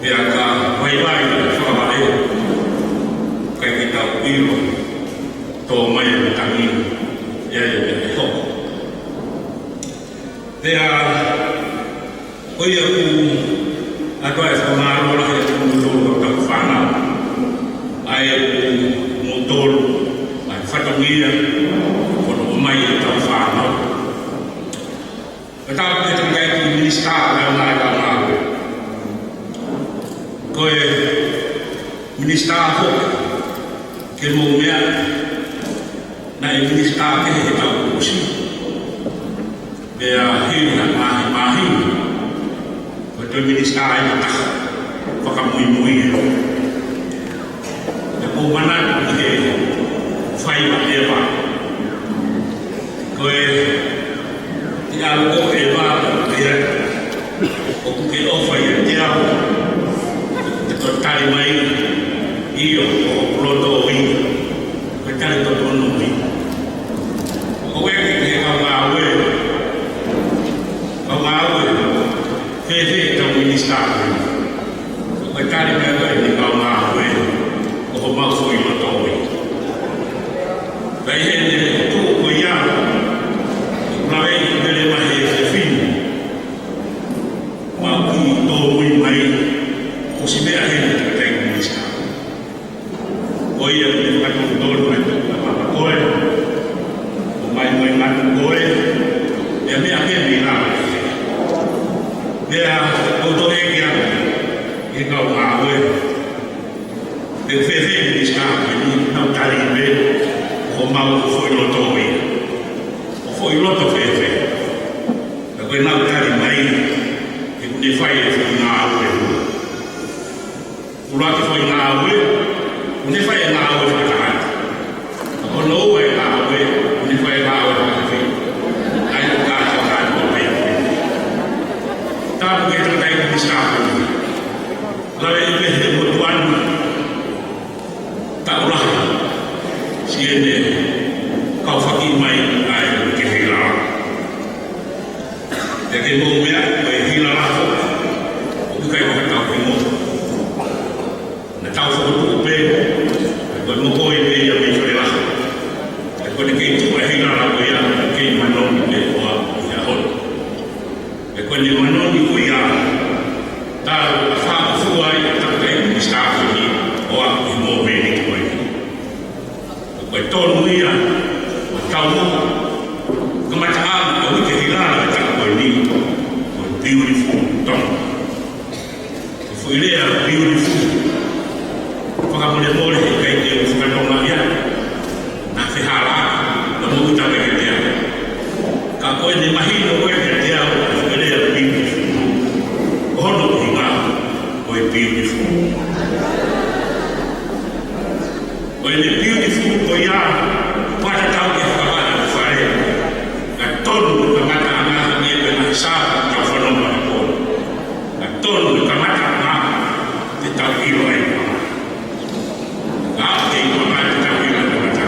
Pea ka vaivai e fakavaʻe, ka te tau ʻilo tō mai e tangi ʻe ʻi ai e meʻa ʻe hoko. Pea ko ia ʻoku ʻoatu ai e fakamālō lahi atu kiate kimoutolu kau tauhi fānau, ʻa ē ʻoku moutolu ʻa e fatongia ko hono ʻomai e tauhi fānau. Pea tapu ki he tangataʻeiki minisitā ʻo e ngaahi kaungāngāue. Ko e minisitā foki ke mou meaʻi, naʻe minisitā kehe he taʻu kuo ʻosi, pea hili ha ngaahi māhina, ko e toe minisitā ia ʻe taha fakamuimui. Pea mou manatu ki he faiva ʻeva. Ko e ʻi ai ʻa e ʻeva, ʻoku ke ʻofa ʻiate au, ke toe tali mai, ʻio, ʻoku ou loto ʻi, ko e tali totonu ʻi. ʻOku ou ʻeke ki he kau ngāue, kau ngāue, fēfē ʻetau minisitā ko eni? Ko e tali mai ʻa e kau ngāue, ko homau foʻi loto ʻi. Pea ʻi heʻene tuʻu ko ia, ʻoku lave ʻi he lele mai he fefine, ʻoku tōmui mai, ʻosi meʻa heni ki he minisitā. Ko ia ʻoku ne fakatonutonu mai tuʻu ʻa papa ko ē, ʻo mai mo e ngatu ko ē, ʻa e meʻa pē mei lava. Pea ʻoku ou toe ʻeke ange ki he kau ngāue, pe ʻoku fēfē e minisitā ko eni, nau tali pē, ko homau foʻi loto ʻi. Ko e foʻi loto fēfē? Ka ko ʻenau tali mai, he ʻoku ne fai e foʻi ngāue. ʻUluaki foʻi ngāue, ʻoku ne fai e ngāue fakatangata. Ka ko hono ua e ngāue, ʻoku ne fai e ngāue fakafefine. ʻA ia ko e kātoanga ʻo e pē. Tapu ki he tangataʻeiki minisitā ko eni. Lave ʻi he motuʻa ni, taʻu lahi, Tau fokotuʻu pē, ko e mokoi pē ia mei Fale Lahi. Ko ʻene kei tuʻu ʻa e hila ko ia, kei manoni pē ʻo aʻu ki he ʻaho ni. Ko ʻene manoni ko ia, tau fakafua ai ʻa e tangataʻeiki minisitā ko eni ʻo aʻu ki he mōmeniti ko eni. Ko e tonu ia, ʻo tau kamata ʻa e uike hila ʻa e taʻu ko eni, ko e Beautiful Tonga. Ko e foʻi lea beautiful, fakamolemole heʻikai te u fakatonga ia, naʻe fehālaaki, naʻa mou ʻita mai kiate au. Ka ko ʻene mahino ko ē kiate au, ko e foʻi lea beautiful, ko hono ʻuhinga, ko e beautiful. Ko ʻene beautiful ko ia, pata tau ke fakavale ʻa e fale. Ka tonu ke kamata ʻa e ngaahi meʻa pē naʻe sā, tau fanongo ʻa e pō. Ka tonu ke kamata ʻa e ngaahi, te tau ʻilo ai. Ka ke ʻilo mai te tau ʻilo ai kamata.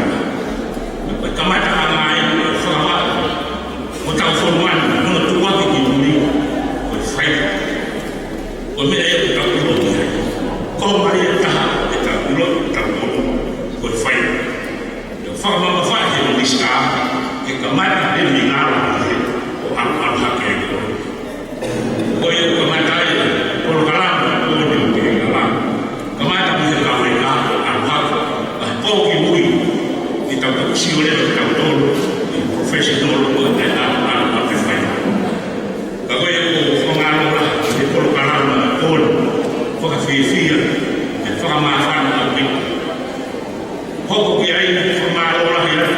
Ko e kamata ʻa e ngaahi, fakavale. Ko tau fonua ni, ko e tuʻuaki ki muli, ko e fai. Ko e meʻa ia ʻoku tau ʻilo ki ai. Ko e meʻa ia ʻe taha, ʻe tau ʻilo, tau ʻilo, ko e fai. ʻE fakamamafaʻi he minisitā, ke kamata he minalo he, ʻo ʻalu ʻalu hake ai ko ē. Ko ia ʻoku kamata ai, polokalama, ko eni ʻoku ke kala. Kamata mei he kau ʻe ka, ʻo ʻalu hake, ʻa e pō ki mui, ke tau tau sio leva, ke tau tonu, ke professional, ko e ʻalu ʻalu hake fai. Ka ko ia ʻoku fakamālō lahi, he polokalama, ko eni, fakafiefia, he fakamāfana, ʻaupito. Hoko ki ai, fakamālō lahi atu,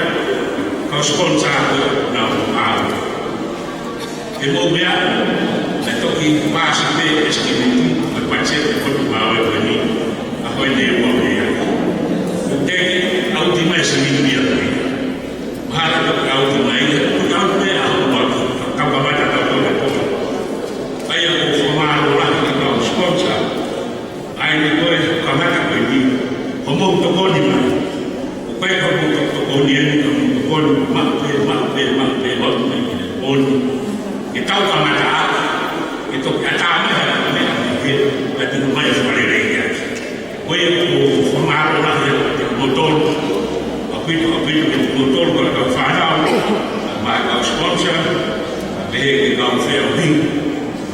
kau sponsor ko ē naʻa nau ʻalu. He mou meʻa, ʻe toki paasi pē estimate, mo e patiseti ʻo e Potungāue ko eni, ʻa ko eni ʻoku ou meʻa. Ko e teke, ʻauti mai e simiti ia ko ē. Mahalo toki ʻauti mai, ʻoku ʻauti mai ʻa hono ʻauti, tau kamata tau toki ko ē. ʻA ia ʻoku ou fakamālō lahi ki he kau sponsor, ʻa eni ko ē kamata ko eni, hoʻomou tokoni mai. ʻOku ʻikai ko hoʻomou to-, tokoni eni, hoʻomou tokoni, maʻu pē, maʻu pē, maʻu pē, maʻu pē, maʻu pē, maʻu pē. Ke tau kamata ʻaki, ke toki ʻatā mai ha meʻa, ke ʻatā mai e fakalelei ia. Ko ia ʻoku ou fakamālō lahi atu kiate kimoutolu, ʻaupito, ʻaupito kiate kimoutolu, kau fānau, mo e kau sponsor, pehē ki he kau feʻauhi,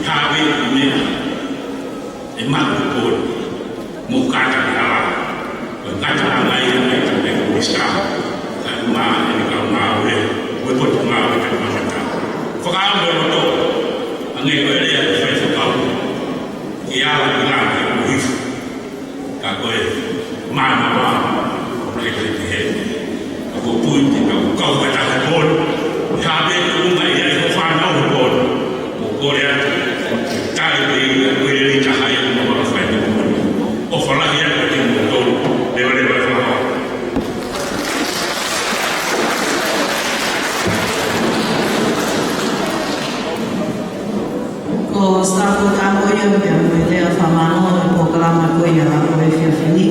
hāvea e meʻa, ʻe maʻu ko eni, mou kātaki hala, ko e ngataʻanga ia ʻa e tangataʻeiki minisitā, kae ʻumaʻā ʻene kau ngāue, ko e Potungāue Taʻengata. Fakaʻamu e loto, hangē ko e lea ʻa e faifekau, ke ala ki langi ʻo hifo, ka ko e mānava, ʻoku ʻikai ke hē. Ka ʻoku ou tui te tau kau fakataha he pō ni, hāvea e tuʻunga ia ʻi hoʻo fānau he pō ni. ʻOku ou kole atu, tali pē ia, ko e lelei taha ia, mo e fai pē. ʻOfa lahi atu kiate kimoutolu, levaleva e fakahā. Ko Stafford Amoia, pea mo e lea fakamālō he polokalama ko ia ʻo e efiafi ni.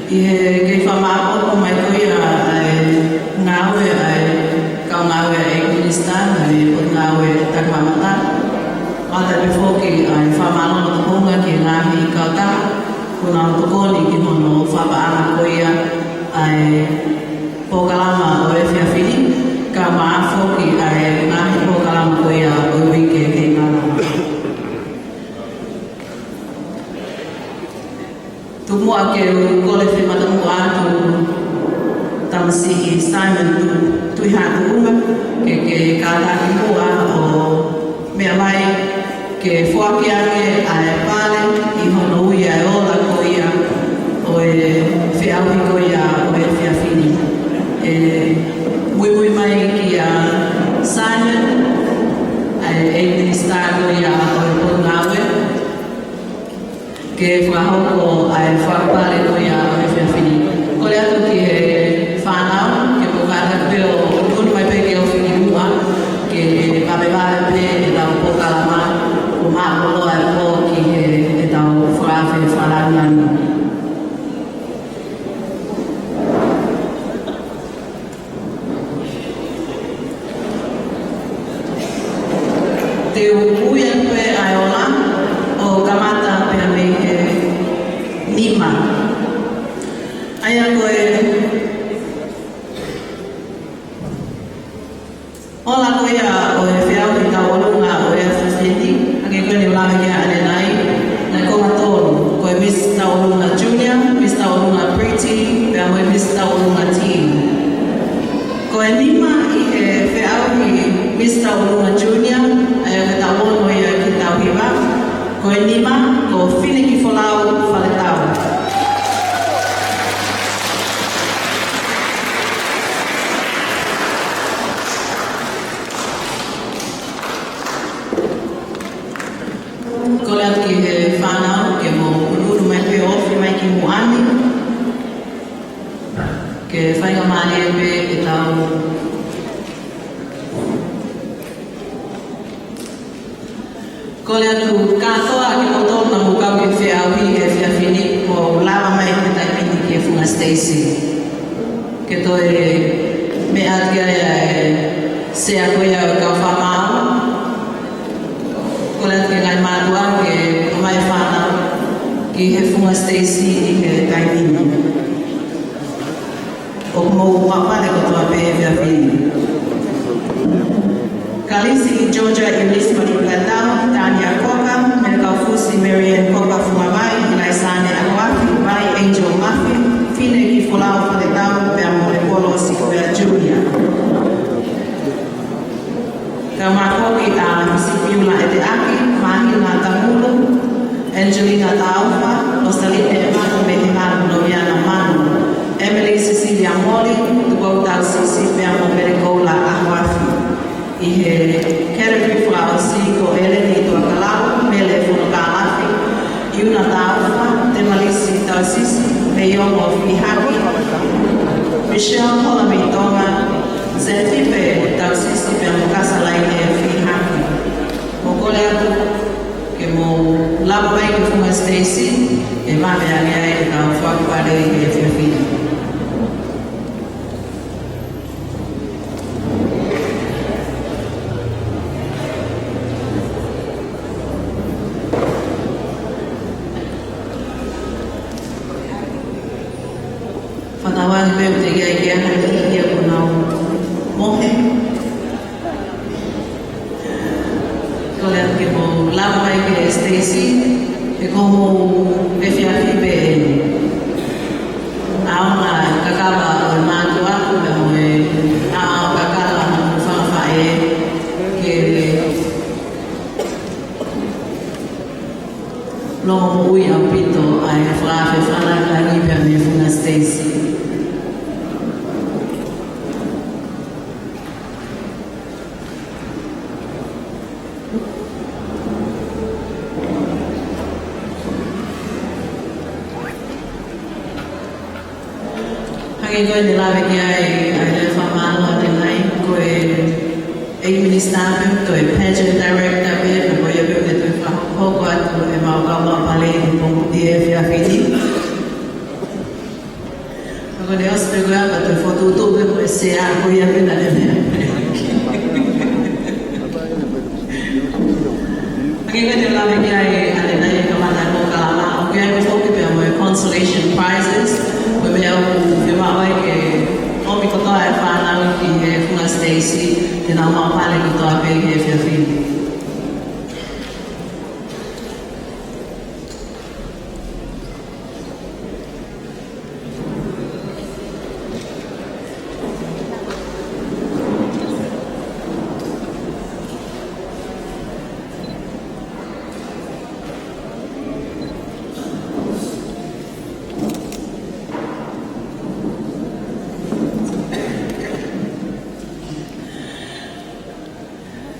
ʻI he kei fakamāʻopoʻopo mai ko ia ʻa e ngāue ʻa e kau ngāue ʻa e minisitā, ʻa e Potungāue Taʻengata. Fakatapu foki ʻa e fakamālō mo e tokanga ki he ngaahi kautaha, kuo nau tokoni ki hono fakapaʻanga ko ia ʻa e polokalama ʻo e efiafi ni, kae ʻumaʻā foki ʻa e ngaahi polokalama ko ia ʻo e uike kei lalo. Tuku muʻa ke u kole fie matamuʻa atu tamasiʻi Simon Tu-, Tuʻihaʻatuʻunga, ke ke kātaki muʻa ʻo meʻa mai ke foaki ange ʻa e pale ʻi hono ui ʻa e ola ko ia ʻo e feʻauhi ko ia ʻo e efiafi ni. ʻE muimui mai kia Simon, ʻa e ʻEiki Minisitā ko ia ʻo e Potungāue, ke fakahoko ʻa e fakapale ko ia ʻo e efiafi ni. Kole atu ki he fānau, ke mou kātaki pē ʻo tunu mai pē ki he ofi ki muʻa, ke vavevave pē ʻetau polokalama, kuo maʻu koloa e pō ki he, ʻetau fakaafe fakalāngilangi. Te u ui atu pē ʻa e ola ʻo kamata pē mei he nima. ʻA ia ko e ola ko ia ʻo e feʻauhi tauʻolunga ʻo e efiafi ni, hangē ko eni ʻoku lave ki ai ʻanenai, naʻe konga tolu, ko e Miss Tauʻolunga Junior, Miss Tauʻolunga Pre-Teen, pea mo e Miss Tauʻolunga Teen. Ko e nima ʻi he feʻauhi Miss Tauʻolunga Junior, ʻa ia ko e taʻu ono ia ki he taʻu hiva, ko e nima, ko Finekifolau Faletau. Kole atu ki he fānau ke mou ʻunuʻunu mai pē ʻo ofi mai ki muʻa ni. Ke faingamālie pē ke tau kole atu kātoa kimoutolu naʻa mou kau ki he feʻauhi he efiafi ni, mou lava mai he taimi ni ki he Funga Stacy. Ke toe meʻa atu ki ai ʻa e sea ko ia ʻo e kau fakamaau. Kole atu ki he ngaahi mātuʻa ke ʻomai e fānau ki he Funga Stacy ʻi he taimi ni. ʻOku mou maʻu pale kotoa pē he efiafi ni. Kalisi Georgia Eunice Maliku Latau, Tania Koka, Melekaufusi Marian Koka Fungavai, Ilaisane Ahoafi, Vai Angel Mafi, Finekifolau Faletau, pea mo Lepolo Sikuea Junior. Kau mai foki ʻa Sipiula ʻEteaki, Mahina Tamulu, Angelina Taufa, Rosaline Manu, Mehehanu Loiana Manu, Emily Cecilia Moli, Tupou Tausisi, pea mo Melekoula Ahoafi. ʻI he category fakaʻosi ko ʻEleni Tuakalau, Mele Fonokalafi, ʻIuna Taufa, Temalisi Tausisi, Meiongo Fihaki, Michelle Holameitonga, Zetipe Tausisi pea mo Kasalaine Fihaki. Mou kole atu ke mou lava mai ki he Funga Stacy, ʻe maʻu ange ai ʻetau fakapale he efiafi ni. Fanauʻi pē ʻoku teʻeki ai ke ʻi ai ha niʻihi ia kuo nau mohe. Kole atu ke mou lava mai ki he Stacy, he ko homou efiafi pē eni. ʻAonga e kakava ʻo e mātuʻa, pea mo e ʻaonga kakala ʻa hoʻomou fanga faʻē, ke longomoʻui ʻaupito ʻa e fakaafe fakalāngilangi pea mei he Funga Stacy. Hangē ko eni naʻe lave ki ai ʻa e lea fakamālō ʻanenai, ko e ʻEiki Minisitā pē, ko e Pageant Director pē, pea ko ia pē ʻoku ne toe fakahoko atu ʻemau kau maʻu pale ʻi he pongipongi ʻi he efiafi ni. Ka ko ʻene ʻosi pē ko ia, ka toe fokotuʻutuʻu pē ko e sea ko ia pē naʻa ne meʻa. Hangē ko eni naʻe lave ki ai ʻanenai e kamata ko e kalama, ʻoku ʻi ai pē foki pea mo e consolation prizes, ko e meʻa ʻoku fiemaʻu ai ke ʻomi kotoa e fānau ki he Funga Stacy, ke nau maʻu pale kotoa pē he efiafi ni.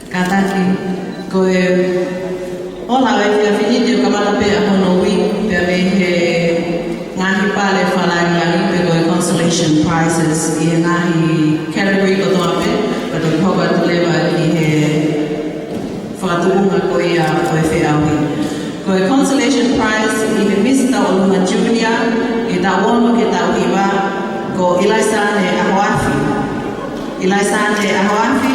Kātaki, ko e ola ʻo e efiafi ni te u kamata pē ʻa hono ui, pea mei he ngaahi pale fakalāngilangi pe ko e consolation prizes ʻi he ngaahi category kotoa pē, pea toki hoko atu leva ki he fakatuʻunga ko ia ʻo e feʻauhi. Ko e consolation prize ʻi he Miss Tauʻolunga Junior, ʻi he taʻu ono ki he taʻu hiva, ko ʻIlaisane Ahoafi. ʻIlaisane Ahoafi.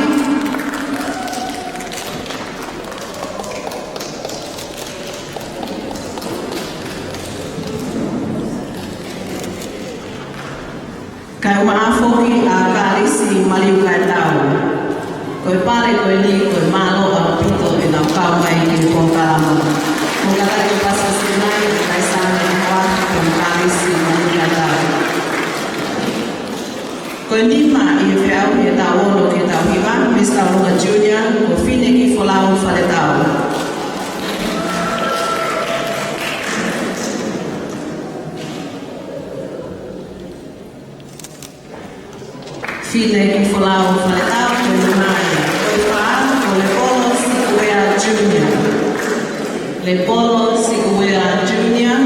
Kae ʻumaʻā foki ʻa Kalisi Maliukaetau. Ko e pale ko eni ko e mālō ʻaupito ʻenau kau mai ki he polokalama. Mou kātaki ʻo pasipasi mai, kae sāme ʻa Kalisi Maliukaetau. Ko e nima ʻi he feʻauhi ʻe taʻu ono ki he taʻu hiva, Misa ʻUlunga Junior, ko Fineki Folau Faletau. Fineki Folau Faletau, ko e nima ia. Ko e fā, ko Lepolo Sikuea Junior. Lepolo Sikuea Junior.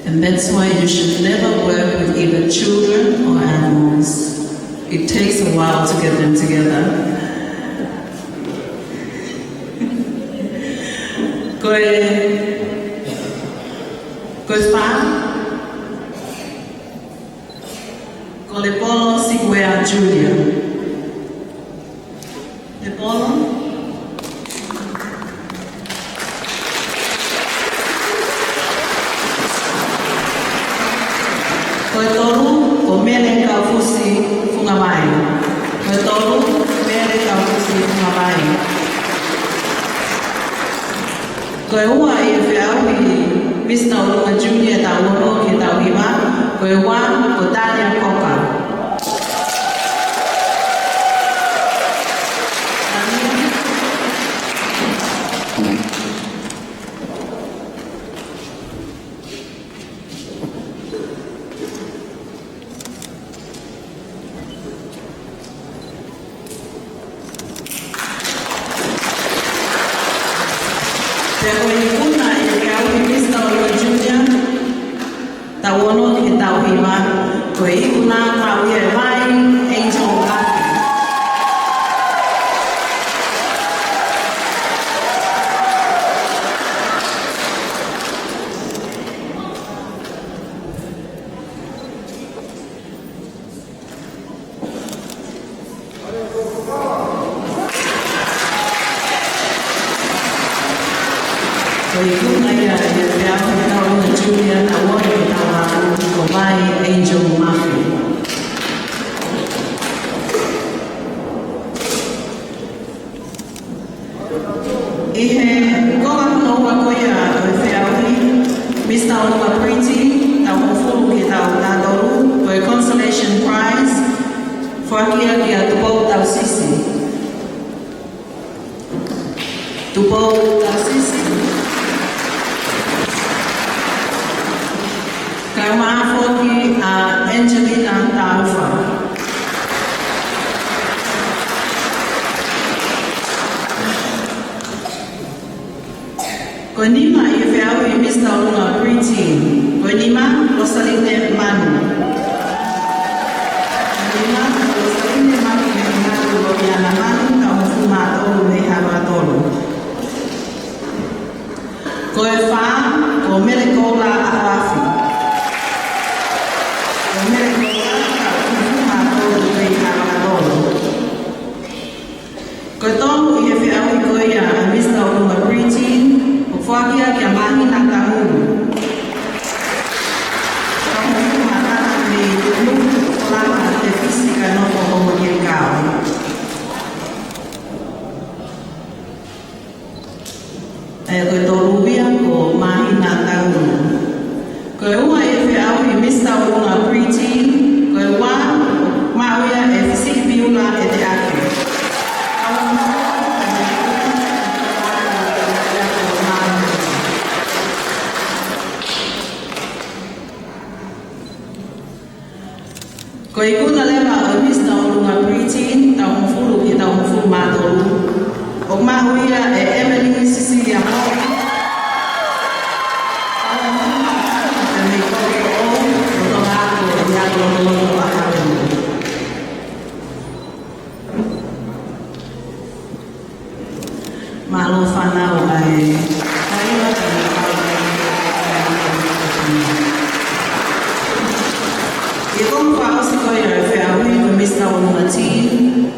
And that's why you should never work with either children or animals. It takes a while to get them together. Ko e, ko e fā, ko Lepolo Sikuea Junior. Lepolo. Ko e tolu, ko Mele Kaufusi Fungamai. Ko e tolu, Mele Kaufusi Fungamai. Ko e ua ʻi he feʻauhi Misa ʻUlunga Junior taʻu ono ki he taʻu hiva, ko e ua, ko Tania Koka. Pea ko e ikuna ʻi he feʻauhi Misa ʻUlunga Junior taʻu ono ki he taʻu hiva, ko e ikuna maʻu ia ʻe Vai Angel Murphy. Ko e ikuna ia ʻi he feʻauhi Misa ʻUlunga Junior taʻu ono ki he taʻu valu, ko Vai Angel Murphy. ʻI he konga hono ua ko ia ʻo e feʻauhi Misa ʻUlunga Preteen taʻu hongofulu ki he taʻu taha tolu, ko e consolation prize, foaki ia kia Tupou Tausisi. Tupou Tausisi. Kae ʻumaʻā foki ʻa Angelina Taufa. Ko e nima ʻi he feʻauhi Misa ʻUlunga Preteen. Ko e nima, Rosaline Manu. Nima, Rosaline Manu, mei Manu, Lomiana Manu, taʻu hongofulu mā tolu mei Haʻavakatolu. Ko e fā, ko Mele Koula ʻAhoafi. Ko Mele Koula, taʻu hongofulu mā tolu mei Haʻavakatolu. Ko e tolu ʻi he feʻauhi ko ia ʻa Misa ʻUlunga Preteen, ʻoku foaki ia kia Mahina Tangulu. Taʻu hongofulu mā taha mei Tuʻunuku, Folau, Tefisi, kae nofo ʻi Houʻeiki Kaʻao. ʻA ia ko e tolu ia ko Mahina Tangulu. Ko e ua ʻi he feʻauhi Misa ʻUlunga Preteen, ko e ua, maʻu ia ʻe Fisiki Piula ʻEteʻake. Ko e ikuna leva ʻo e Misa ʻUlunga Preteen, taʻu hongofulu ki he taʻu hongofulu mā tolu, ʻoku maʻu ia ʻe Emily Cecilia Hall. Mei Kokoʻou, ʻo Tonga Ako, ʻi he Ako Lotoloto ʻa Hawaiʻi. Mālō fānau ʻa e. ʻI he konga fakaʻosi ko ia ʻo e feʻauhi ko e Misa ʻUlunga Teen,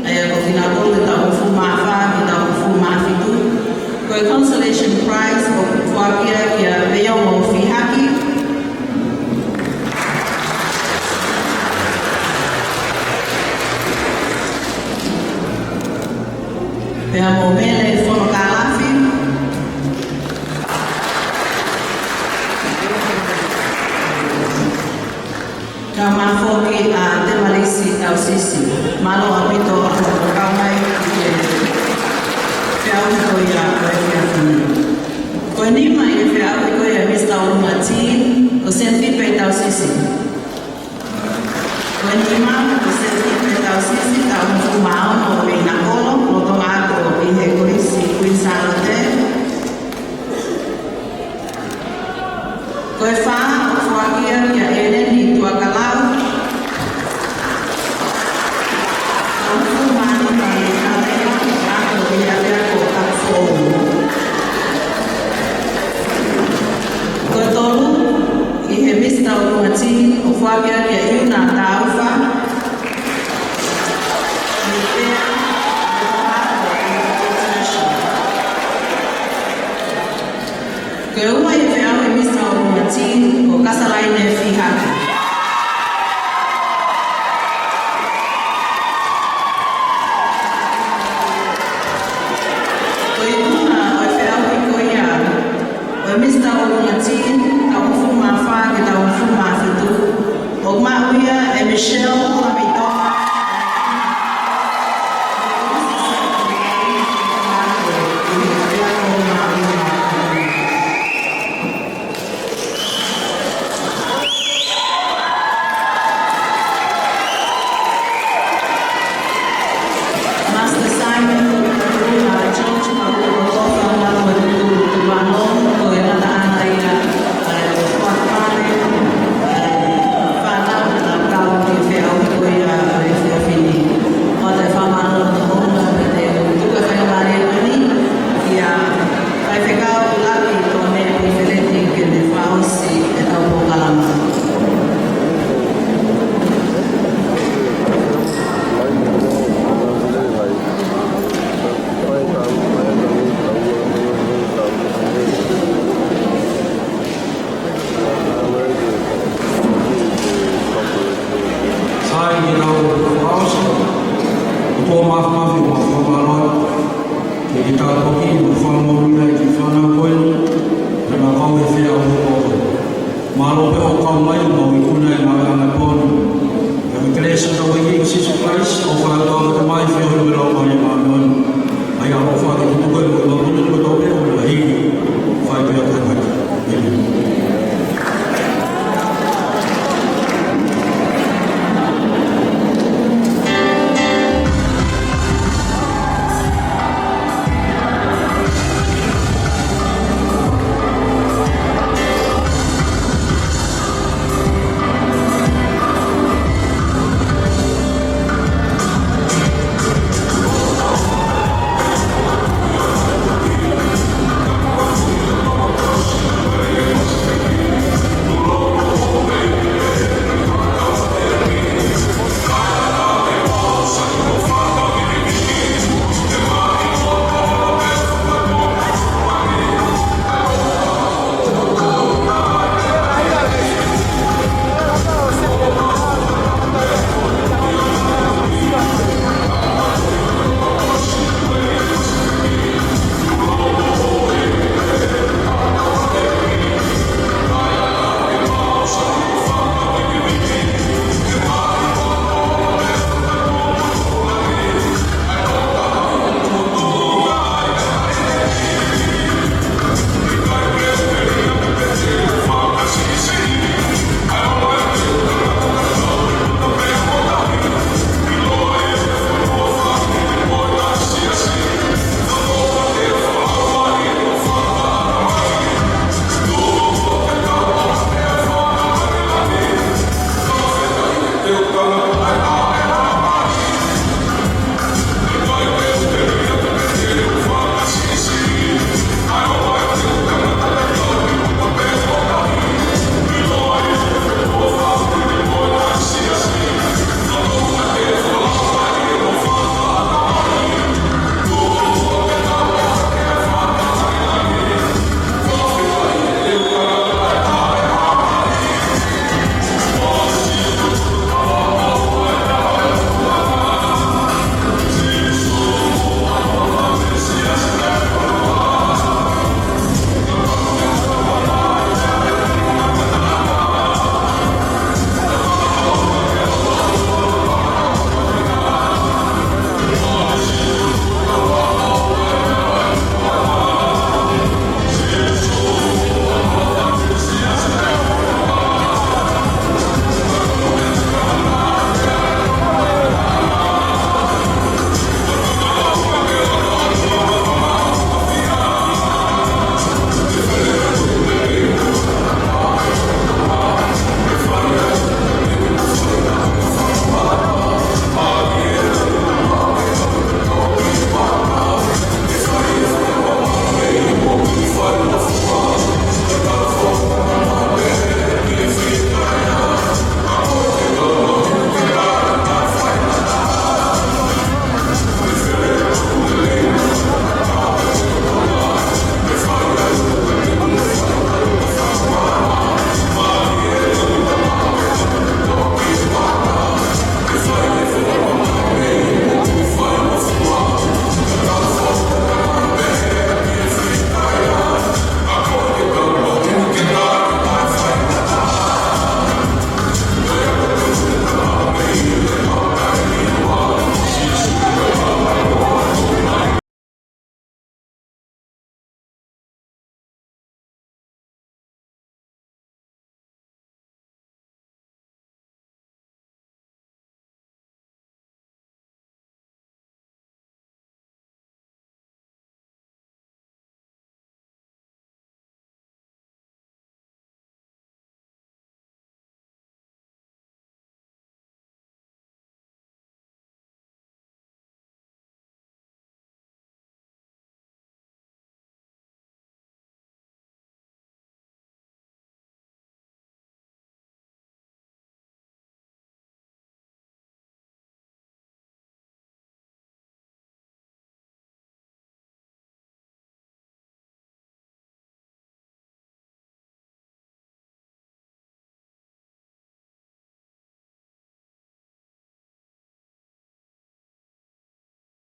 ʻa ia ko kinautolu ʻe taʻu hongofulu mā fā ki he taʻu hongofulu mā fitu, ko e consolation prize Foki ʻa Temalisi Tausisi. Mālō ʻaupito hoʻomou kau mai ki he feʻauhi ko ia ʻo e efiafi ni. Ko e nima ʻi he feʻauhi ko ia ʻa Misa ʻUlumatin, ko Sentipe Tausisi. Ko e nima, ko Sentipe Tausisi, taʻu hongofulu mā ono ʻo Veinakolo, lolotonga ako ʻi he Kolisi Kuini Sālote. Ko e fā, ʻoku foaki ia kia ʻEleni Tuakalau. Taʻu hongofulu mā nima ʻi he Kalea, ako ʻi he ʻapiako Kapufoʻou. Ko e tolu, ʻi he Misa ʻUlumatin, ʻoku foaki ia kia ʻIuna Taufa. Ko e ua ʻi he feʻauhi Misa ʻUlumatin, ko Kasalaine Fihaki.